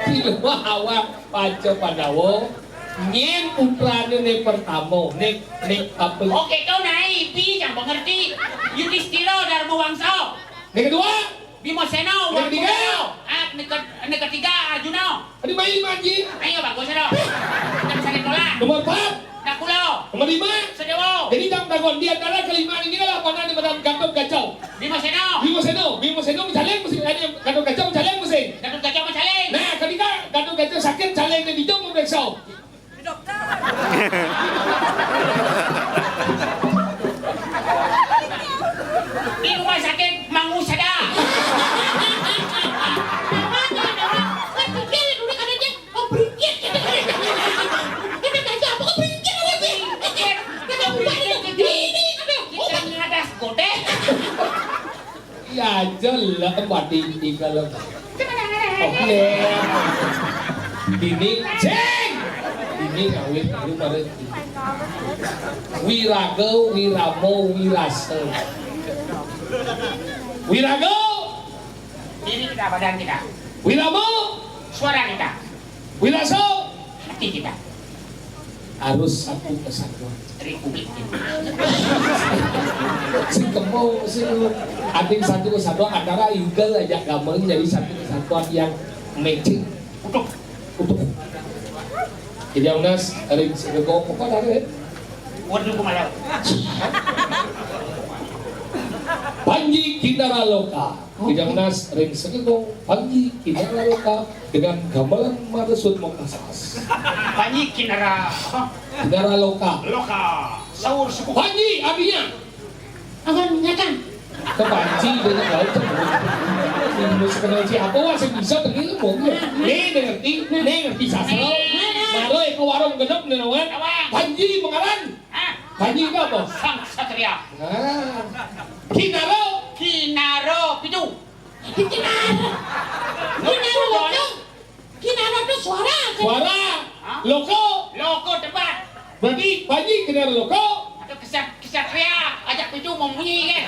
Di luar awak Panca Pandawa, nyén putrané né pertama, né, né apa? Oké, kau naik, pi, jangan mengerti. Yudhistira Dharma Wangsa. Né kedua? Bimasena, Né ketiga? Wangkuna. Ah, né ke-, né ketiga Arjuna. Adi main, Manji. Ayo, bagus, Ro. Kita bisa ditolak. Nomor empat. Nakula. Nomor lima. Sedewa. Jadi, jam dagon di antara kelima ini adalah mana di mana Gatot Kaca? Bimasena. Bimasena. Bimasena mencaleng mesin. Eh, Gatot Kaca mencaleng mesin. Gatot Kaca mencaleng. Nah, ketika Gatot Kaca sakit, caleng dia dijok memeriksa. Dokter. Di rumah sakit Mangusada. Apa dia, Dok? Kan dia dulu kan dia, oh, beringkit. Kata Kaca, apa kau beringkit? Aja lah, mati tinggal. Oke. Dini, cing. Dini ngawit, lu pada. Wiraga, wirama, wirasa. Wiraga. Diri kita, badan kita. Wirama. Suara kita. Wirasa. Hati kita. Harus satu kesatuan. Republik kita. Sing kemo, sing lu. Ating satu kesatuan antara Eagle aja gamelan jadi satu kesatuan yang matching. Utuh. Utuh. Jadi, Unas, ring segego, apa ada? Waduh, kumalau. Panji Kinara Loka. Tidak nas ring segego, Panji Kinara Loka dengan gamelan Maresut Mokasas. Panji Kinara, apa? Kinara Loka. Loka. Saur suku. Panji, artinya. Awan nyata. Ke Panji, dia tahu. Ini sekenal si apa, wah, sing bisa tengil, mau. Nih, dia ngerti, nih, ngerti sastra. Baru ke warung genep, nih, Wan. Panji, pengaran. Hah? Panji itu apa? Sang Satria. Nah. Kinaro. Kinaro pitu. Kinaro. Kinaro itu. Kinaro itu suara. Suara. Hah? Loko. Loko tempat. Berarti Panji Kinaro Loko. Atau kesat, kesatria, ajak pitu mau bunyi kan?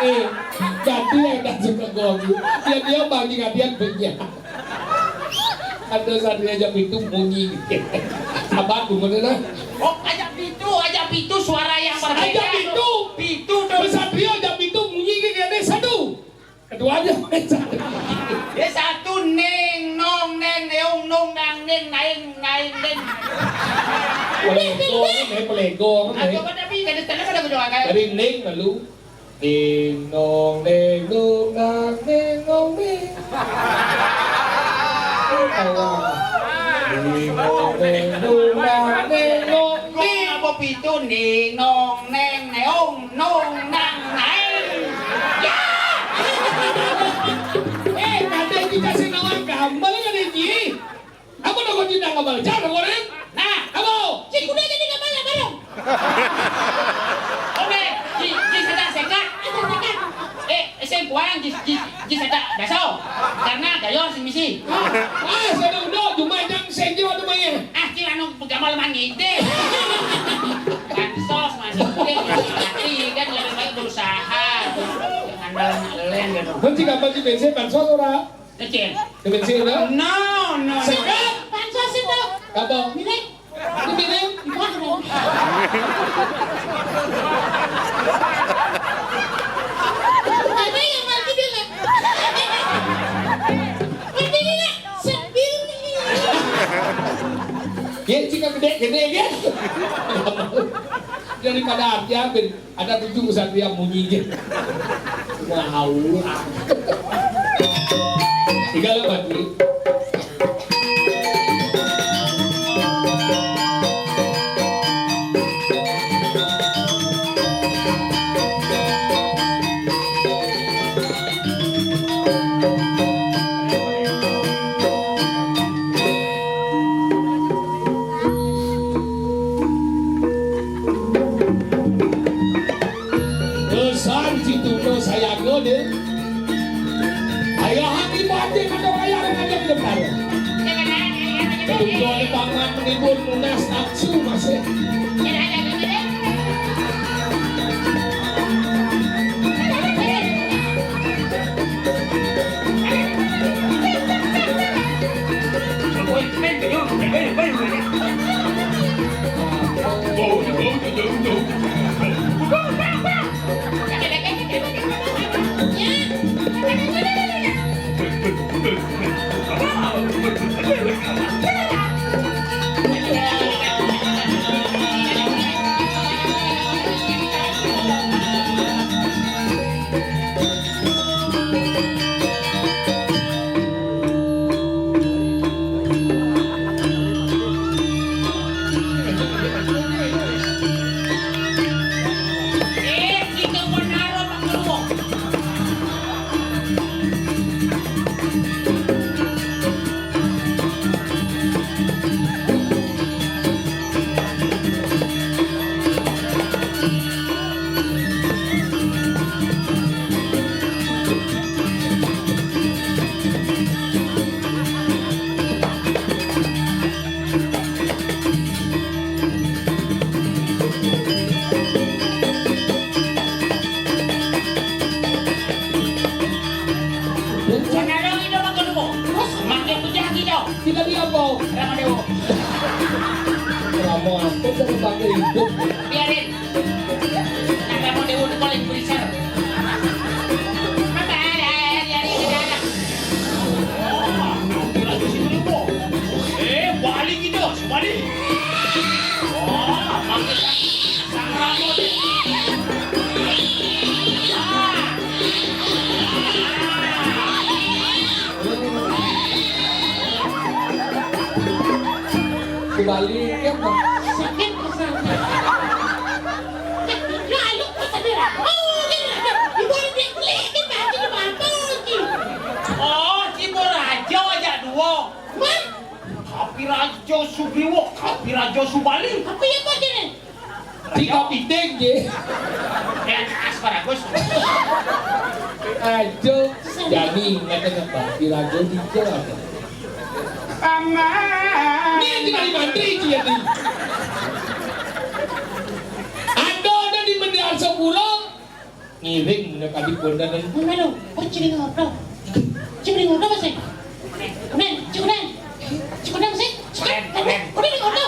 Eh, ganti yang tak suka gua. Dia, dia bagi gantian punya. Ada satria jam itu bunyi. Sabar, gimana nah? Oh, ajak pitu, ajak pitu suara yang berbeda. Ajak pitu. Pitu tuh. Satria jam itu bunyi, gini, satu. Keduanya. Ya, satu, ning, nong, neng, neong, nong, nang, neng, naing, naing, neng. Pelego, eh, pelego, eh. Ah, coba tapi dari sana pada kedoakan. Dari ning lalu. Ding dong ding dong dang ding dong ding. Alah. Ding dong ding dong dang ding dong ding. Apa pitu? Ding dong neng neong nong nang naeng. Ya. Eh, kadang kita sing nawar gambar kan, Ji? Apa dong kau tidak gambar? Jangan orang. Nah, apa? Cik udah jadi gambar ya, bareng. Oke, ji, ji sada sekat. Ada sekat. Eh, sing kuang ji, ji, ji sada daso. Karena gayor sing misi. Ah, sada udah cuma jang sing jiwa tuh main. Ah, ci anu pegamal mangide. Bansos masih kan lebih baik berusaha. Andal len gitu. Kunci kapan sih bensin bansos ora? Kecil. Kecil, no? No, no, no. Sekat. Pansos itu. Apa? Milik. Itu milik. Itu aku. Ada yang mati dia lah. Mati dia lah. Sendiri. Ya, jika gede-gede, ya. Daripada arti apa? Ada tujuh kesatria munyi je. Wow. Tiga lepas ni. Pesan situ no sayaga deh. Ayah hati batin ada wayang ada di depan. Ketujuan pangan menimbun munas nafsu masih. Kita dia apa? Rama Dewa. Rama apa, kita pakai hidup. Biarin. Nah, Rama Dewa itu paling besar. Apa ada, ada, ada, ada. Eh, balik kita, balik. Wah, pakai sang Rama deh. Ah. Kembali, ya, Bang. Sakit rasanya. Ya, lu kok tadi lah. Oh, gini aja. Ibu orang dia klik, dia baca di mana lagi? Oh, Cimbo Rajo aja dua. Wah. Kapi Rajo Sugriwo, Kapi Rajo Subali. Apa ya, Pak, ini? Di kapiting, ye. Ya, asparagus. Ajo, jani, katanya, Pak. Di rajo di apa? Aman. Ini di Kalimantan, itu ya, di. Ada, ada di Mendiang Sepuluh. Ngiring, udah tadi kondangan. Mana lu? Oh, cili ngobrol. Cili ngobrol, Mas, ya? Udah, cili udah. Cili udah, Mas, ya? Udah, udah, udah,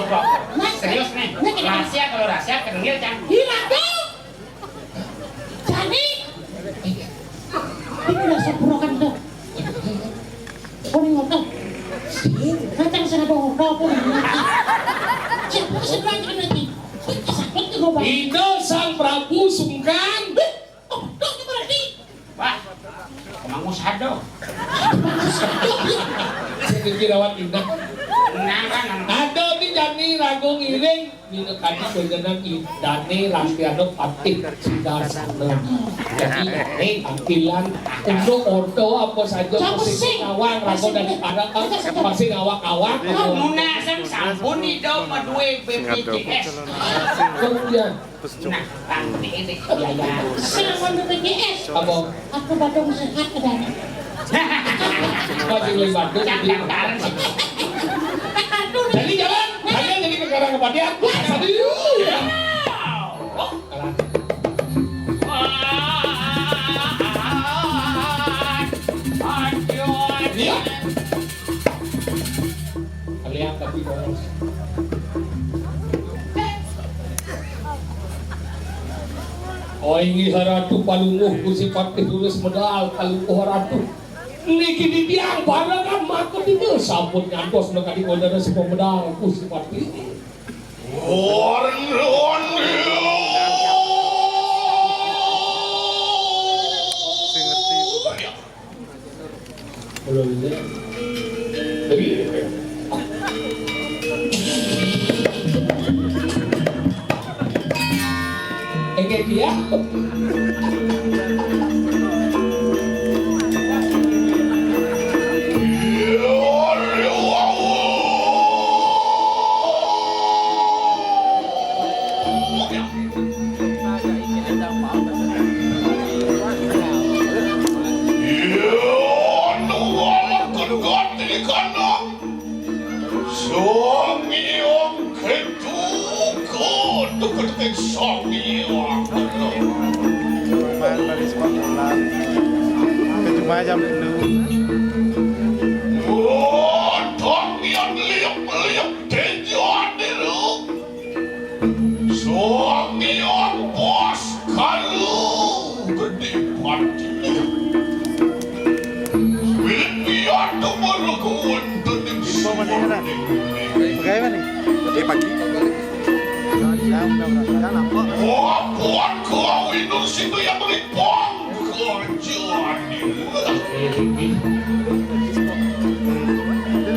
udah. Mas, serius nih? Enggak, kita rahasia, kalau rahasia, kedengeran, Cang. Iya, tuh. Jadi, ini udah sempurnakan tuh. Kuning apa? Datang sana bawa apa? Siapa sih lagi nanti? Sakit tuh gua, Bang. Itu Sang Prabu Sungkan. Eh, oh, tuh, tuh berarti. Wah, Mang Usado. Saya kira rawat indah. Nah, kan, nah. Ada di jani ragung iring. Nino tadi beneran idane Rastiano Patih Sudarsana. Jadi, ini tampilan untuk ordo apa saja. Siapa sih? Musik Ngawang, ragu dan pada, eh, masih ngawang-ngawang. Muna sang sampun ido madue B P J S. Kemudian. Nah, tang ini, ya, ya. Sing ngomong B P J S. Apa? Aku badung sehat, Dani. Masih lebih badung. Cang, cang, cang. Jadi jalan, hanya jadi negara kepatihan. Satu, ya. Iya. Kalian tapi bolos. Oh, inggih Ratu Palungguh, Gusti Patih Tulis Medal, Palungguh Ratu. Niki titiang parangan maka tiga sampun nyantos nekadi kodana sepemedal, Gusti Patih. Sing ngerti. Oke, dia. Sang Hyang Ketuka, tuka-tuka Sang Hyang. Main dari sekolah pulang. Cuma jam enam. Godang yang liap-liap teja diru. Sang Hyang Baskara Gedhe Pati. Wiwit biyen tumuruk wonten ing Ibu mana, Nak? Pegawai mana? Tadi pagi. Jam berapa? Jam apa? Apa kawinul sing yang melipong kerjaan ini?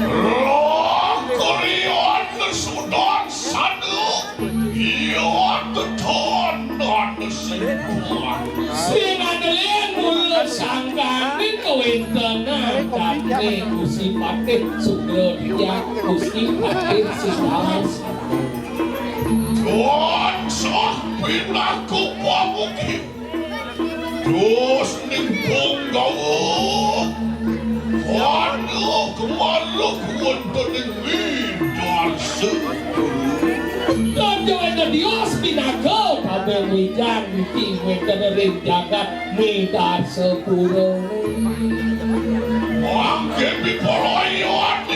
Roh Korea Sudan Sanu, iya, teton, anu sing kuat. Sing andeleng mula sangkane kawentenan, tapi Gusti Patih Sugro Titiang, Gusti Patih Sugro. Tansah pinaku pamugi. Dos ning Punggawa. Wana kemaluk wonten ing Widarsa. Raja Wena Dios pinaka kabeh wijang niki wonten ring jagat Widarsapura. Mangke pipalayan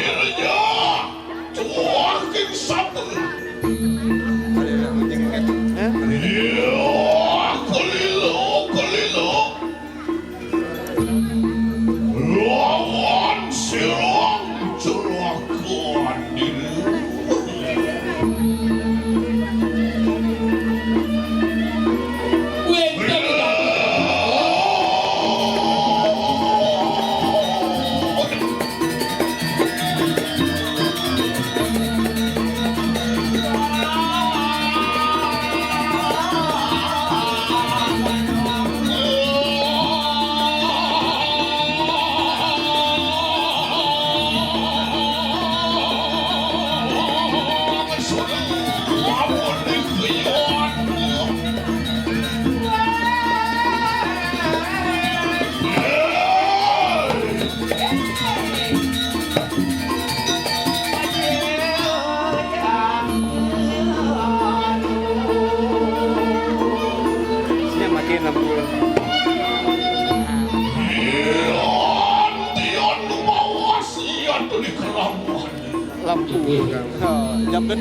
Siap matiin lampu. Lampu. Oh, jam kan?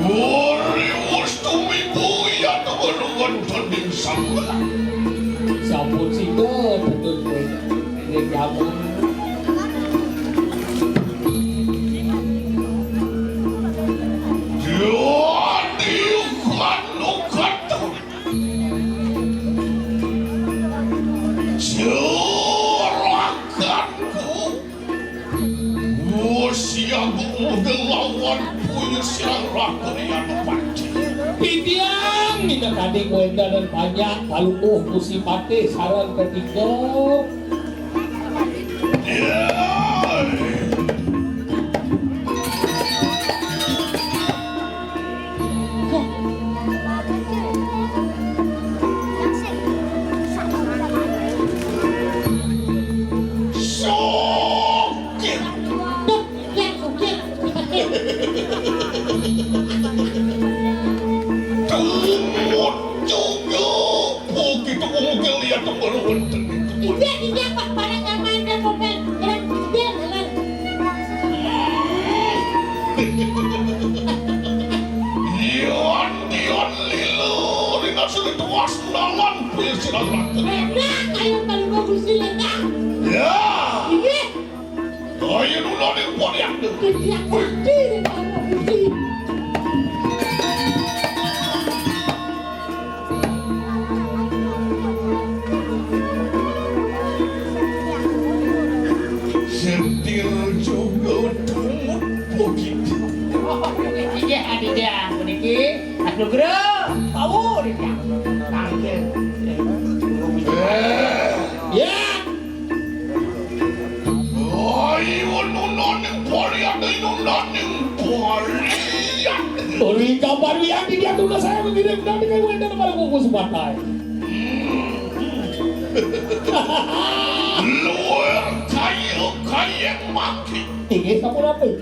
Wari wus tumibu ya teman-teman tanding sama. Sampun sida betul. Ini jamu. Jadi ukat-ukat. Juraganku. Wus ya gumuh lawan puyu sirang rakyat panci. Titiang minangkani kuwéntenan panjak palupuh Gusti Patih sareng ketiga. Sugih. Tumut juga. Oh, kita ngomong lihat tuh baru wonten itu. Iya, iya, Pak, para nyaman dan mobil, jalan, jalan, jalan. Dion, Dion, lilo, ringan sulit was dalan, pilih silakan. Enak, ayo kalau bagus silakan. Ya. Iya. Ayo dulu nih, podiak tuh. Podiak, podiak, podiak. Setir juga tumut begitu. Iya, adinda, puniki Mas Nugroho, Pawu, Dinda. Tangkil. Eh. Ya. Ayo, nunaning porian, nunaning porian. Uli kapan wiyan dia tunas saya mengirim dan dengan wenda kepala kuku sepatai. Luar kayu kayeng mangki. Inggih, sampun apik.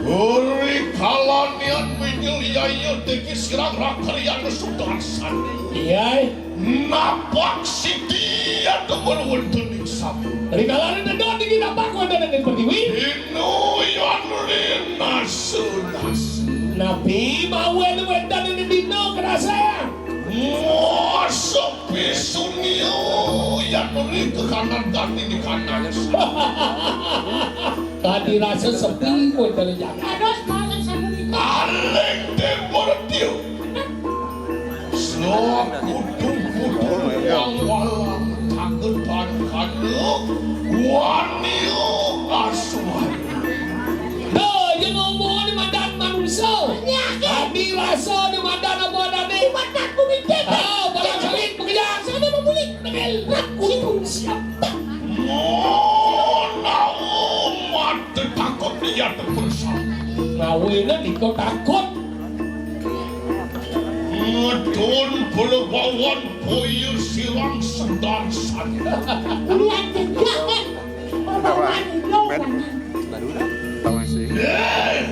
Uri kalanian winjil yaya degi sirang rakalian sudarsan. Iya. Napak siti ya temen wonten ing sampun. Uri kalanian dedot iki napak wonten ing pertiwi. Inu yan rinasunas. Nabi mau wonten ing dina kerasa. Wah, sepi sunia, yan mriki kanan dadi kanan. Dadi rasa sepi kowe kali ya. Aduh, malah sapunika. Aling timur tiu. Sok kudu-kudu wang-walang tangen ban kanu, wani asuhan. Tuh, dia ngomong di madan manusia. Penyakit. Adi rasa di madan apa adane? Di madan kumidik. Ah, barang sawit, pekerjaan. Saya mau bulik. Negel. Aku pun siap. Menawa mati takut dia terpaksa. Ngawene nika takut. Ngedon belebawan boyo sirang sedar saja. Ulan tegak, kan? Perbawan itu. Baru dah. Tahu sih. Eh.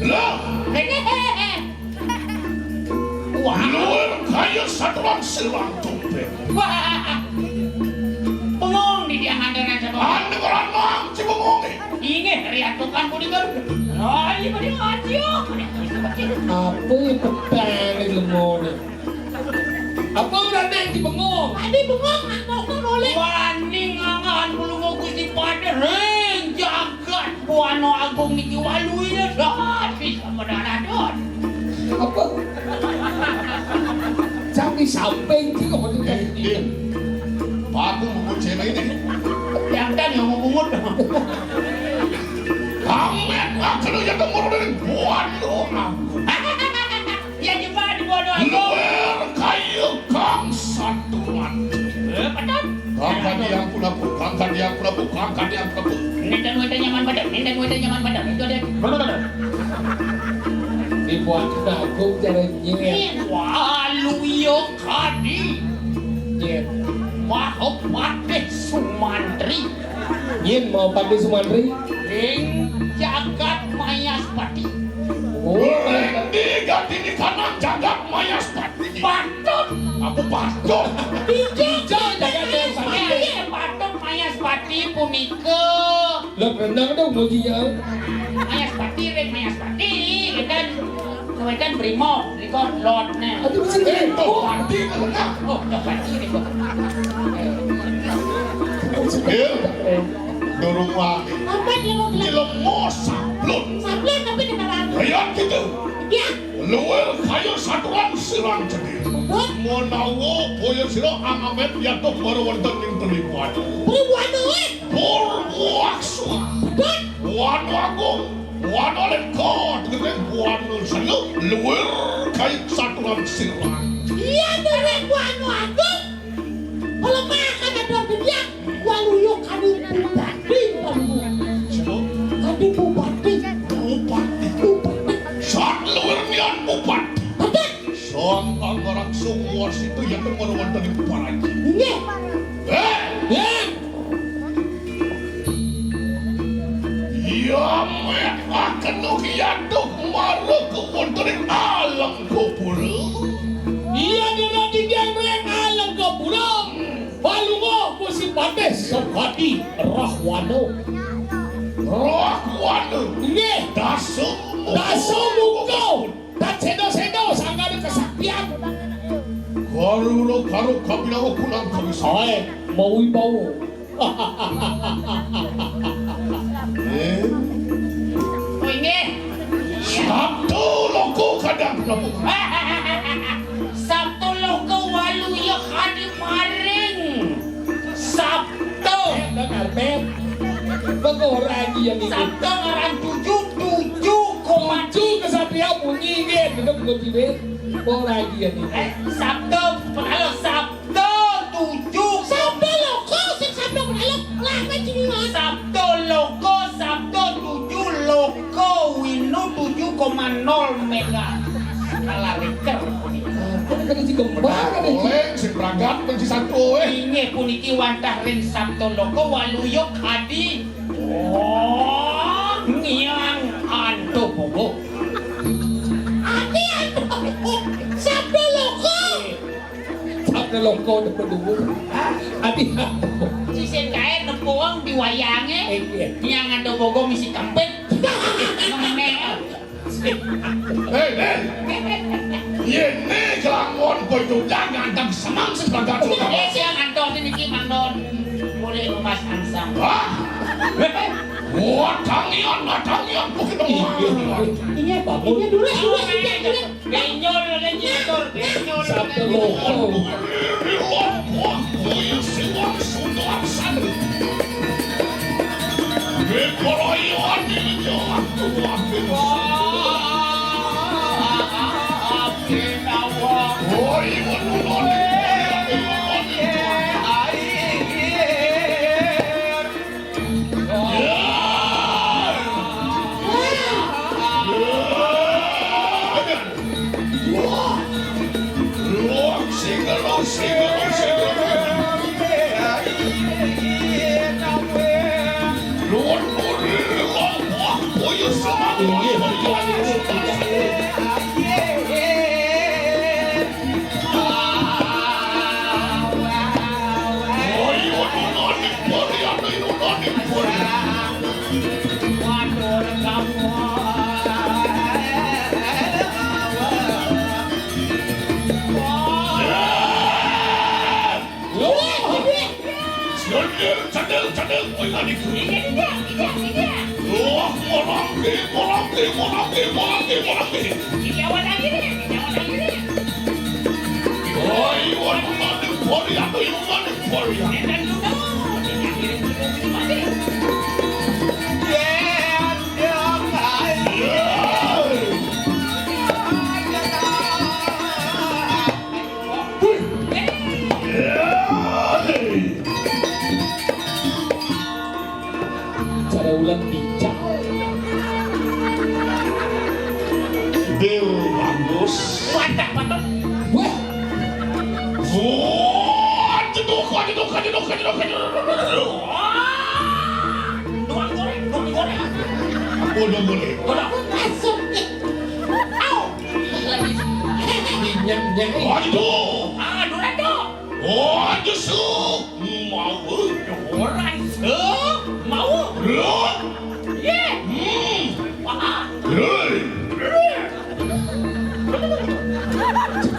Lah. Wah. Luwih kaya satuan silang tumpek. Wah. Bengong di dia handaran sama. Anu ora nang cibengong. Ini Eh, riantukan punika. Lah, iya, punika aja. Apa yang petang di lemone? Apa ora nek dibengong? Tadi bengong, aku noleh. Wani ngangan Palungguh Gusti Patih ring jagat Buana Agung niki, waluya dadi sampeyan. Apa? Jam di samping ki kok. Eh, eh. Aku mau cewek ini. Yang kan yang mau pungut. Kamet aku ya temur dari Buana Agung. Ya, di mana, di mana? Luwir kaya kang satuan. Eh, betul. Kang Kadiang Prabu, Kang Kadiang Prabu, Kang Kadiang Prabu. Nenten wenten nyaman pada, nenten wenten nyaman pada. Itu ada. Dibuat Agung cara nyet. Waluya kadi. Nyet. Mahapatih Sumantri. Yen mau Patih Sumantri. Ring jagat Mayaspati. Oh, endi gati di kanan jagat Mayaspati? Patut. Aku patut. Iya, jagat Mayaspati. Iya, patut Mayaspati punika. Lah, bener dong, muji ya. Mayaspati, ring Mayaspati, kan. Kowe kan brimob, nika lotne. Aduh, sing eh, tuh, pati, nah. Oh, ya pati nika. Eh. Durung wani. Apa dia mau bilang? Dilemo sablon. Sablon tapi di mana? Kaya gitu. Ya. Luwir kaya satuan sirang jadi. Betul. Menawa boyo sira angamet yatuh mara wonten ing Triwuana. Triwuana, eh. Purwaksa. Betul. Wana Agung. Wana Leka, tegese Wana Selu, luwir kaya satuan sirang. Iya, derek Wana Agung. Pelemahan ada gediak, waluya kadi bupati, Pak Guru. Siapa? Kadi bupati. Bupati. Bupati. Sat luwir nian bupati. Betul. Sang Anggaraksa Wasita yen mara wonten ing Paraji. Inggih. Eh! Eh! Yamet akenu ki yatuh mara kewontening Alengkapura. Iya, dina titiang ring Alengkapura. Palungguh Gusti Patih Sukadi Rahwana. Rahwana. Nggih. Dasamuka. Dasamuka. Tat seda-seda sangkana kesaktian. Karuna karo kabinawa kunang kawis. Ae, mau wibawa. Eh. Oh, inggih. Sabda Loka kadang Prabu. Sabda Loka waluya kadi maring. Sabda. Benar, Pep. Betul, lagi yang ini. Sabda ngaran tujuh, tujuh koma tujuh kesatria bunyi, nggih, tetep kudu dhewe. Ora iki ya, iki. Eh, Sabda, penalo Sabda tujuh. Sabda Loka, sing Sabda penalo, lah, wis jenengan. Sabda Loka, Sabda tujuh, Loka Winu tujuh koma nol mega. Skala Richter. Apa kan iki kembar kan iki? Oleh sing berangkat penci satu, eh. Inggih puniki wantah ring Sabda Loka waluya kadi. Oh, ngiang antuk bobo. Ati antuk. Sabda Loka. Sabda Loka depan dulu. Ati antuk. Sisin kae nepung di wayange. Eh, iya. Ngiang antuk bobo misi kempit. Meneh. Hei, hei. Yene kelakuan boy tuh jangan tak senang sebagai. Eh, siang antuk niki manggon. Boleh Mas Ansam. Hah? Watangian, watangian, bukit. Iya, iya. Iya, Pak. Iya, dulu, dulu, dulu, dulu. Benyol, ada nyetor, benyol. Sabda Loka. Wah, molangke, molangke, molangke, molangke, molangke. Wah, iwon maning pori atau iwon maning pori? Cara ulang bincang. Dewa Angus. Wadah, wadah. Wah. Wah, jeduk, jeduk, jeduk, jeduk, jeduk. Wah. Nuang goreng, nuang goreng. Udah boleh. Udah. Masuk. Au. Lagi. Nyam, nyam. Waduh. Ah, dua ratus. Oh, justru mau orang semau. Lo? Ye. Hmm. Wah. Hei.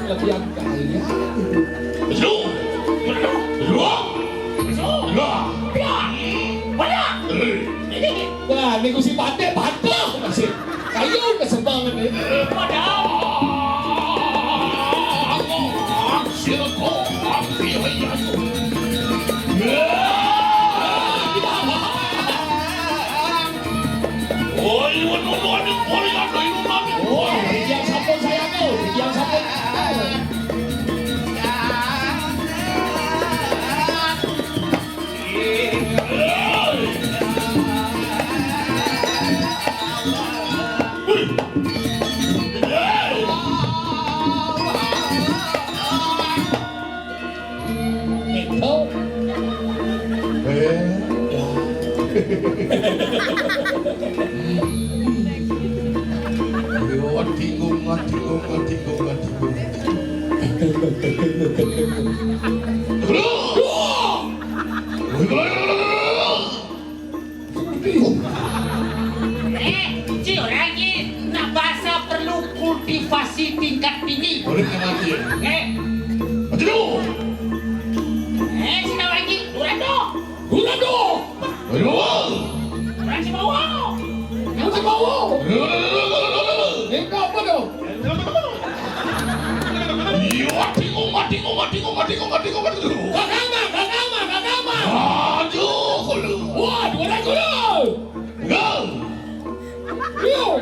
Lebih kaya. Lo? Lo? Lo? Lo? Banyak. Hei. Wah, ini ku si Pate, Pate. Masih. Kayu kesebangan ini. Padahal. Woi, waduh, waduh, waduh, waduh, waduh. Oh, yang sampun saya tuh, yang sampun. Yo, tinggong, tinggong, tinggong, tinggong. Eh, Cil, lagi nak bahasa perlu kultivasi tingkat tinggi. Boleh kena mati ya? Eh. Mati dulu. Eh, sudah lagi. Durando. Durando. Durando. Orang Cibawa. Orang Cibawa. Durando. Ini apa dong? Yo, mati, mati, mati, mati, mati, mati. Kakama, kakama, kakama. Aduh, kulo. Wah, dua kulo. Go. Yo.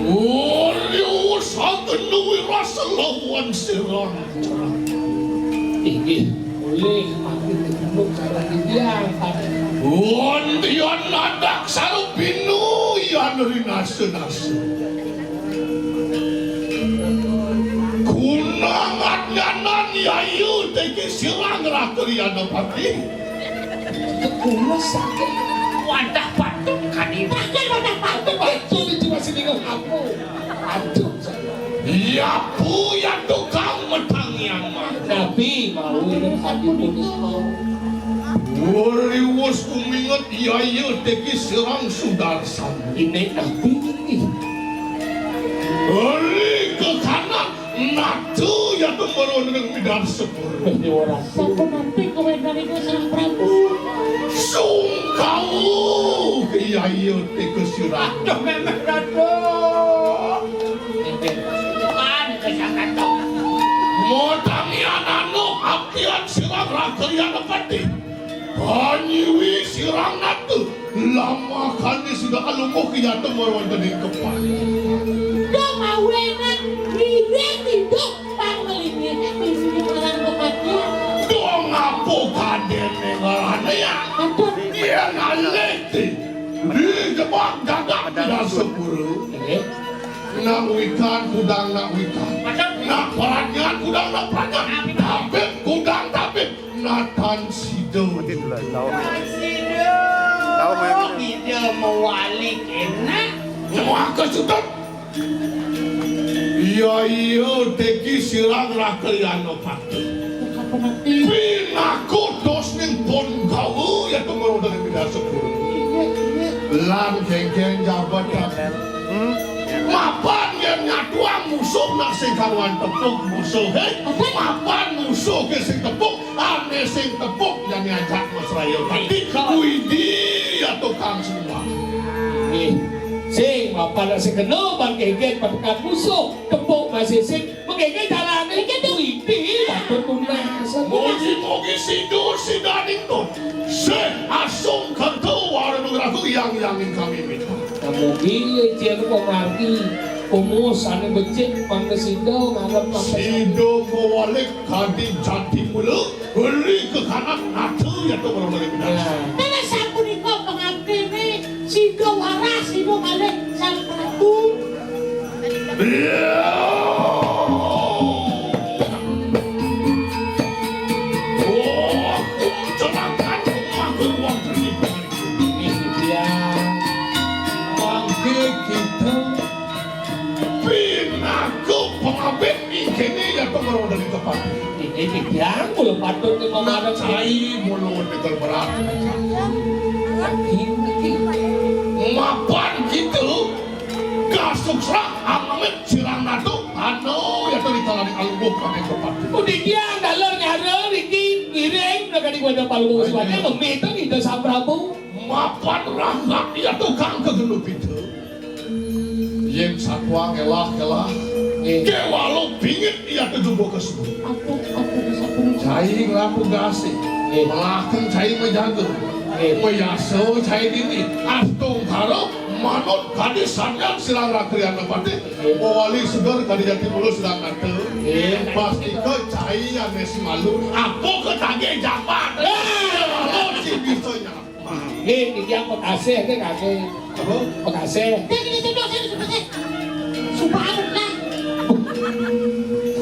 Ora usah menuwi rasa lawan sira. Inggih, mulih mangkin digemuk sareng titiang. Wontian adak sarubinu yan rinasa-nasa. Kunang adnyanan yayu teki sirang ratu riana pati. Kekulo sakit. Wadah, Pak. Kadi pakai mata patu. Patu itu masih bingung aku. Aduh. Ya pu ya tukang metang yang mah. Nabi mau ini aku tulis mau. Wariwus kuminget ya ya teki serang sudarsan. Ini nabi ini. Beri ke kanan. Natu ya tembaron dengan midar sepur. Wis diweras. Sampun napi kawenanipun Sang Prabu? Sungkau kiai teka sirah. Aduh, memang aduh. Kan kesang aduh. Motangian anu abdian sirah rakrian pati. Panyiwi sirang natu. Lama kani sida alungguh kiyata mawonten ing kepan. Dong awenan ngiring hidup pangmelinge mimpi marang kematian. Dong apa kadene ngarane ya? Aduh. Yen alih ti. Dijebak gagak di sepuro. Nggih. Nak wikan kudang nak wikan. Nak pradnyan kudang nak pradnyan. Tabib kudang tabib. Natan sida. Mati dulu, tahu. Natan sida. Tahu, Mang. Ida mewalik enak. Maka sudah. Iya, iya, teki sirang rakayana pati. Pinaku dos ning pon gawa ya temurun dari Widasa Guru. Lan geng-geng jabat. Hmm? Mapan yen nyatuang musuh nak sing karuan tepuk musuh. Hei, mapan musuh ke sing tepuk. Ane sing tepuk jane ajak Mas Rayo. Dadi kuwi dia tukang semua. Nggih. Sing mapan sing kena ban geget patekan musuh, tepuk masih sing menggeget jalane kuwi dia patut tunas. Mugi-mugi sidur sidaning tun. Sing asung kerto warung ragu yang yangin kami minta. Mugi lecen pemargi umus ane becik mangke sida nganggep mangke. Sida mawalik kadi jati mula, beri ke kanan nata ya to kalau balik benar. Nah. Telah sapunika pengabdine sida waras ibu malih Sang Prabu. Iya. Oh, celaka, aku wong terlibat. Ini dia. Mangke kita. Pinaku pengabit ing kene ya pengeroh dari kepati. Ini titiang kula patut ni memarep. Cai mulut dekel berat. Ini. Mapan gitu. Kasuk serak amit sirang natu. Anu ya tadi kalani alubuk pakai kepati. Udik yang dalam nyara niki ngiring nak di wadah palu suanya memita kita Sang Prabu. Mapan rangkak ya tukang kegelup itu. Yen satwa ngelah-ngelah, nggih. Kewalo bingit iya keduga kesebut. Aduh, aduh, sampun. Cai ngelaku gasih. Nggih. Melaken cai mejaga. Nggih. Meyaso cai dini. Astungkara manut kadi sandang silang rakriana patih. Nggih. Mewali seger kadi jati mulus silang nata. Nggih. Pastika cai ane semalu. Apa ketagih jabat? Nggih. Lalu si bisa nyapa. Nggih, titiang pekasih nggih kangge. Apa? Pekasih. Nggih, nggih, nggih, nggih, nggih. Sumpah, sumpah.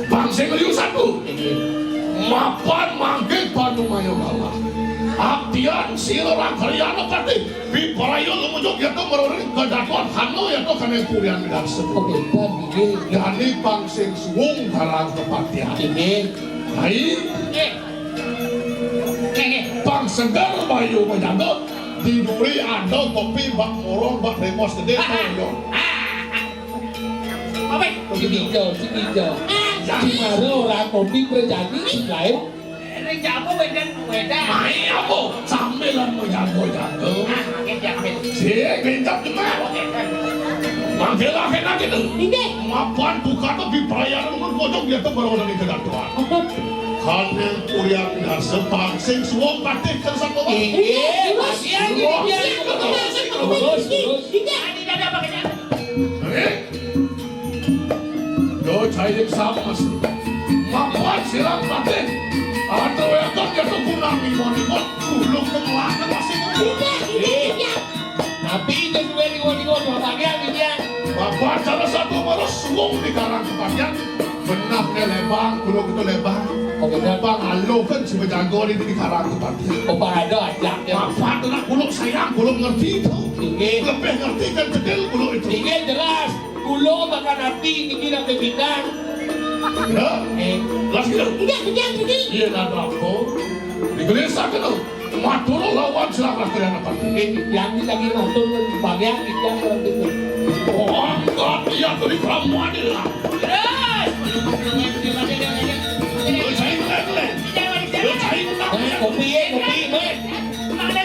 Bang sing liu satu. Nggih. Mapan mangke panumaya kalah. Abdian sira ragriyana pati. Bipraya lumujuk yata meruri kedatuan hanu yata kane purian midarsa. Oke, dan nggih. Dani pang sing suwung garang kepatian. Nggih. Hai. Nggih. Nggih, nggih. Pang seger bayu menyangkut. Di duri ada kopi bak morong bak remos gede. Ah, ah, toyo. Ah, ah. Apa? Sing ijo, sing ijo. Ah, sing maro ora kopi prejati sing lain. Ning jago wedan wedan. Mai apa? Sambilan menyangkut jago. Ah, makin jago. Si, pinjam jemak. Oke, kan. Manggelah enak itu. Inggih. Mapan buka to bipraya nang pojok dia to baru lagi kedatuan. Apa? Kaneng purian dasar pangsing suwung patih kersa koma. Inggih, Mas. Iya, iya, iya. Terus, terus. Iya, ada apa kena? Eh? Yo, cai sama, Mas. Mapan silang patih. Atau ya kan ya tuh kunang imon-imon. Kulung pengelangan masih. Iya, iya, iya. Tapi itu duwe niwa-niwa dua bagian, iya. Mapan salah satu baru suwung di karang bagian. Benah né lebang, kulo kéto lebang. Oh, benah. Lebang alo kan si bejago di, di karang tempat. Oh, Bang Ado ajak ya. Apa tu nak kulo sayang, kulo ngerti tu. Inggih. Lebih ngerti kan cedil kulo itu. Inggih, jelas. Kulo makan hati niki nak bintang. Ya. Eh. Jelas gitu. Inggih, inggih, inggih. Iya, nak apa? Digelisah ke tu. Matur lawan silang rakyat apa? Eh, yang ini lagi matur bagian kita orang itu. Oh, angkat dia tu di pramuan dia. Terus. Lu cari mana tu, Le? Lu cari mana? Eh, kopi, eh, kopi, eh.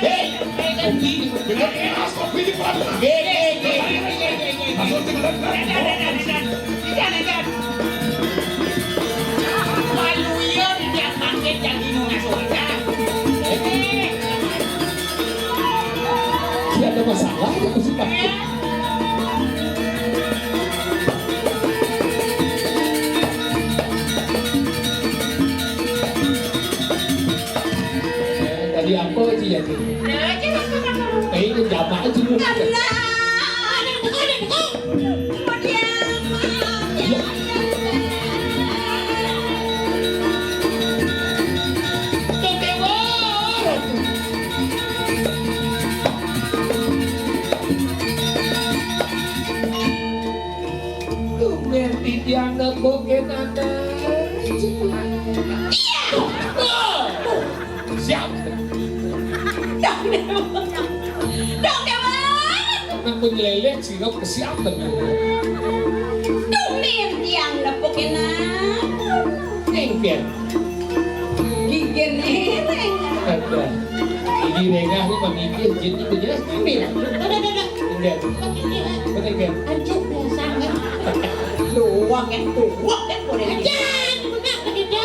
Eh, kopi. Dengan keras kopi di pramuan. Eh, eh, eh, eh, eh, eh, eh. Masuk ke dalam. Tidak, tidak. Malu iya, tidak makin jadi nuna surga. Ini. Tidak ada masalah, itu sih, Pak. Iya. Eh, tadi apa aja ya, tuh? Nah, aja lah, Kakak. Eh, ini jamaah aja dulu. Allah, ada buka, ada buka. Tumben titiang nebokin anak. Iya. Oh. Siap. Dong, Dewa. Dong, Dewa. Nang penyelelek sih, kau kesiapan. Tumben tiang nepuk enak. Engken. Gigin ereng. Ada. Ini rengah ni mamikir jin ni punya. Ambil. Ada, ada, ada. Engken. Betul, engken. Anjir, biasa, kan? Luwak, kan? Luwak, kan? Boleh. Anjir, benar, begitu.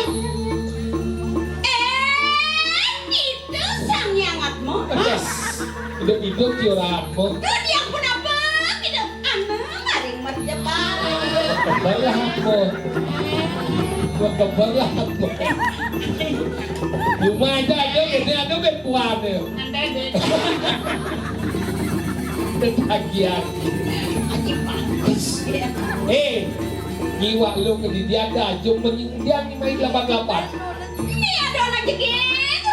Eh, itu sang yang atmo. Yes. Hidup-hidup, Tio Ramo. Duh, dia pun apa? Hidup anu, maring merdepan. Kebayang apa? Kebayang apa? Cuma aja, aja, gini, aduh, kan, kuat, ya. Nanti, nanti. Ketagihan. Aji bagus, ya. Eh, nyiwak lu ke di dia ada, cuma nyindian ni main lapan-lapan. Ini ada anak jegit.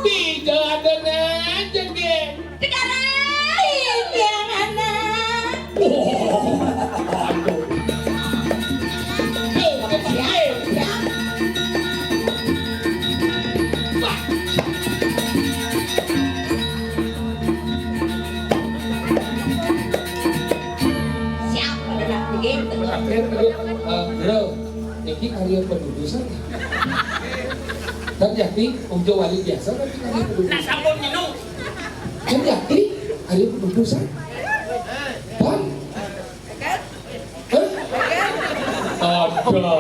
Tiga ada anak jegit. Sekarang ini yang anak. Oh, aduh. Tuh, kecil. Wah. Siapa dah begitu? Akhir, eh, bro, ini karya penudusan. Kan jadi, Om Jo Wali biasa kan karya penudusan. Nah, sampun minum. Kan jadi, karya penudusan. Bang. Hah? Ada.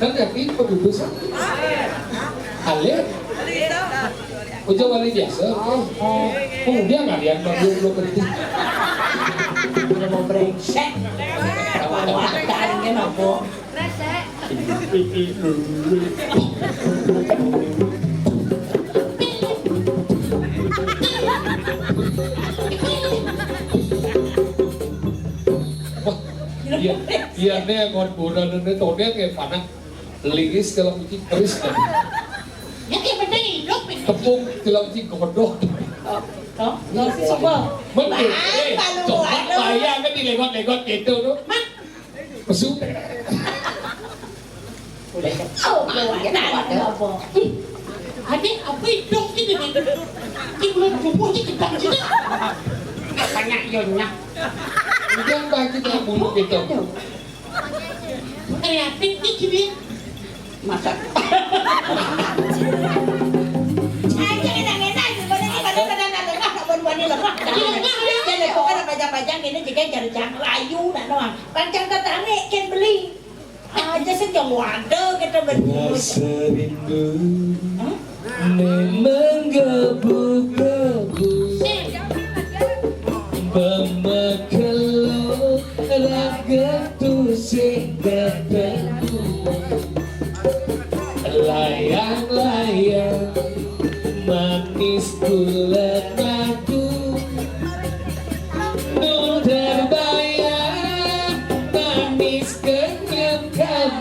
Kan yakin penudusan? Alir. Ujar wali biasa. Oh, dia ngalian baru belum berhenti. Udah mau brengsek. Apa-apa, ini apa? Wah, iya, iya, né ngon bola né todéng ya panah. Liris kalau mungkin keris kan. Ya, kayak benda hidup ini. Tepung kalau mungkin godok. Oh, oh, nggak sih, coba. Mending, eh, coba bayangkan di legot-legot gitu tuh. Mak, Pesu. Oh, iya, ada apa? Ade, apa idung sini nih? Ini belum tubuh sih gedang sini. Banyak yonya. Udah bagi dia bulu gitu. Kreatif nih gini. Masak. Aja enak-enak, gimana nih, pada-pada nggak lengah, nggak buat-buat nih lemah. Iya, iya, iya. Jadi, pokoknya pajang-pajang ini juga cari cang layu, nak doang. Pancang tertarik, kan beli. Aja sih, jong waduh, kita beli. Rasa rindu. Hah? Memang gebu-gebu pemakelo raga tu sing ketemu. Layang-layang manis kula madu. Nun terbayang manis kenyang kamu.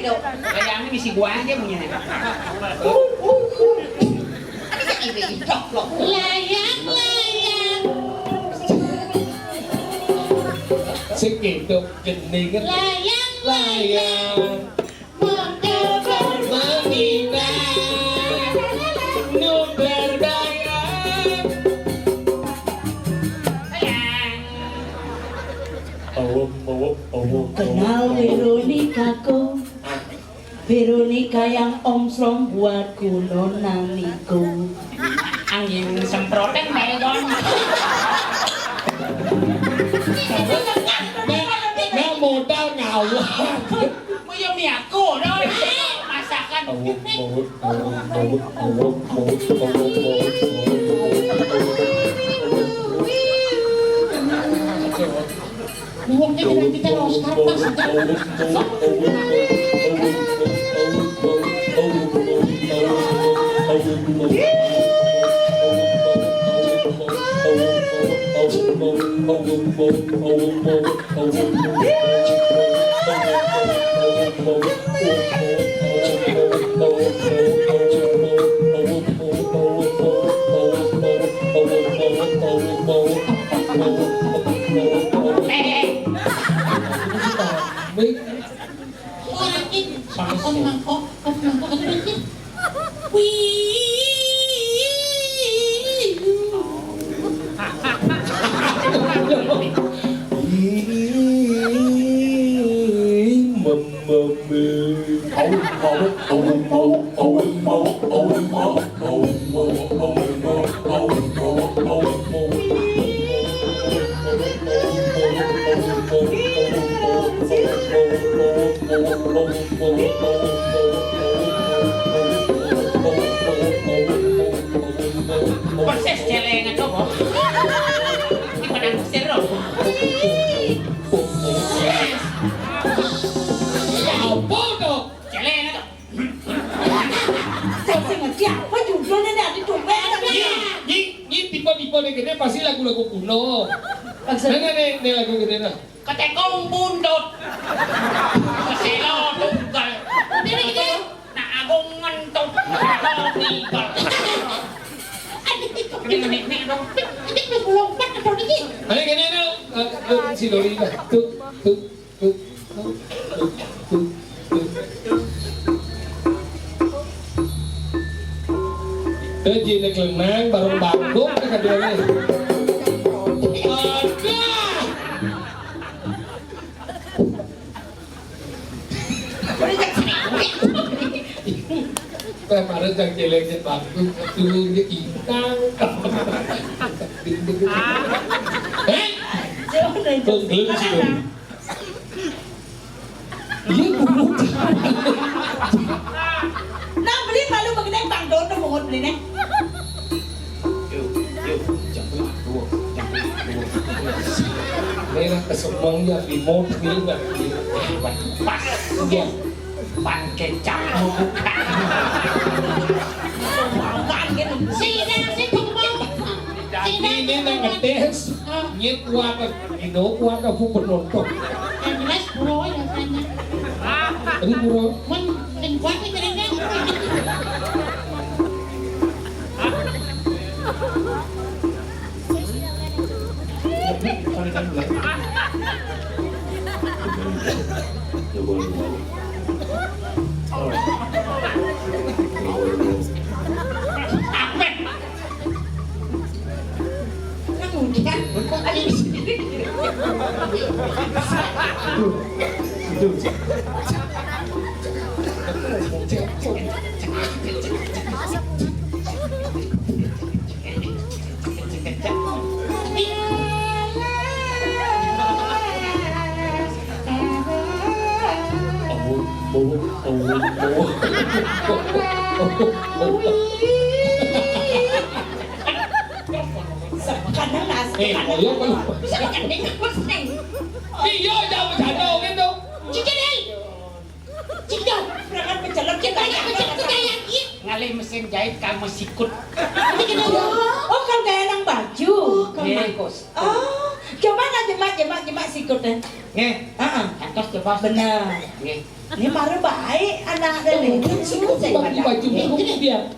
Kedo. Layangnya misi gua aja punya. Ada yang ini, cok, loh. Layang, layang. Sing kedo gending. Layang, layang. Motor bermina. Nu berbayar. Layang. Awam, awam, awam, awam, awam. Kenal Veronica ko. Veronica yang omslom buat kuno naniku. Angin semprotan, Baygon. Nah, nah, modal ngawak. Mau ya miaku, doi. Masakan. Awak, awak, awak, awak, awak, awak, awak, awak. Wong iki nanti terus kertas, Cak. Eh, eh. Wih, ora iki. Panas. Kon mangkok, kon mangkok, kon mangkok. Wih. Ih, mamamu. Au, au, au, au, au, au, au, au. Persis celengan to, Bos. Iki padang pasir, lho. Persis. Apa to? Celengan to. Sing ngerti apa judulnya nih, adi dompet. Nyi, nyi, nyi, tipe-tipe nih, gini pasti lagu-lagu kuno. Maksud? Nah, nah, nih, nih lagu gini, nah. Ketekong buntut. Keselo tunggal. Ini, ini. Nak aku ngentut. Kalau tinggal. Ini, ini, ini, dong. Ini, ini, belum empat, atau ini? Ayo, gini, nih. Eh, eh, si Dori, nah. Tuh, tuh. Eh, jiné klenang, bareng bangkuk, kadéné. Aduh. Kemarin yang jeleknya bangkuk, dulunya intang. Eh? Kok gelem sih, Dori? Iya, Bu. Nah, beli malu begini, Bang Dono, mau beli nih. Merah kesemong ya, bimo, bimo. Pas. Iya. Pan kecap mau buka. Apaan gitu? Sini, sini, mau. Jadi ini nang ngetes. Ah. Nyit kuat, ino kuat aku penonton. Yang jelas bro ya tanya. Ini bro. Men, yang kuat ini keren kan? Sekarang nasi. Eh, koyok lu. Bisa kan nih, pusing. Iya, jangan bercanda gitu. Cici deh. Cik dong, jangan pecelep, cik, banyak pecelep, cik, kayak gitu. Ngalih mesin jahit kamu sikut. Ini gini, oh, kan kayak nang baju. Oh, kan bagus. Oh, coba nang jemak, jemak, jemak sikutnya. Nggih. Heeh. Atas coba. Bener. Nggih. Ini baru baik anak dan ini. Sikut bagi baju. Ini dia.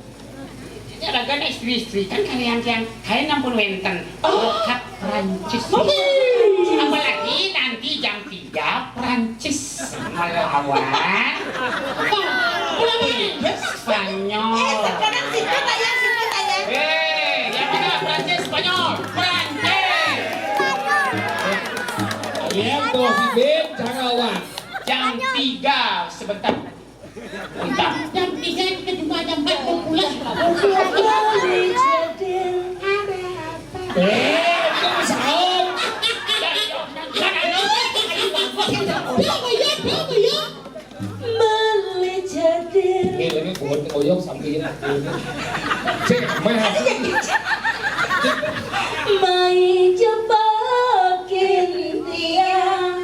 Jadi ada kan istri-istri kan kalian yang kain ampun wenten. Oh. Lekat Prancis. Apalagi nanti jam tiga Prancis melawan Spanyol. Eh, sekarang situ tanya, situ tanya. Eh, yang mana Prancis, Spanyol? Prancis. Kalian tuh si Bim, jangan lawan. Jam tiga sebentar. Jam tiga kita cuma jam empat mau pulang. Eh, itu sahur. Berapa ya? Berapa ya? Meli jadi. Ini lagi buat ngoyong sambil ini. Cek, meh. Mai jebakin tiang.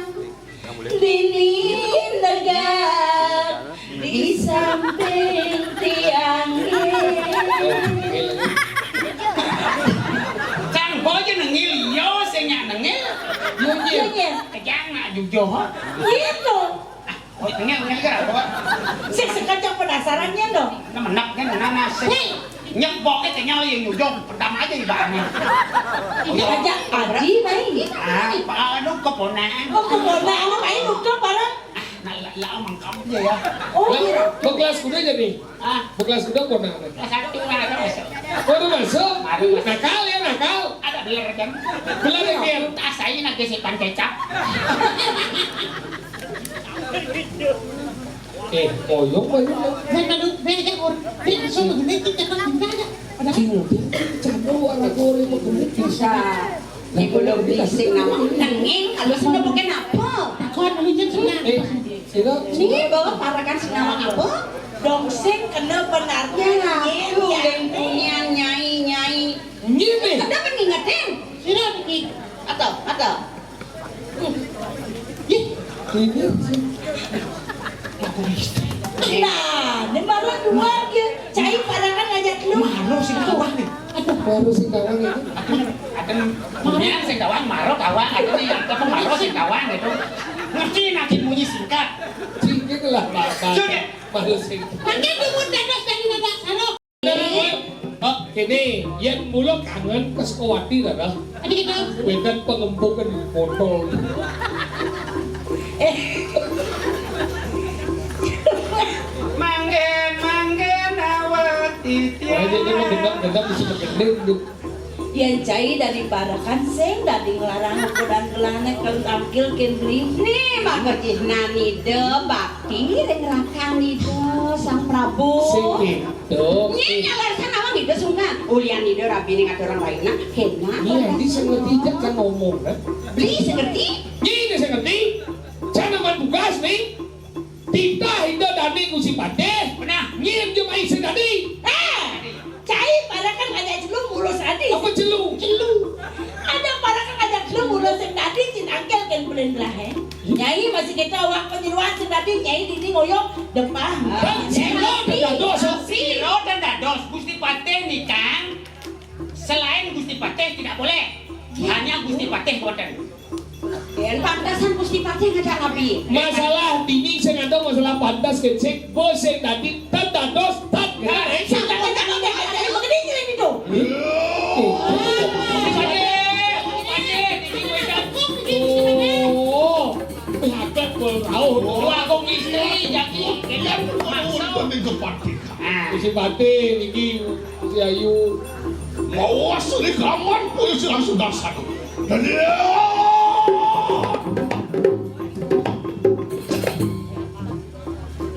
Dini negak di samping tiang. Cang boy nengil, yo sing nyak nengil. Yo, yo. Kejang nak jujuh. Gitu. Oh, tengah, tengah, tengah, apa? Sik sekejap penasarannya dong. Nah, menak kan, nah, nah, sik. Hei. Nyeboknya tengah yang nyujung, pedam aja ibaratnya. Ini aja Aji main. Ah, anu keponakan. Oh, keponakan, main udah bareng. Ah, nah, lah, lah, mangkap dia ya. Oh, iya. Bekelas kuda jadi. Ah. Bekelas kuda kok nak? Kelas satu lah, ada masuk. Oh, udah masuk? Baru masuk. Nakal ya, nakal. Ada beler kan? Beler ya, Ken? Tas aja nak gesi pan kecap. Eh, koyok, koyok. Saya kalau, saya aja or-, saya langsung begini, kita kan tinggal aja. Ada. Cing, cing, cando, anak goreng, mau begini. Bisa. Ini belum bising nama. Nenging, kalau sudah pakai apa? Takon, lu jam sembilan. Eh, sila. Ini bawa parakan sing nama apa? Dongsing kena benarnya. Ya, nenging, yang punya nyai, nyai. Ngene. Sudah kan ngingetin? Sira niki. Atau, atau. Ih, ini sih. Aku istri. Nah, ini baru dua dia. Cai parakan ngajak lu. Malu sih kawan nih. Aduh, baru sih kawan itu. Aduh, aduh. Kemudian sing kawan, maru kawan, aduh nih, apa maru sing kawan gitu. Ngerti nanti bunyi singkat. Singkat lah, Bapak. Sudah. Malu sih. Pakai dumun dados dari nada sarung. Oh, kene, yen mula kangen ke Sukawati, Rara. Adi kita. Wénten pengembukan botol. Eh. Manggen, manggen awet titiang. Wah, ini mau gendam-gendam bisa gendam, Duk. Yen cai dadi parekan sing dadi nglarang kudan kelane kang tangkil kin beli. Ni maka jih nani de bakti ring rakan ida Sang Prabu. Sing itu. Nyi nyalarsan awang ida sungan. Ulian ida rabi ning aturang lain nak kena. Iya, di sing ngerti jak kan ngomong kan. Beli sing ngerti. Nyi ini sing ngerti. Jangan main tugas nih. Titah ida dani Gusti Patih. Benah. Nyi jemai sing dadi. Eh, cai parekan ngajak jelu mulus adi. Apa jelu? Jelu. Ada parekan ngajak Sing dadi cinangkil kén pelenderahe. Nyai masih kita awak panyeruan sing dadi nyai dini ngoyong depah. Kan sira ten dados. Sira ten dados, Gusti Patih nikang. Selain Gusti Patih tidak boleh. Hanya Gusti Patih boten. Yen pantesan Gusti Patih ngajak rabi. Masalah dini sing ada masalah pantas kecek, bos sing dadi ten dados ten. Nah, sing dadi ten dados, ten begini nyeri itu. Oh, pihaknya pun rauh. Wah, aku ngistri, jadi kita maksa. Penting ke Patih. Ah. Gusti Patih niki Gusti Ayu. Mawas ni kaman punya silang sudah satu. Dan dia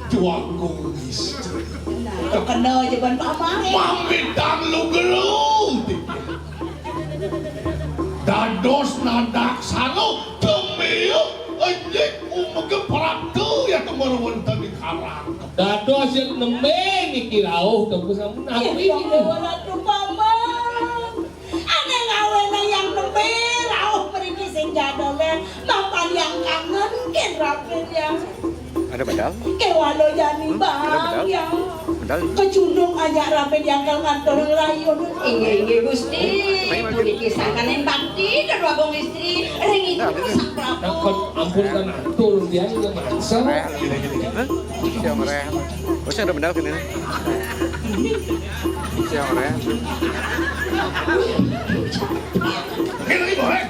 Tuangku istri. Kena je ban paman. Mamitan lu gelu. Dados nadak sanu demi enjing umege prapta ya temere wonten ing karang. Dados yen nembe niki rauh tembus sampun aku. Eh, iki. Paman. Ane ngawenang yang nembe rauh mriki sing jadole, mapan yang kangen ken rapen yang. Ada bedal? Kewalo jani. Hmm, ada bang bedal? Yang. Bedal? Kecundung aja rapen yang kal ngantor nglayun. Inggih, inggih, Gusti. Puniki sangkaning bakti kedua Agung Istri ring Ida Sang Prabu. Ampun, ampun, kan atur dia juga maksa. Hah? Siang merah. Oh, saya ada bedal kene. Siang merah. Kene iki boleh.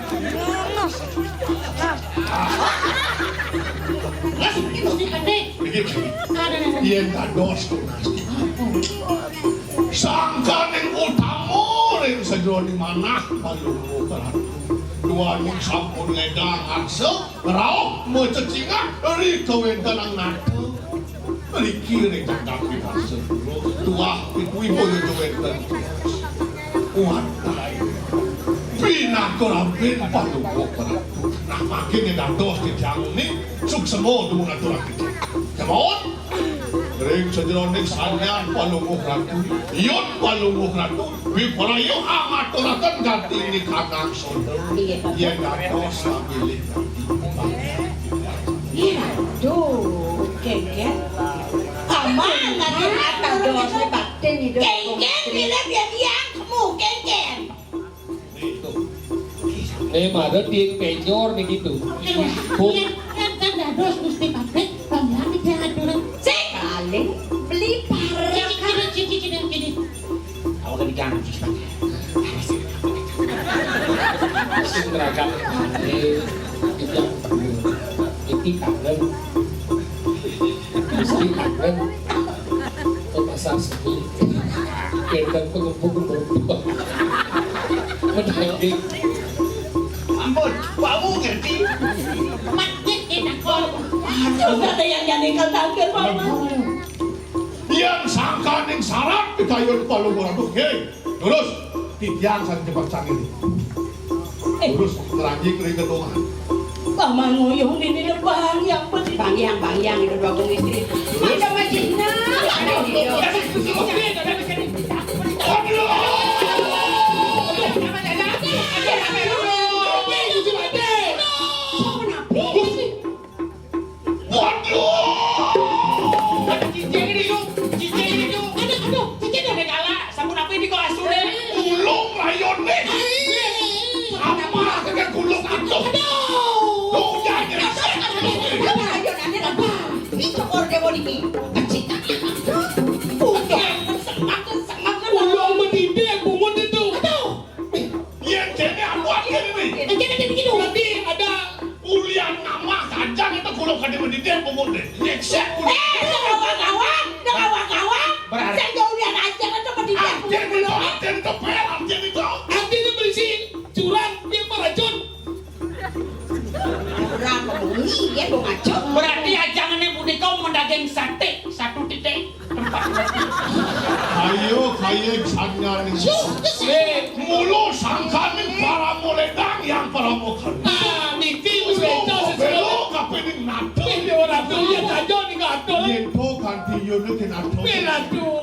Mas, iki mesti kene. Iki. Ada, ada. Yen dados tunas. Sangkaning utama ring sajeroning manah Palungguh Ratu. Duaning sampun ledang arsa, rauh macecingan ri kawentenan nata. Mriki ring jagat Pinasa Pura, tuah pituibo ya wenten. Kuatai. Pinaka rampin Palungguh Ratu. Nah, mangkin yen dados titiang ni, suksema dumun aturang titiang. Kemawon. Ring sajeroning sanyan Palungguh Ratu, yun Palungguh Ratu, wipraya angaturaken kanti nikanang soda. Iya, Pak. Yen dados samilih kanti. Iya, aduh, Kengken. Aman, nanti akan dos bakti nih, dos. Kengken, milih dia, dia, kamu, Kengken. Eh, mara tiang penyor nih gitu. Aduh, Bu. Iya, kan, kan dados Gusti Patih, bangga nih dia aturan. Sik, paling beli parah. Gini, gini, gini, gini, gini. Awak kan diganggu, Gusti Patih. Sing beragam. Eh, tidak. Iki kangen. Mesti kangen. Ke pasar seni. Kenten pengempuk umur tua. Menangis. Ampun, kamu ngerti? Mat, nggih, nggih, takon. Aduh, ada yang jadi kentangkir, Paman. Yang sangkaning syarat dikayun Palungguh Ratu. Nggih, terus titiang saja percaya. Eh. Terus ngeranjik ring gedung. Paman ngoyong dini ne Bang Hyang Pedih. Bang Hyang, Bang Hyang, itu dua Agung Istri. Ada Mas Jina. Aduh, iya. Aduh. Kenapa? Waduh. Ada cincin ini, Yu. Cincin ini, Yu. Aduh, aduh, cincin udah galak. Sampun apa ini kok asune? Ulung rayone. Apa kagak gulung aduh. Aduh. Lu jangan nyerasek. Aduh, aduh, aduh, aduh, aduh. Ini cokor dewa niki. Kecil. Udah. Semak, semak, semak. Ulung mendidih bungut itu. Aduh. Yen dene anu akhir ini. Yen dene iki lho. Berarti ada ulian nama saja kita kalau kada mendidih bungut deh. Nyeksa kulit. Eh, kawan-kawan, kawan-kawan. Berarti saya jauh lihat aja kan cuma di dia. Artinya itu, artinya itu, artinya itu. Artinya berisi curang, dia meracun. Curang, bunyi, dia mau ngacun. Berarti ajangane punika mendaging sate satu titik. Ayo, kaya sangkaning. Eh, mula sangkaning parama ledang yang parama kena. Ah, niki wis weca sesuk. Belo kapining nata. Eh, ora tuh ya saja ning atur. Yen to kanthi yone kinarto. Eh, aduh.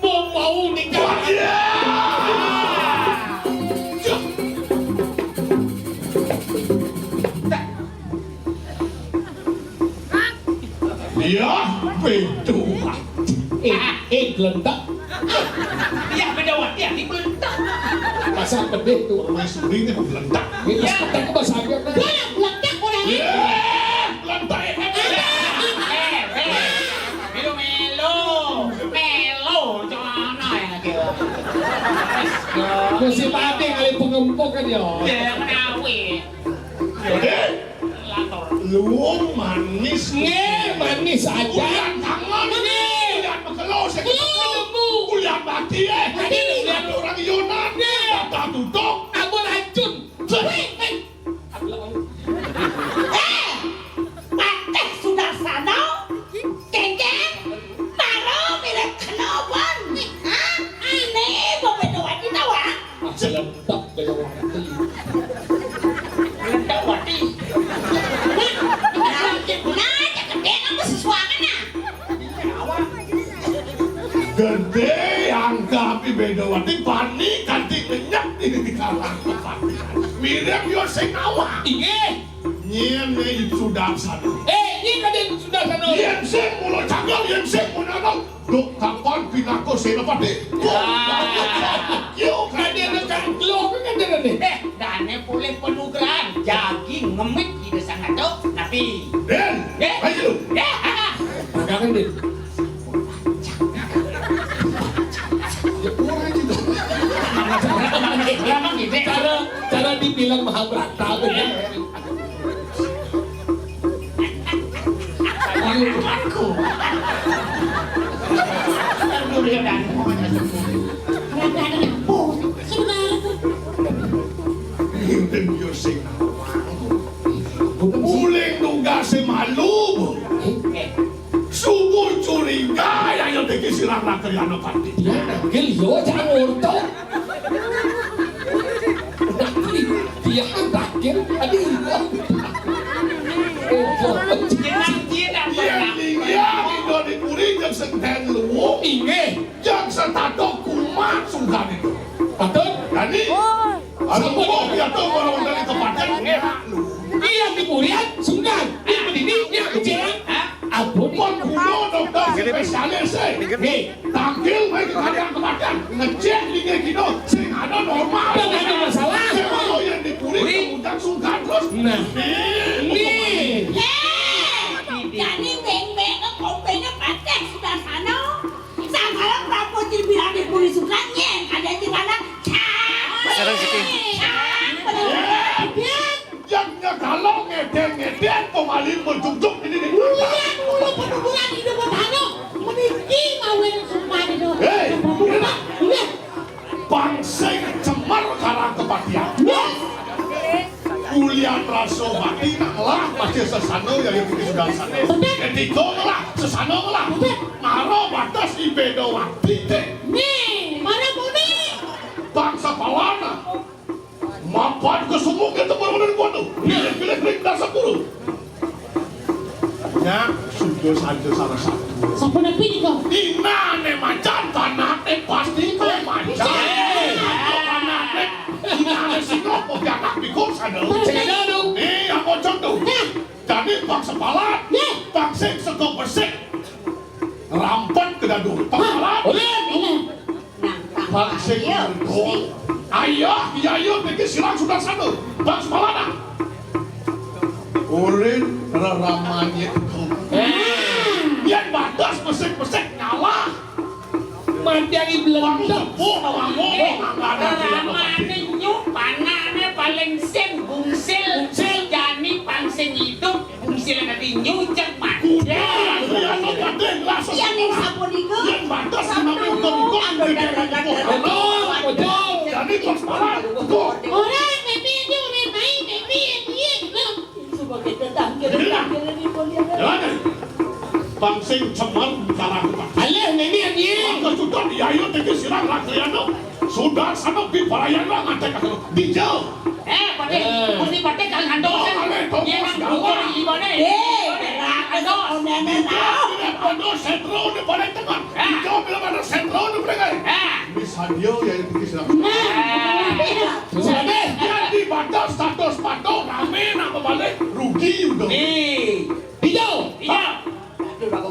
Mau, mau nikah. Wah, iya. Ah. Cuk. Ya, Bedawati. Eh, eh, glentek. Ya, Bedawati, ya, di glentek. Pasal pedih tuh. Permaisuri ini glentek. Ini ya. Glentek bahasa Inggris. Glentek orang. Ya, glentek. Eh, eh, eh. Melu, melu. Melu, cono ya, gitu. Musim ati kali pengempuk kan, ya. Ya, menawi. Eh, luwung manis. Nggih, manis aja. Ulian tangan. Nggih. Ulian pekelo, sing ketemu. Ulian bati, eh. Tadi ulian orang Yunan. Nggih. Kata tutup. Aku racun. Wih, eh. Eh, Patih Sudarsana, kéngkén, mara mirip kena ban. Hah? Ané, Bedawati tahu, ah? Jelentek Bedawati. Jelentek Wati. Nah, nah, cek gedé apa sesuangan, ah? Gedé anggapi Bedawati bani kanti ngenyek ini di kalangan. Mirip yo sing awak. Inggih. Nyén né Sudarsana. Eh, nyén kadén Sudarsana. Yén sing mula canggal, yén sing mula nol. Duk kapan pinaka Sénapati? Ah. Yo, kadén kang telu kadén né. Eh, dané polih panugrahan, jagi ngemit Ida Sang Ratu. Napi? Den, eh? Ayo. Eh. Makan, Den. Ya, kurang gitu. Cara, cara dibilang Mahabharata tuh, ya. Aku. Aku dia dan pokoknya semua. Ada, ada, ada. Oh, sebenarnya. Mimpin yo sing awak. Uling tugasé malu, Bu. Eh. Subuh curiga, ya, yo tiki sirah lakriana pati. Ya, nggih, yo, jangan ngurto. Dia terakhir tadi. Jenang dia dapat. Iya, iya, Ida Dipuri jeung Senten Luwung. Inggih. Jang setata kumat sungkan itu. Patut. Dani. Aduh, kok ya tuh kalau dari kepatian enak lu. Iya, di Purian sungkan. Di Kediri, di Kecil. Ampun. Pun kuno dokter spesialis, eh. Nih, tampil baik ke kalian kepatian. Ngecek di kino, sing ada normal. Tidak ada masalah. Sing ada yang di Puri, kemudian sungkan terus. Nah. Nih. Nih. Eh, jadi beng-beng, kopenya patek sudah sana. Sangkala Prabu Cimbirane Puri Sukan nyén ada di mana? Sareng Siti. Yang nyekalo ngedeng-ngedeng pemaling menjunjung ini nih. Uyan, mula penuturan hidup Bang Hano. Meniki mawen sumpah itu. Hei, Bang Hano. Iya. Bang sing cemer karang kepatihan. Yes. Ulian rasa mati nak ngelah, masih sesana ya, ya, mungkin sudah sana. Betul. Ketika ngelah, sesana ngelah. Betul. Mara batas ibedo wakti, teh. Nih, mana muni? Bangsa pawana. Mapan ke sumuk itu baru dari kuat tuh. Pilih-pilih ring dasar guru. Nya, sudah saja salah satu. Sampun nepi nika? Dinane macan, panate pasti kok macan. Dinane panate, dinane singa kok anak pikul sadel. Sing ada, dong. Nih, yang pocong tuh. Nah. Jadi bang sepalan, nah. Bang sing sego besik. Rampet ke dadung. Bang sepalan. Boleh. Boleh. Bang sing ayo, ayo, iya, iya, niki silang sudah satu. Bang sepalan, ah. Ulin reramanye. Yen batas besik-besik ngalah. Mandangi blentok. Wong tepuk, wong ngomong, angkane. Reramane nyuk, panane paling sing bungsil. Bungsil. Jani pang sing idup, bungsil dadi nyucek mati. Kuda, iya, lo padeng lah. Iya, ning sapunika. Yen batas sampun sampe ukur-ukur, anggo gede dagang. Betul, betul. Jani bos palan, betul. Ora, mimpi itu, mimpi, mimpi, iya, gitu. Sebagai tetangga, tetangga ini pun dia. Jalan. Bang sing cemer karang. Alih, nini, nini. Maka sudah diayu tiki sirang rakyano. Sudah sana pi parayan lah ngatek aku. Dijauh. Eh, Patih, eh. Mesti Patih kang ngantos, oh, kan? Alih, dia nang bocor di mana? Eh, ngantos. Dijauh bila pada sentro di paling tengah. Ah. Dijauh bila pada sentro di paling tengah. Ah. Ini sadio ya, ini bisa. Nah. Jadi, yang di batas status patok rame nak balik rugi udah. Nih. Dijauh. Dijauh.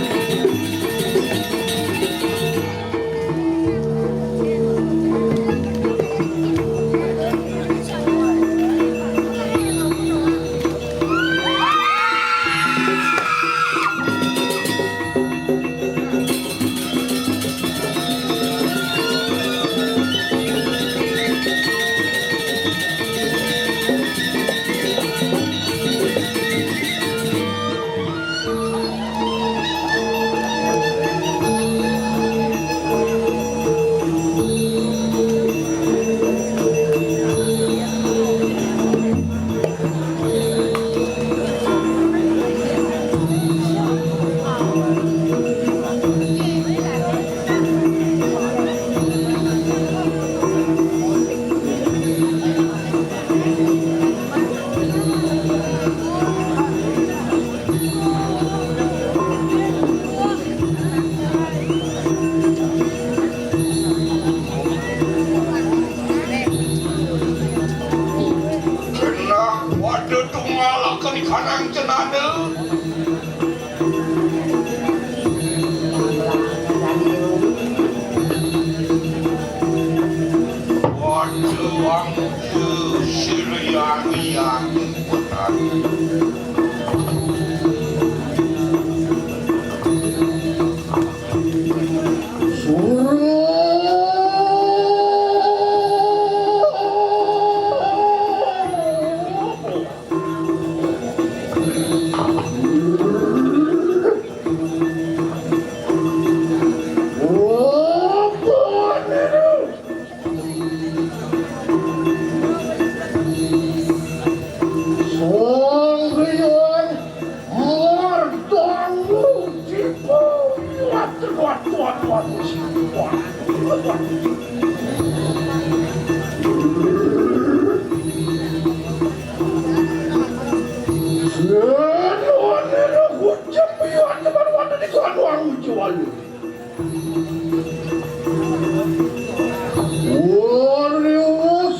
Warius,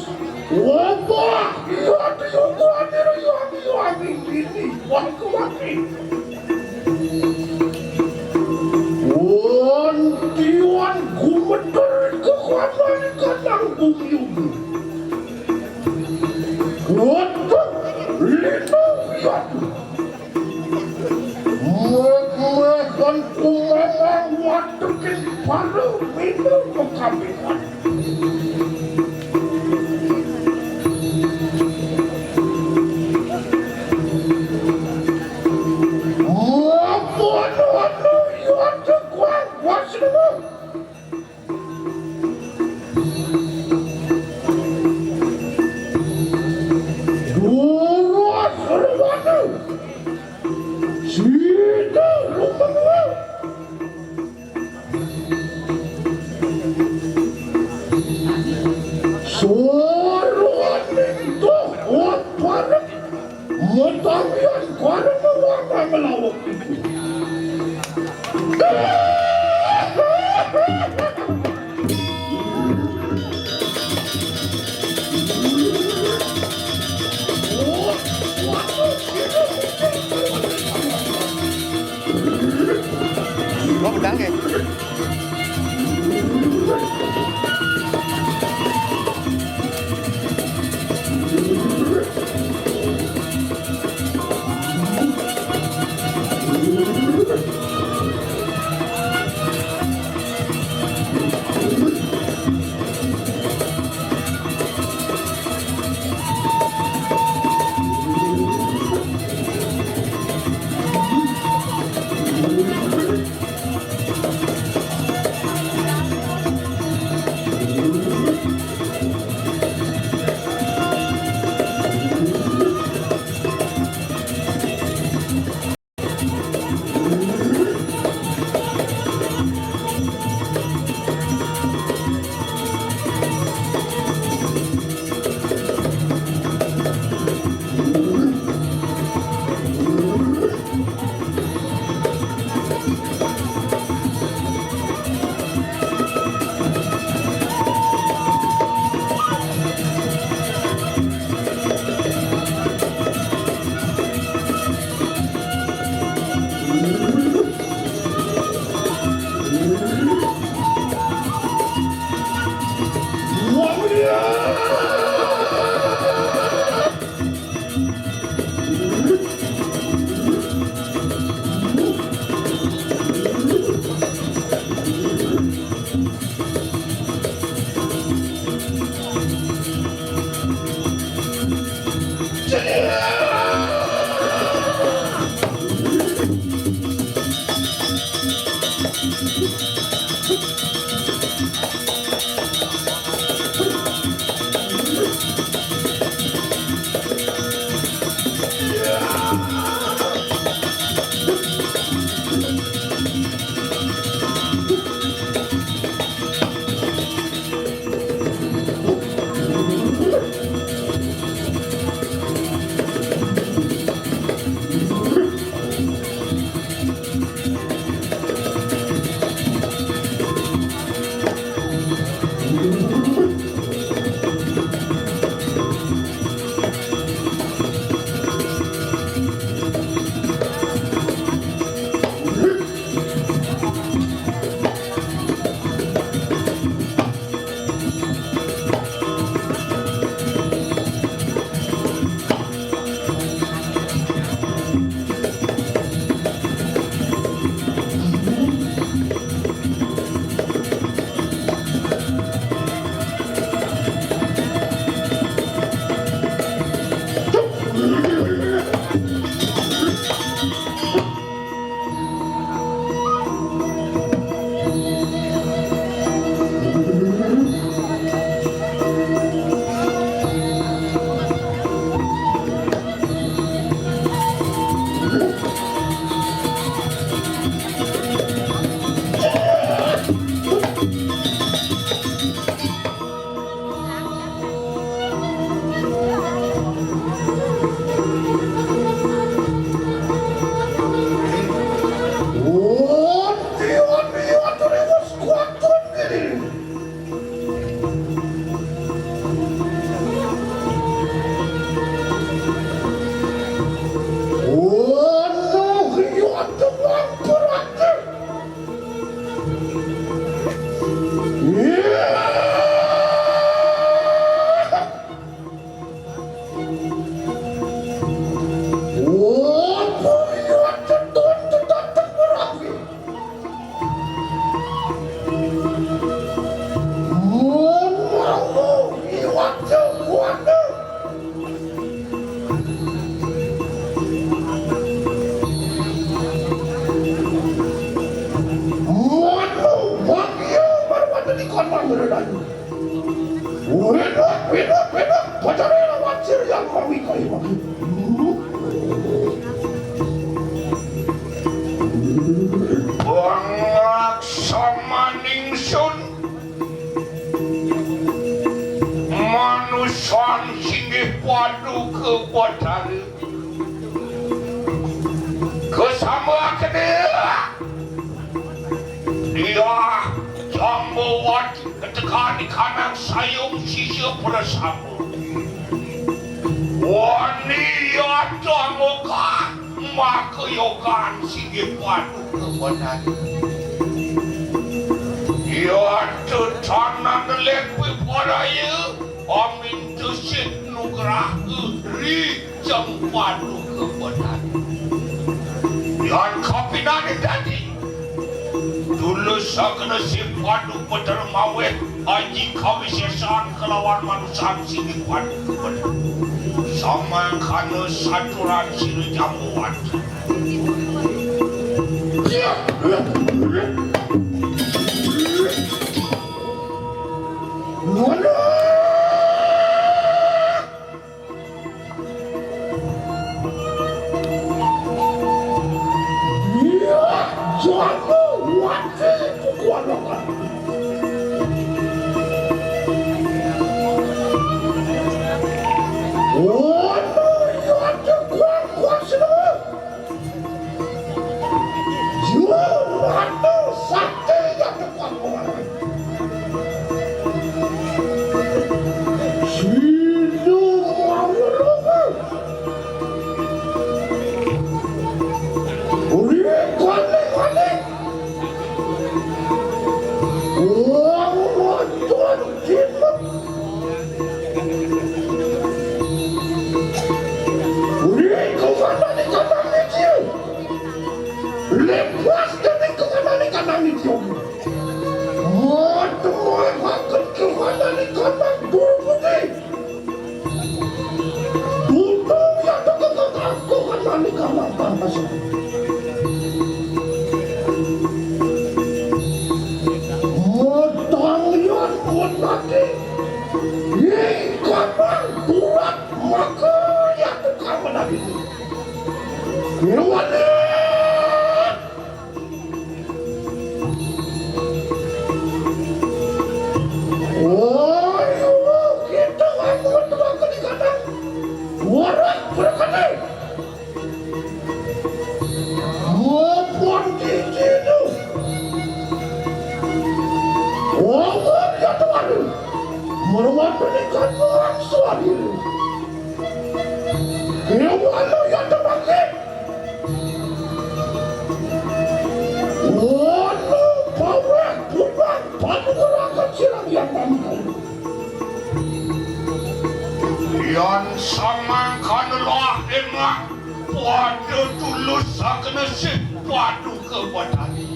wabah, iya, tiupan, ira, yang, yang, ini, wah, kuat, ini. Wantiwan gumeter kekuatan kanang bumi umi. Kuat, lino, iya. Meh-mehan kumamang watekin para mina kekabihan. Mapun anu yata kuang wasna. Durus ruwana. Sida rumenga. Suruaning tuh, oh, parek. Mutamian karena warna melawak itu. Gua pedang ya? Wénak, wénak, wénak, pacaré lawan sira yang mawi kaya mangké. Pangaksamaning sun manusan singgih paduka Batara. Kasambakna. Diah Jambawati ketekan ikanang sayung sisia prasama. Wani yata moka maka yogan singgih paduka Batara. Yata tanan lepi paraya amin tusit nugraha ri Sang Paduka Batara. Yan kapinane dadi. Tulus sakena si Paduka Batara maweh aji kawisesan kelawan manusan singgih Paduka Batara. Samangkana saturan sira Jambawati. Nuwun. Iya, jago wati kukuanakan. Ono iya jagoan kuasina. Jumatu sakti yang depan kemarin. Sida mawurung. Uri kane-kane. Wong wadon jimat. Uri kemana nih kandang nih, Cil? Lepas dening kemana nih kandang nih, Cil? Waduh, makan kemana nih kandang Dur Putih? Dutung ya tegak aku kan nani kamar pantas. Mutang yan pun mati. Ih, kamar buat maka ya tukang menari. Nyuwani. Woi, kita kan buat tukang kenikatan. Warak berkati. Maupun di sini. Wawon ya Tuhan. Meruat pernikahan orang suami. Kewala ya Tuhan. Wala bawa bukan panuwuraken sirang yang pamikir. Yan samangkana loah enak, pada tulus sakena sih paduka Batari.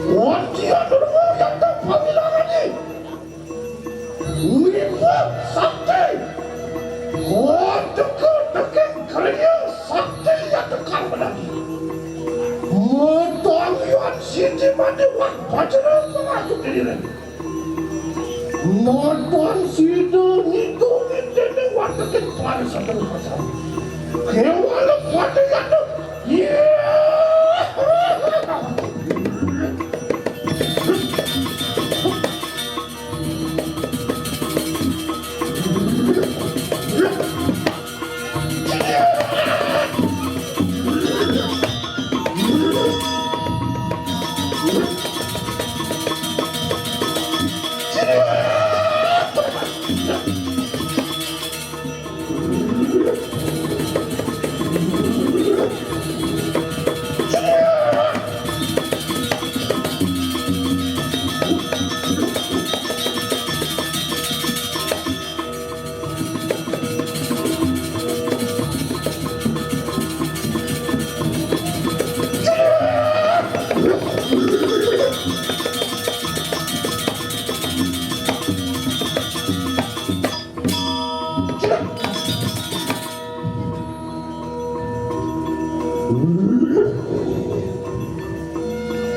Wanci atur yang tak pamilangane. Wiwat sakti. Koteke tekeng kriya sakti yang tekang menangi. Metang yan siti mati wak bajra pengasuh diri. Nonton sida ngitung-ngitung watekin para satru pasang. Kewala pada yatu. Iya.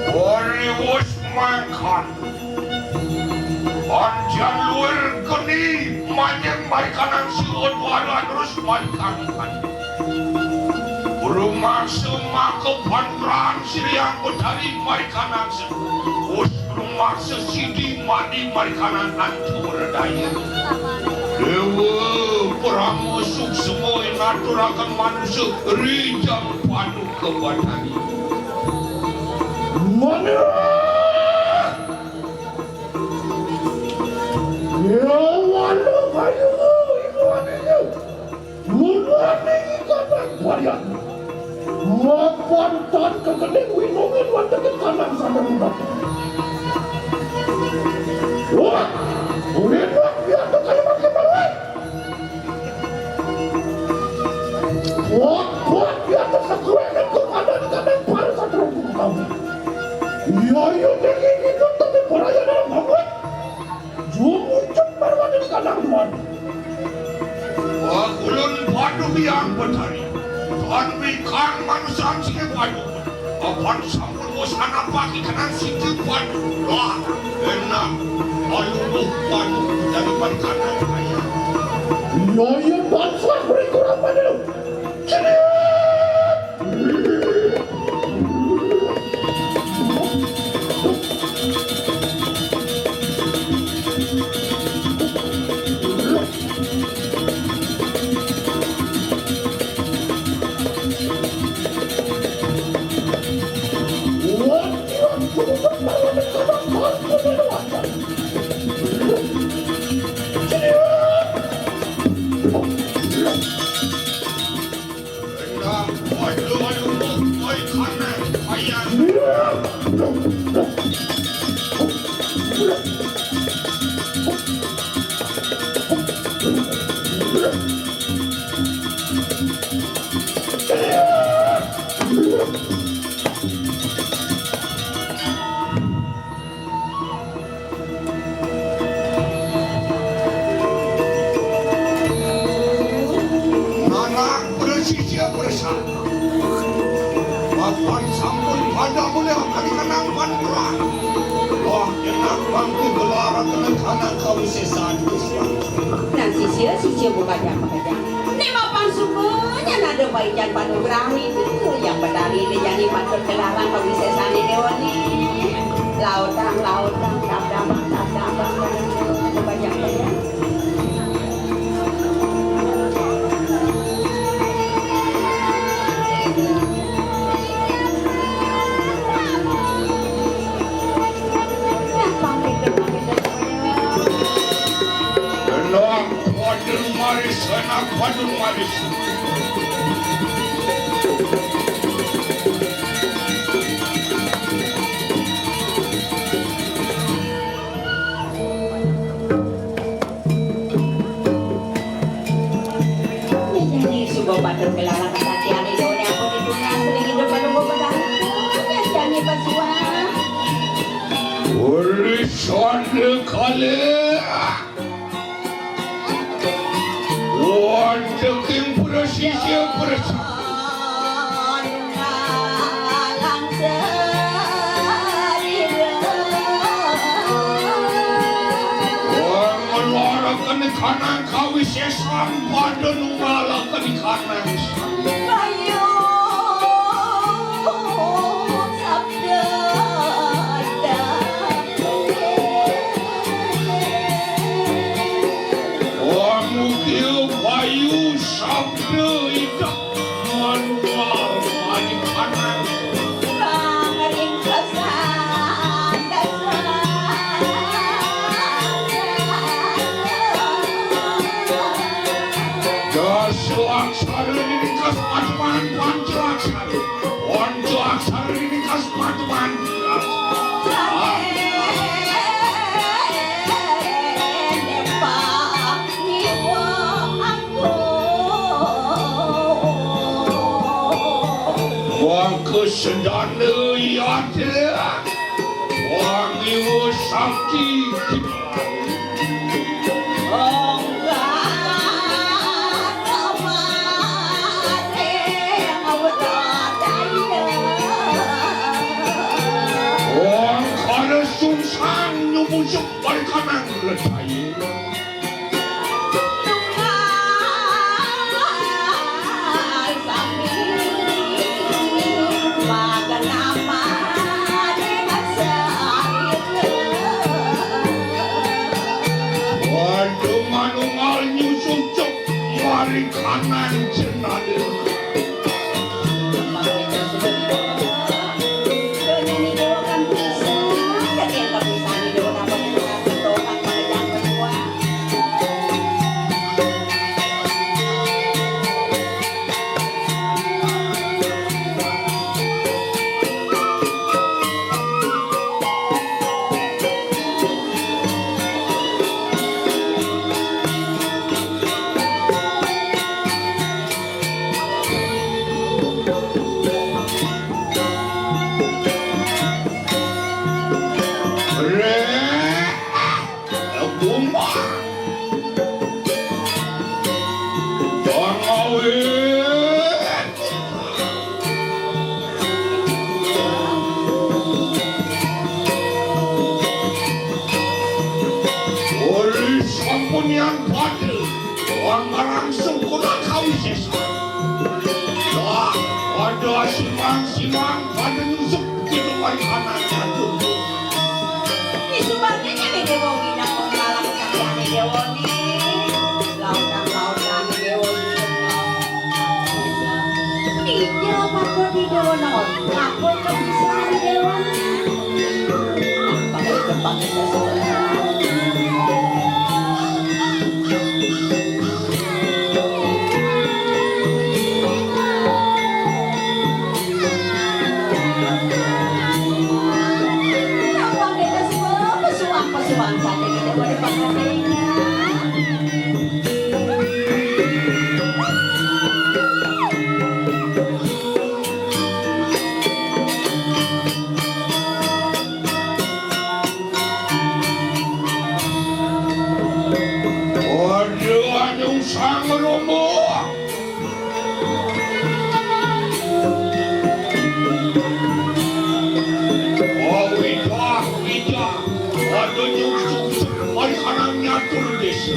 Ori wus Mangkan. Anjan luwir geni manjing marikanan siwut waran terus marikanan. Rumangsa maka panran siriang betari marikanan se-, us rumangsa sidi madi marikanan antur daya. Dewa Brahma suksma naturaken manusa rijang paduka batari. Mana? Ya, waduh, ayo, ibu aninya. Mula niki kadang varian. Mapan tan kekening winungan wantekin kanang sadang ubat. Wah, ulinwak biar kaya makin bawah. Kuat-kuat di atas segera dan kepada di kandang para satria pun kami. Iya, iya, tinggi hidup tapi beraya dalam bangun. Jumujuk marwani di kandang tuan. Wah, ulun padu biang betari. Tuan bikang manusia sing padu. Apan sampun wis anapaki kenang siji pan. Lah, enak. Ayo, pan, daripada kanan kaya. Iya, iya, bangsa berikut apa dulu? Ciliat! Anak presisi persa. Papan sampun pada mulih akan kenang pan perang. Wah, enak mangku gelar kenang kanang kawisesan. Nah, sisia, sisia buka jam, buka jam. Ni mapan sukanya nada paican panugrahan itu yang betari ini jadi patut kelarang kawisesane dewa ni. Lautang, lautang, tap, tap, tap, tap, tap, tap, tap, tap, tap, tap, tap. Enak padun maris, enak padun maris. Jani suba patut kelarang kesatian itu, ampun itu nang sering hidup menunggu petani. Jani pesuah. Uli sande kale. Wanteking presisi presi. Wah, ngeluaraken kanang kawisesan pada nunggalaken kanang. Bayu sabda. Wah, mugia bayu sabda idak manual mani kanang. Pangringkesan dasar. Dasa aksara ringkes paduman panca aksara. Panca aksara ringkes paduman. Wangku sendana yatra. Wangiwa sakti. Wangkara Sungsang nyumusuk balikanang ledai. Tunggal sami makan apa dewasa itu. Waduh, manunggal nyusucuk balikanang cenah. Rek, bumah. Bang awit. Uli sampun yang pada, wang ngarang sempurna kawisésan. Dah, pada simang-simang pada nyusup di luar tanah jatuh. Di subarnya nyamé déwa winang mengkalang sakti ané déwa ni. Lautan-lautan déwa winang. Ida paku di déwa naon? Paku kepisahan déwa. Paku tempat kita semua. Waduh, anjung sang rumbuh. Oh, widah, widah. Waduh, nyungsung, ari kana nyatur désa.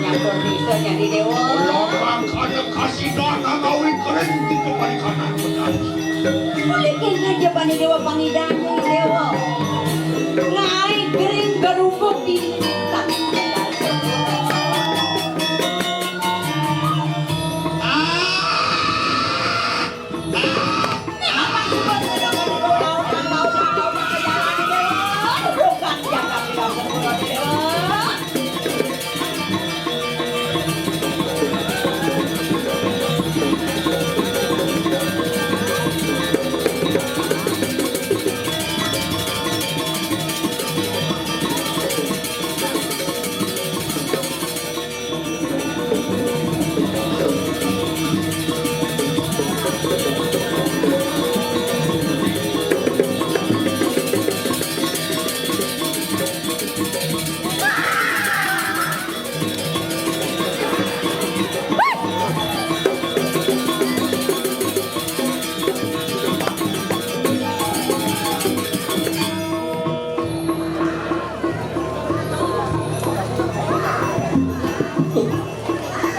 Nyatur désa jadi déwa. Orang kada kasidan ngawi kering tiga kali kanan benar. Kulit yang kerja bani déwa pangidan déwa. Ngai kering garubuk di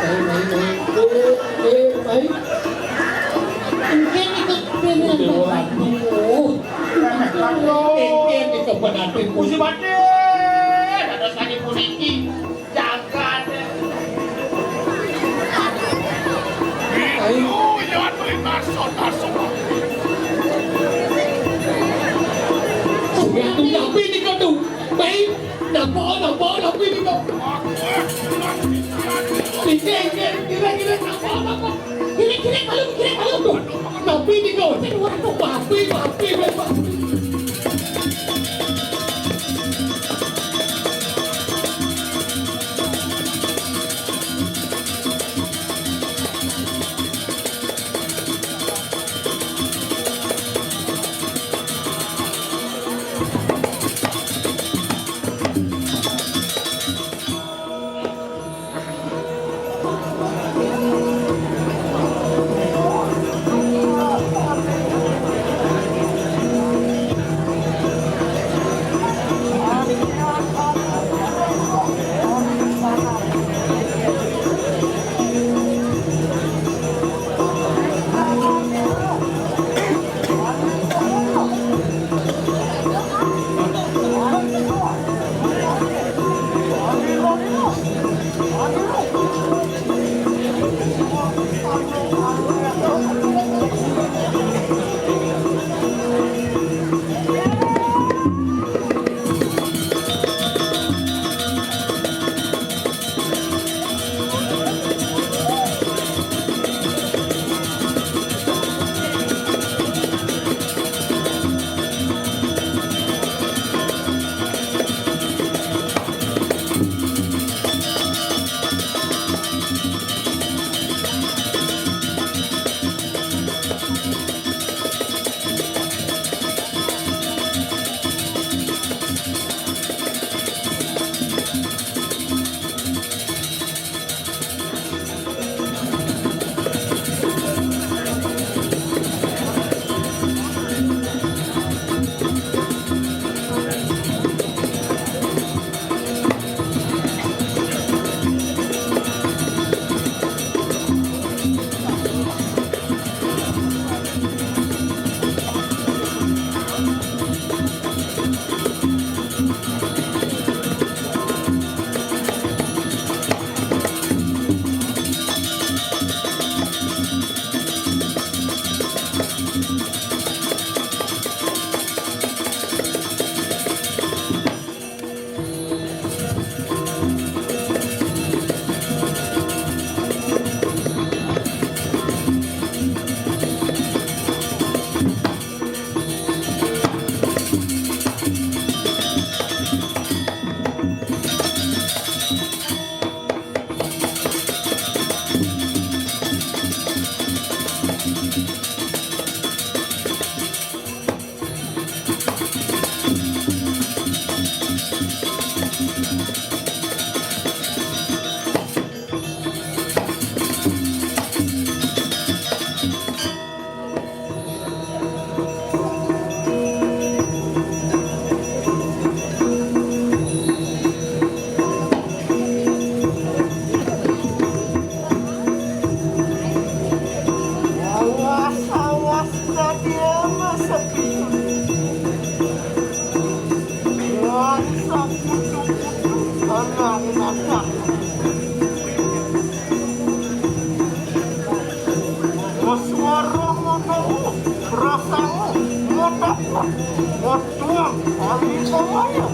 Ayo, ayo, ayo. Oh, ayo, ayo. Engke itu beneran. Aduh. Engke itu beneran. Gusti Patih, ada sakit puniki. Jagat. Ayo. Oh, ya, terima kasih. Sudah tuh, tapi ini kau tuh. Baik. Napa, napa, napa ini kok? Ini, ini, ini, ini, napa, napa? Ini, ini, malu, ini, malu, tuh. Napa ini kok? Ini, waduh, papi, papi, papi. Waktu ahli semuanya.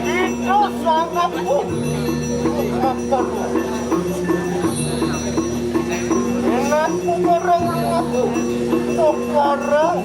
Itu sangatku bukan perlu. Ingatku barang aku. Sekarang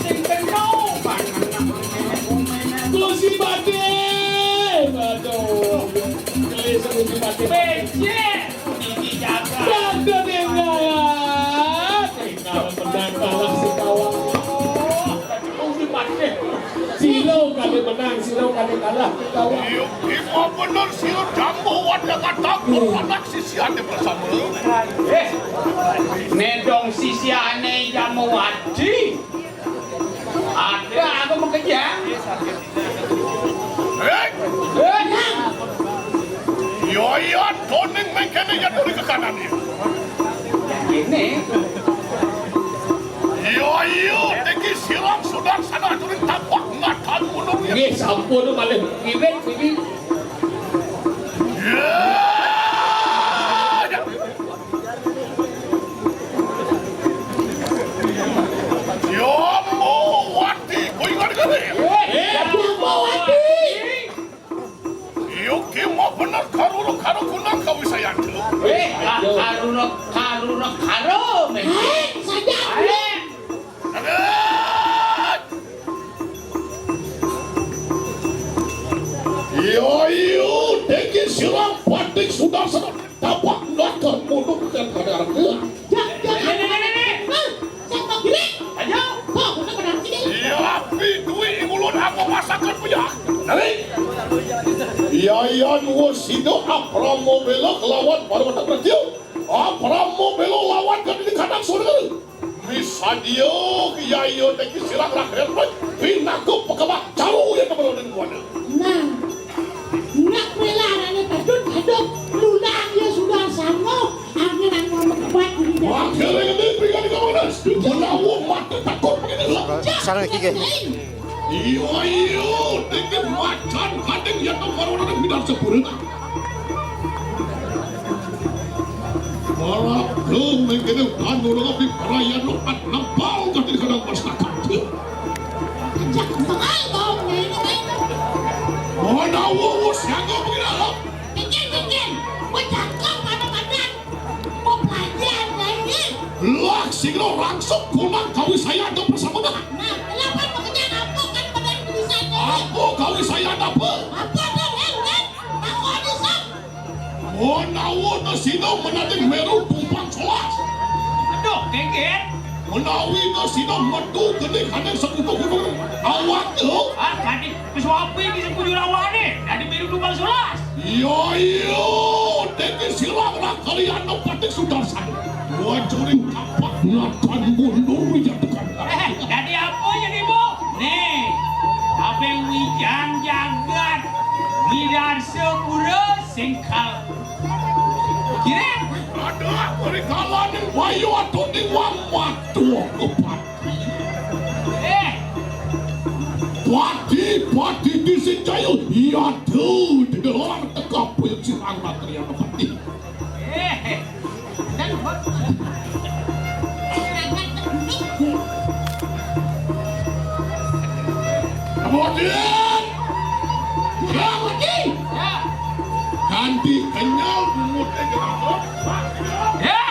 Sing kena pangan. Gusti Patih. Aduh. Gelis Gusti Patih. Becek. Gigi jaga. Jaga dengar. Tinggal menang kalah si kawan. Gusti Patih. Silo kali menang, silo kali kalah si kawan. Yuk, ima bener silo jambu wadah kata anak sisiane bersama. Eh, nedong sisiane jambu wadi. Ada aku mengejang. Hei! Hei! Yo, yo, toning mengkene ya turi ke kanan ya. Ini. Yo, yo, teki silang sudah sana turi tapak ngatan gunung ya. Nggih, sampun malih kiwit iki. Ya. Yo, Mawati, kowe ingat gak ya? Eh, Mawati. Yo, ki mau bener karo karo kunang kawisayan dulu. Eh, ka-, karuna, karuna, karo, men. Hai, saja. Eh. Aduh. Yo, yo, teki silang patik sudah sana. Tapak nakar mundur dan kadar. Jak, jak, Nek, nek, nek, nek, nek. Ah, siapa gini? Ayo. Kok udah kenal sini? Iya, api duit ngulun aku masakan punya. Nari. Iya, iya, nuwun sida aprama bela kelawan para wetak bratya. Aprama bela lawan kadene kadang saudara. Misadia, iya, iya, teki silang rakyat, pinaka pekebak caru yang kebelonan kuana. Nah, nak rela rane tadut, tadut, lulang ya sudah sama, angin angin mekebat ini dah. Wakil yang ini berikan kamu nas, menawa mata takut begini lah. Sareng iki, nggih. Iya, iya, teki macan kadang ya tempat orang bidang sepuluh. Para kemengkene panulung api perayaan lepat nempal kadang kadang masyarakat. Ajak tengah kau main main. Mana wong siaga begini. Bikin bikin. Bercakap mana padan. Mau pelajar lagi. Lah sing lo rangsuk kunang kawi saya ada bersama dah. Nah, kenapa pekerjaan apa kan badan tulisan? Apa kawi saya ada apa? Apa dah, Len, Len? Aku ada sap. Menawa nasida menating meru tumpang solas. Aduh, geger. Menawi nasida metu gede kadang sekutu gunung awak tu. Ah, kadang pesuapi di sekujur awak ni. Dari meru tumpang solas. Yo, yo, teki silang lah kalian nempatik sudarsan. Wajuring kapak ngatan mundur menjatuhkan. Eh, jadi apa jadi bu? Nih, apa yang wijang jagat? Midarsa pura singkal. Kira? Ada perikalaning bayu atau di wang matuh kepati. Eh. Pati, pati di sinjayu. Iya tuh, di luar tegap pun sirang materi yang pati. Eh. Dan kemudian, ya, lagi. Ya. Ganti kenyal bungut aja. Ya.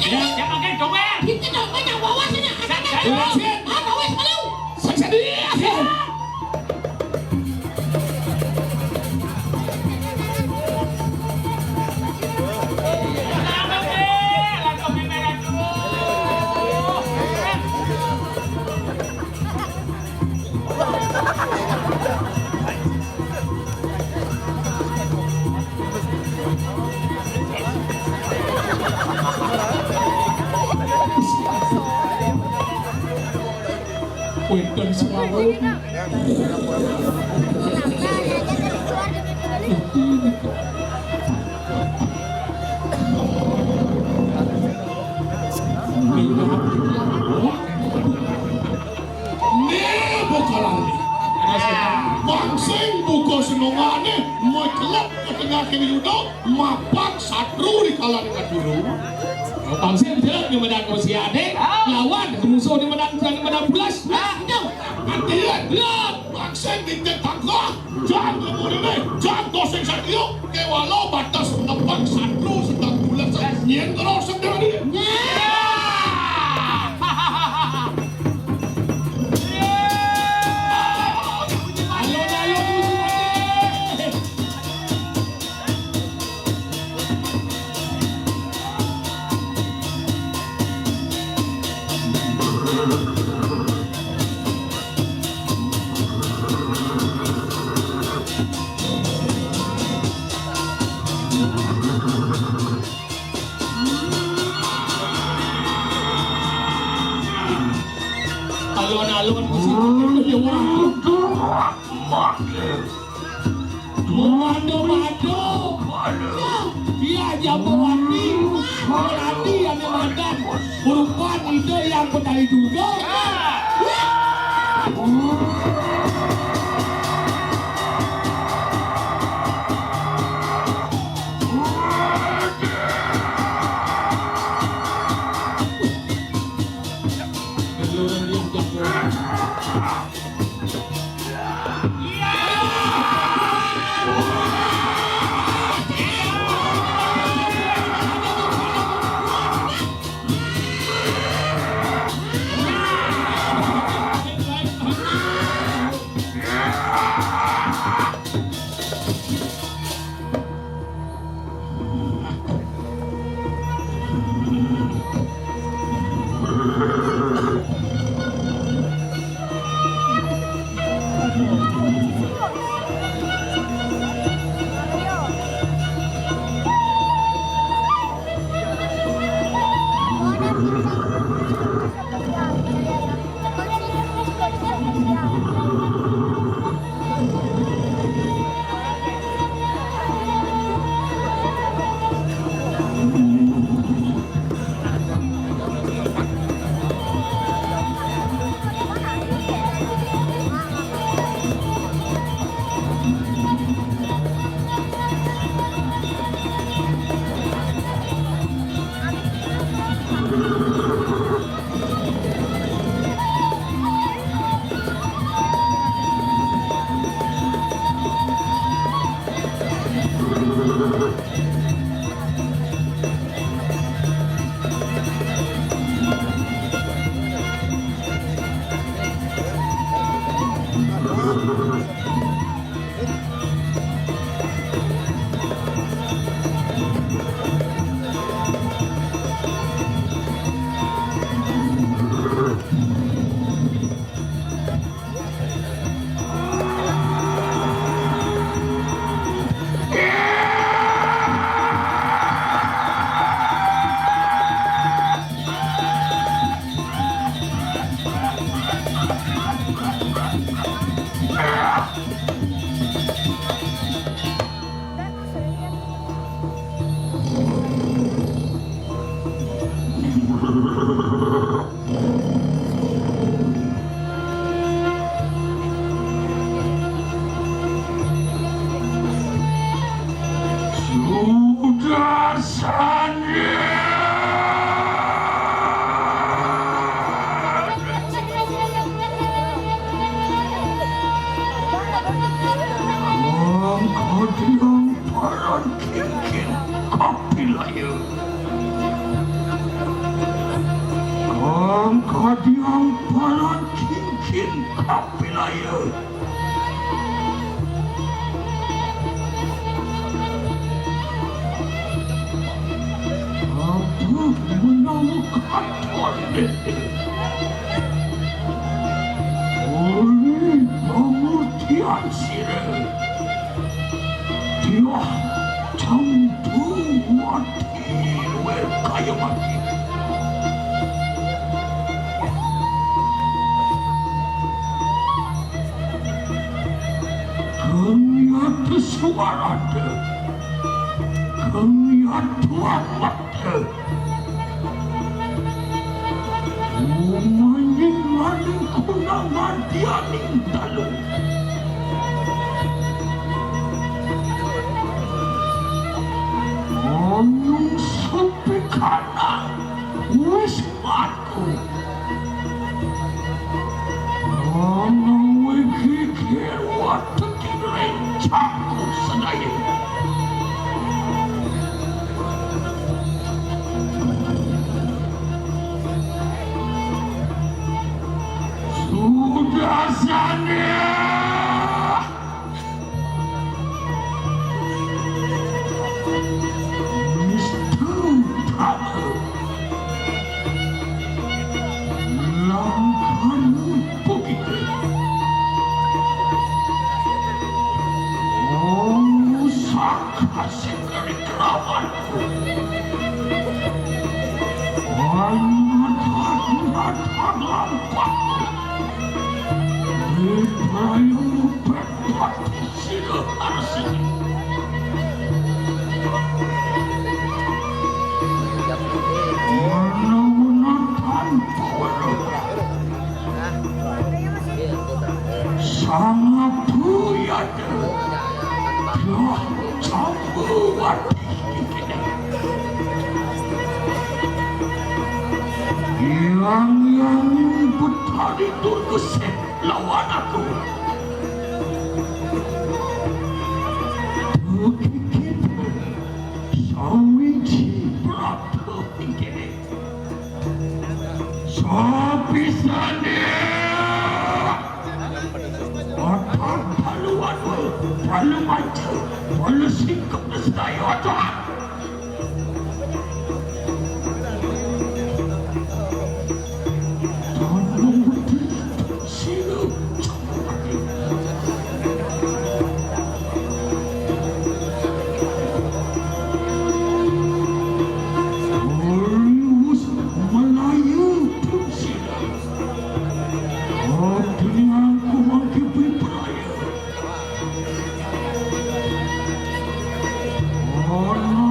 Ya, ya, pakai dompet. Itu dompet yang bawa sini. Saya, saya. Apa wes malu? Saya sedih. Ya. Nih, bokolan nih. Wong sing buka senengane, mecelep ke tengah kene yudo, mapan satru di kalangan dulu. Wong sing jelek di medang usiane, lawan musuh di medang, di medang bulas. Nah, artinya, wong sing di tengah, jangan kemudine, jangan koseng satrio, kewalo batas tepang satru sedang bulas. Yen kalau sedang ini. Alon-alon musik ya, wah. Mado-mado. Dia Jambawati, berarti yang mantan. Berupa ide yang petani juga. Sudah sanding. Mangko diamparan kingking kapilaya. Kang kadiang paran kingking kapilaya. Aku menawa katon dene. Uli pamurtian sira. Tiah tentu mati luwih kaya mati. Suarada, kang yadwamata, umanying-manying kunang madyaning dalu. Anung supikana wis mati. Ana wiki kiwa tetireng caku sedaya. Sudarsana! Wis tutama. Langkahmu begitu. Oh, saka sing dari kerawanku. Anatang-natang lampak. Di payung pepati sila arsini. Mana-mana tanpa wala. Sangat buyada. Telah campur wati. Yang-yang Betari Durgesek lawan aku. Bukit kita sawiji berapa tinggi. Sapisane. Otak palu anu, palu manca, palu singkep sedaya otak. Tolong wedi sila. Wis Melayu pun sila. Oke, aku mangke beraya. Ana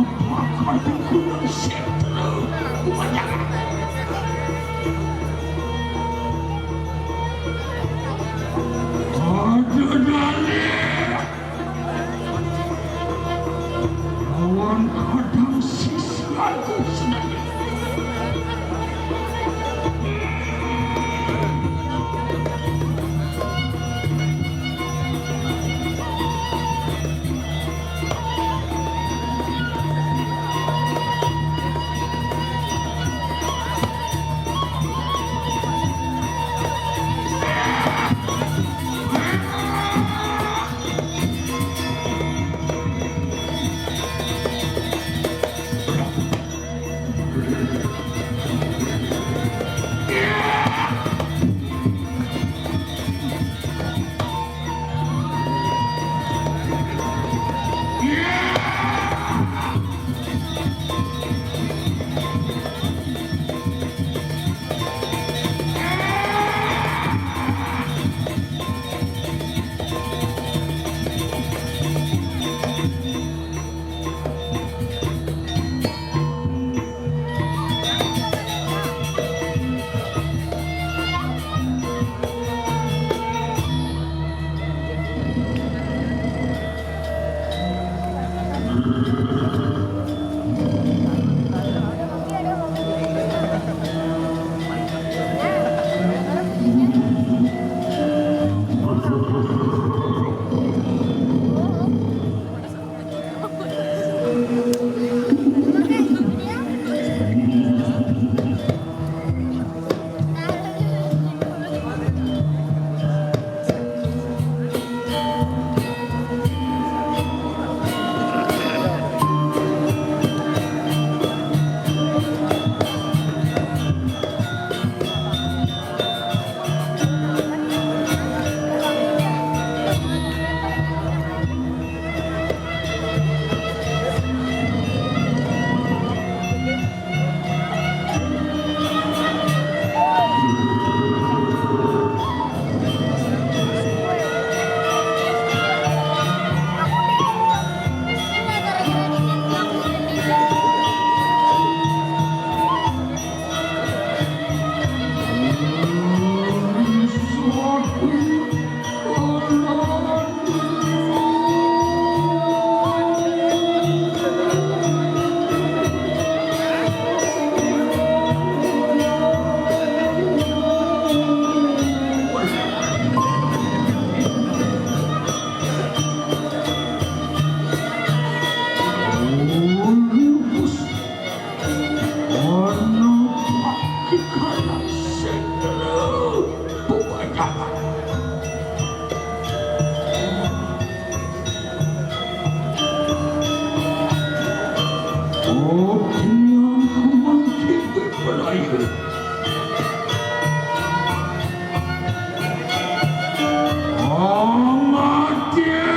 Amadya.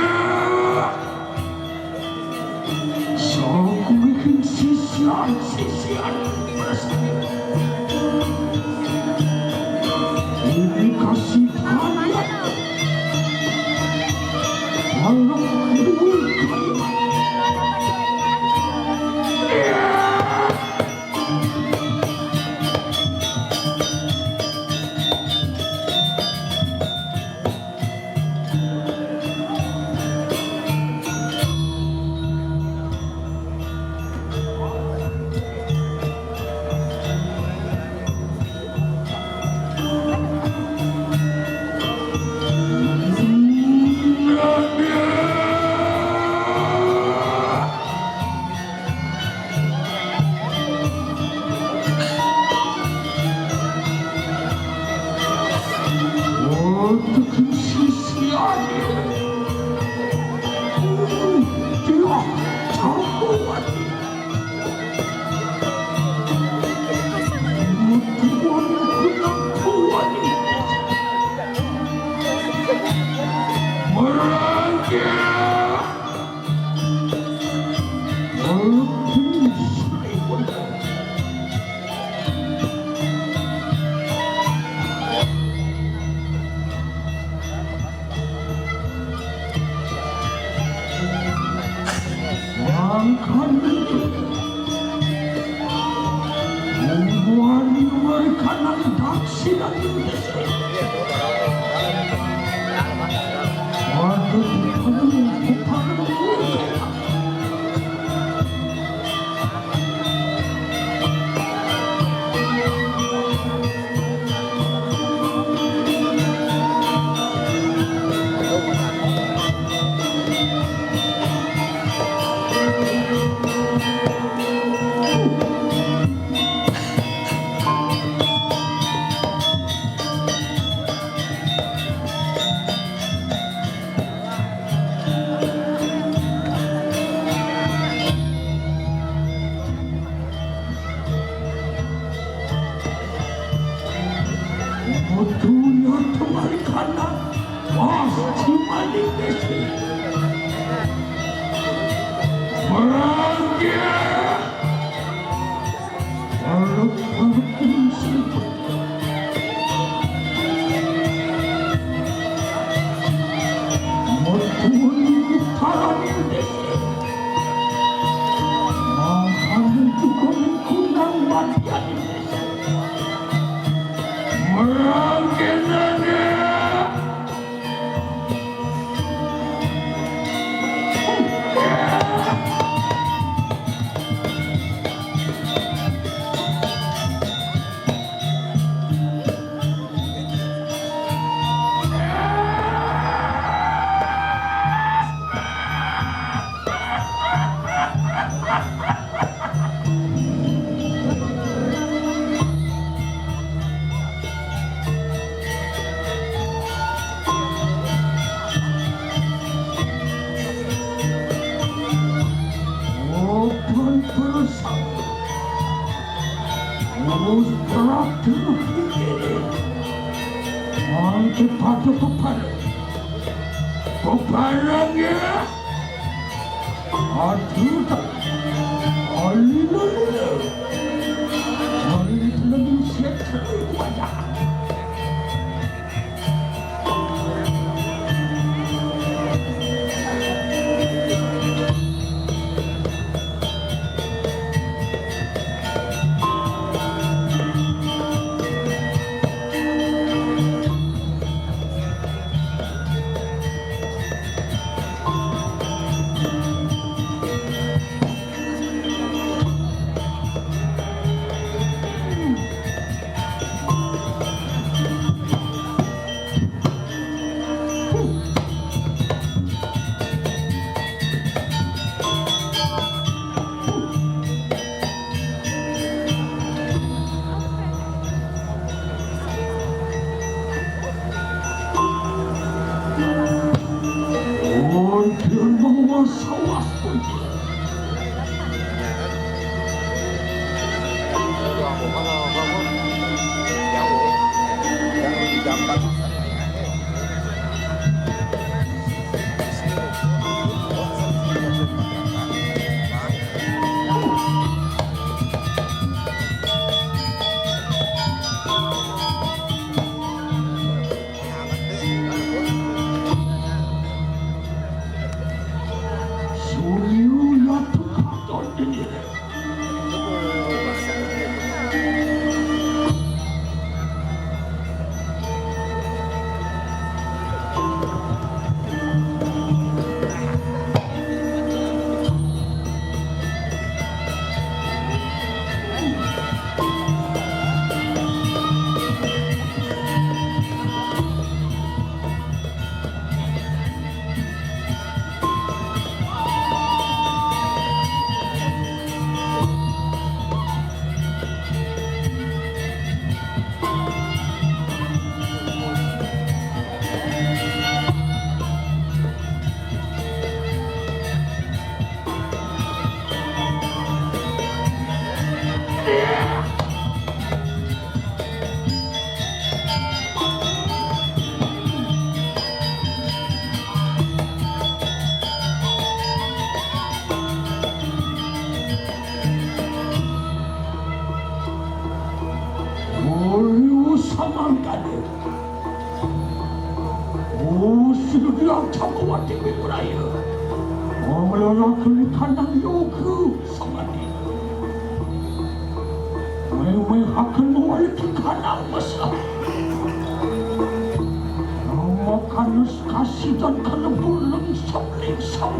Sakuwiking sisian-sisian ini kasih kalian. Kalau duit kalian. Mangkana, membuat mereka daksi dan Otunya kembali kanan. Wah, si maling desi. Merangkir. Kalau kalau ini sih. Otunya kembali desi. Makan juga kunang mati. Merangkinane. Open terus. Terus teratur. Mantep pada peparang. Peparang ya. Aduh, tak. Alilo, lilo. Alilo, lilo, siap, siap, wajah. Kang Jambawati Wipraya. Nglalaken kanang yoga samadi. Memehaken mawaliki kanang mesra. Nama kanus kasidan kalebur lengsap-lengsap.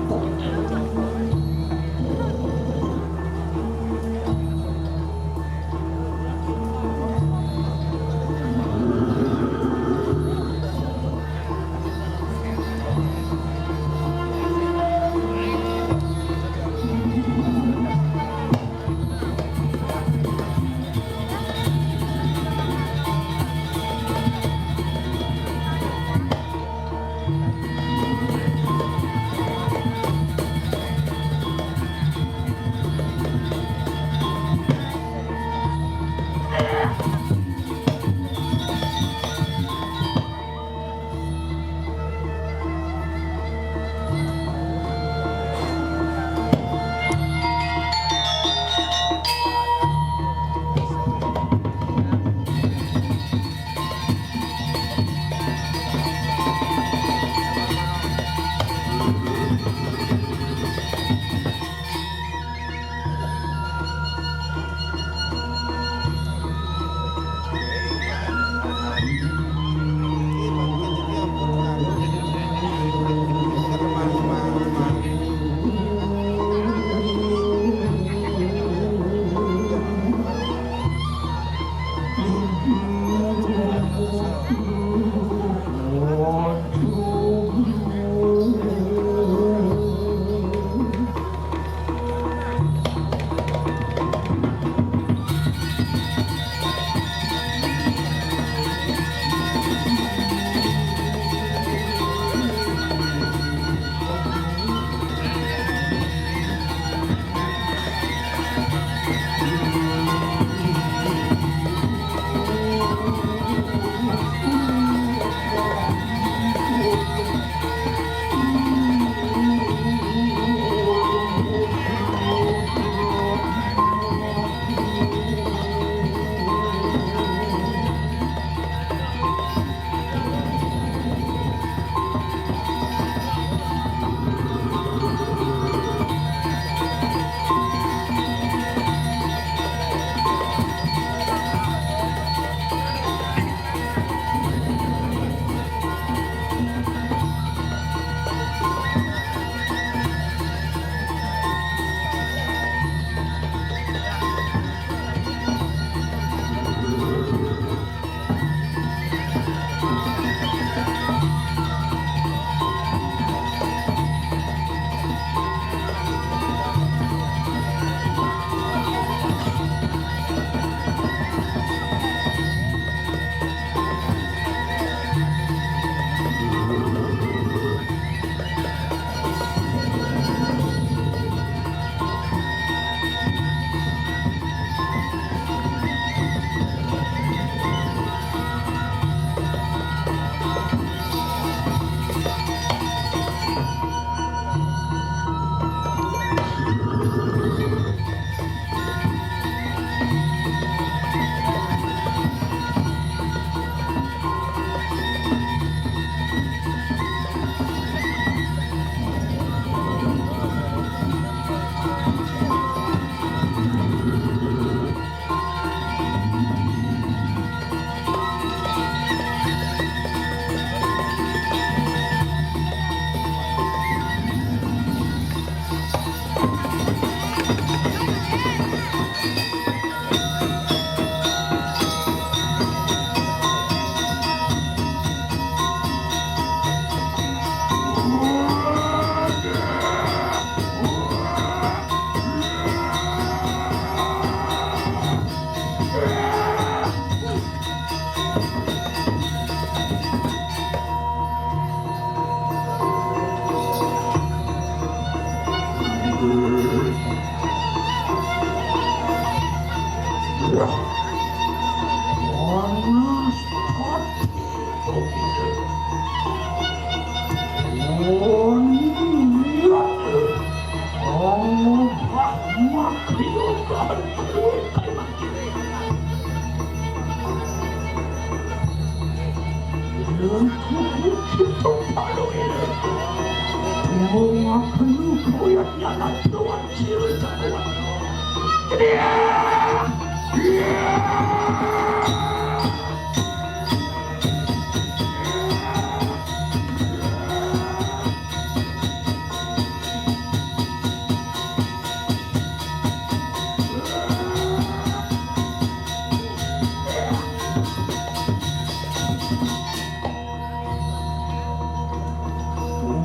Wong aku koyok nyanan tuan ciru jagoan.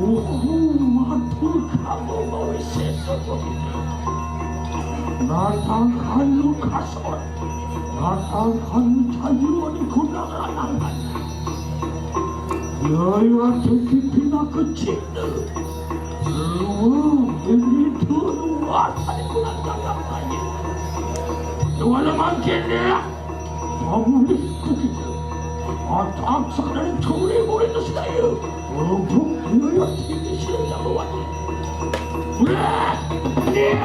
Uhu, matur kamu mawi sesa kok ini. Natang kayu kasot. Natang kayu cayu di kunang lanang. Yaya tinggi pinaka cipta. Luwung ini luar pada kunang dagang kayu. Luwung mangkin dia. Pamulih kukita. Atap sakadari turi murid sedaya. Rumput nuyat ini sila jambawati. Wah! Dia!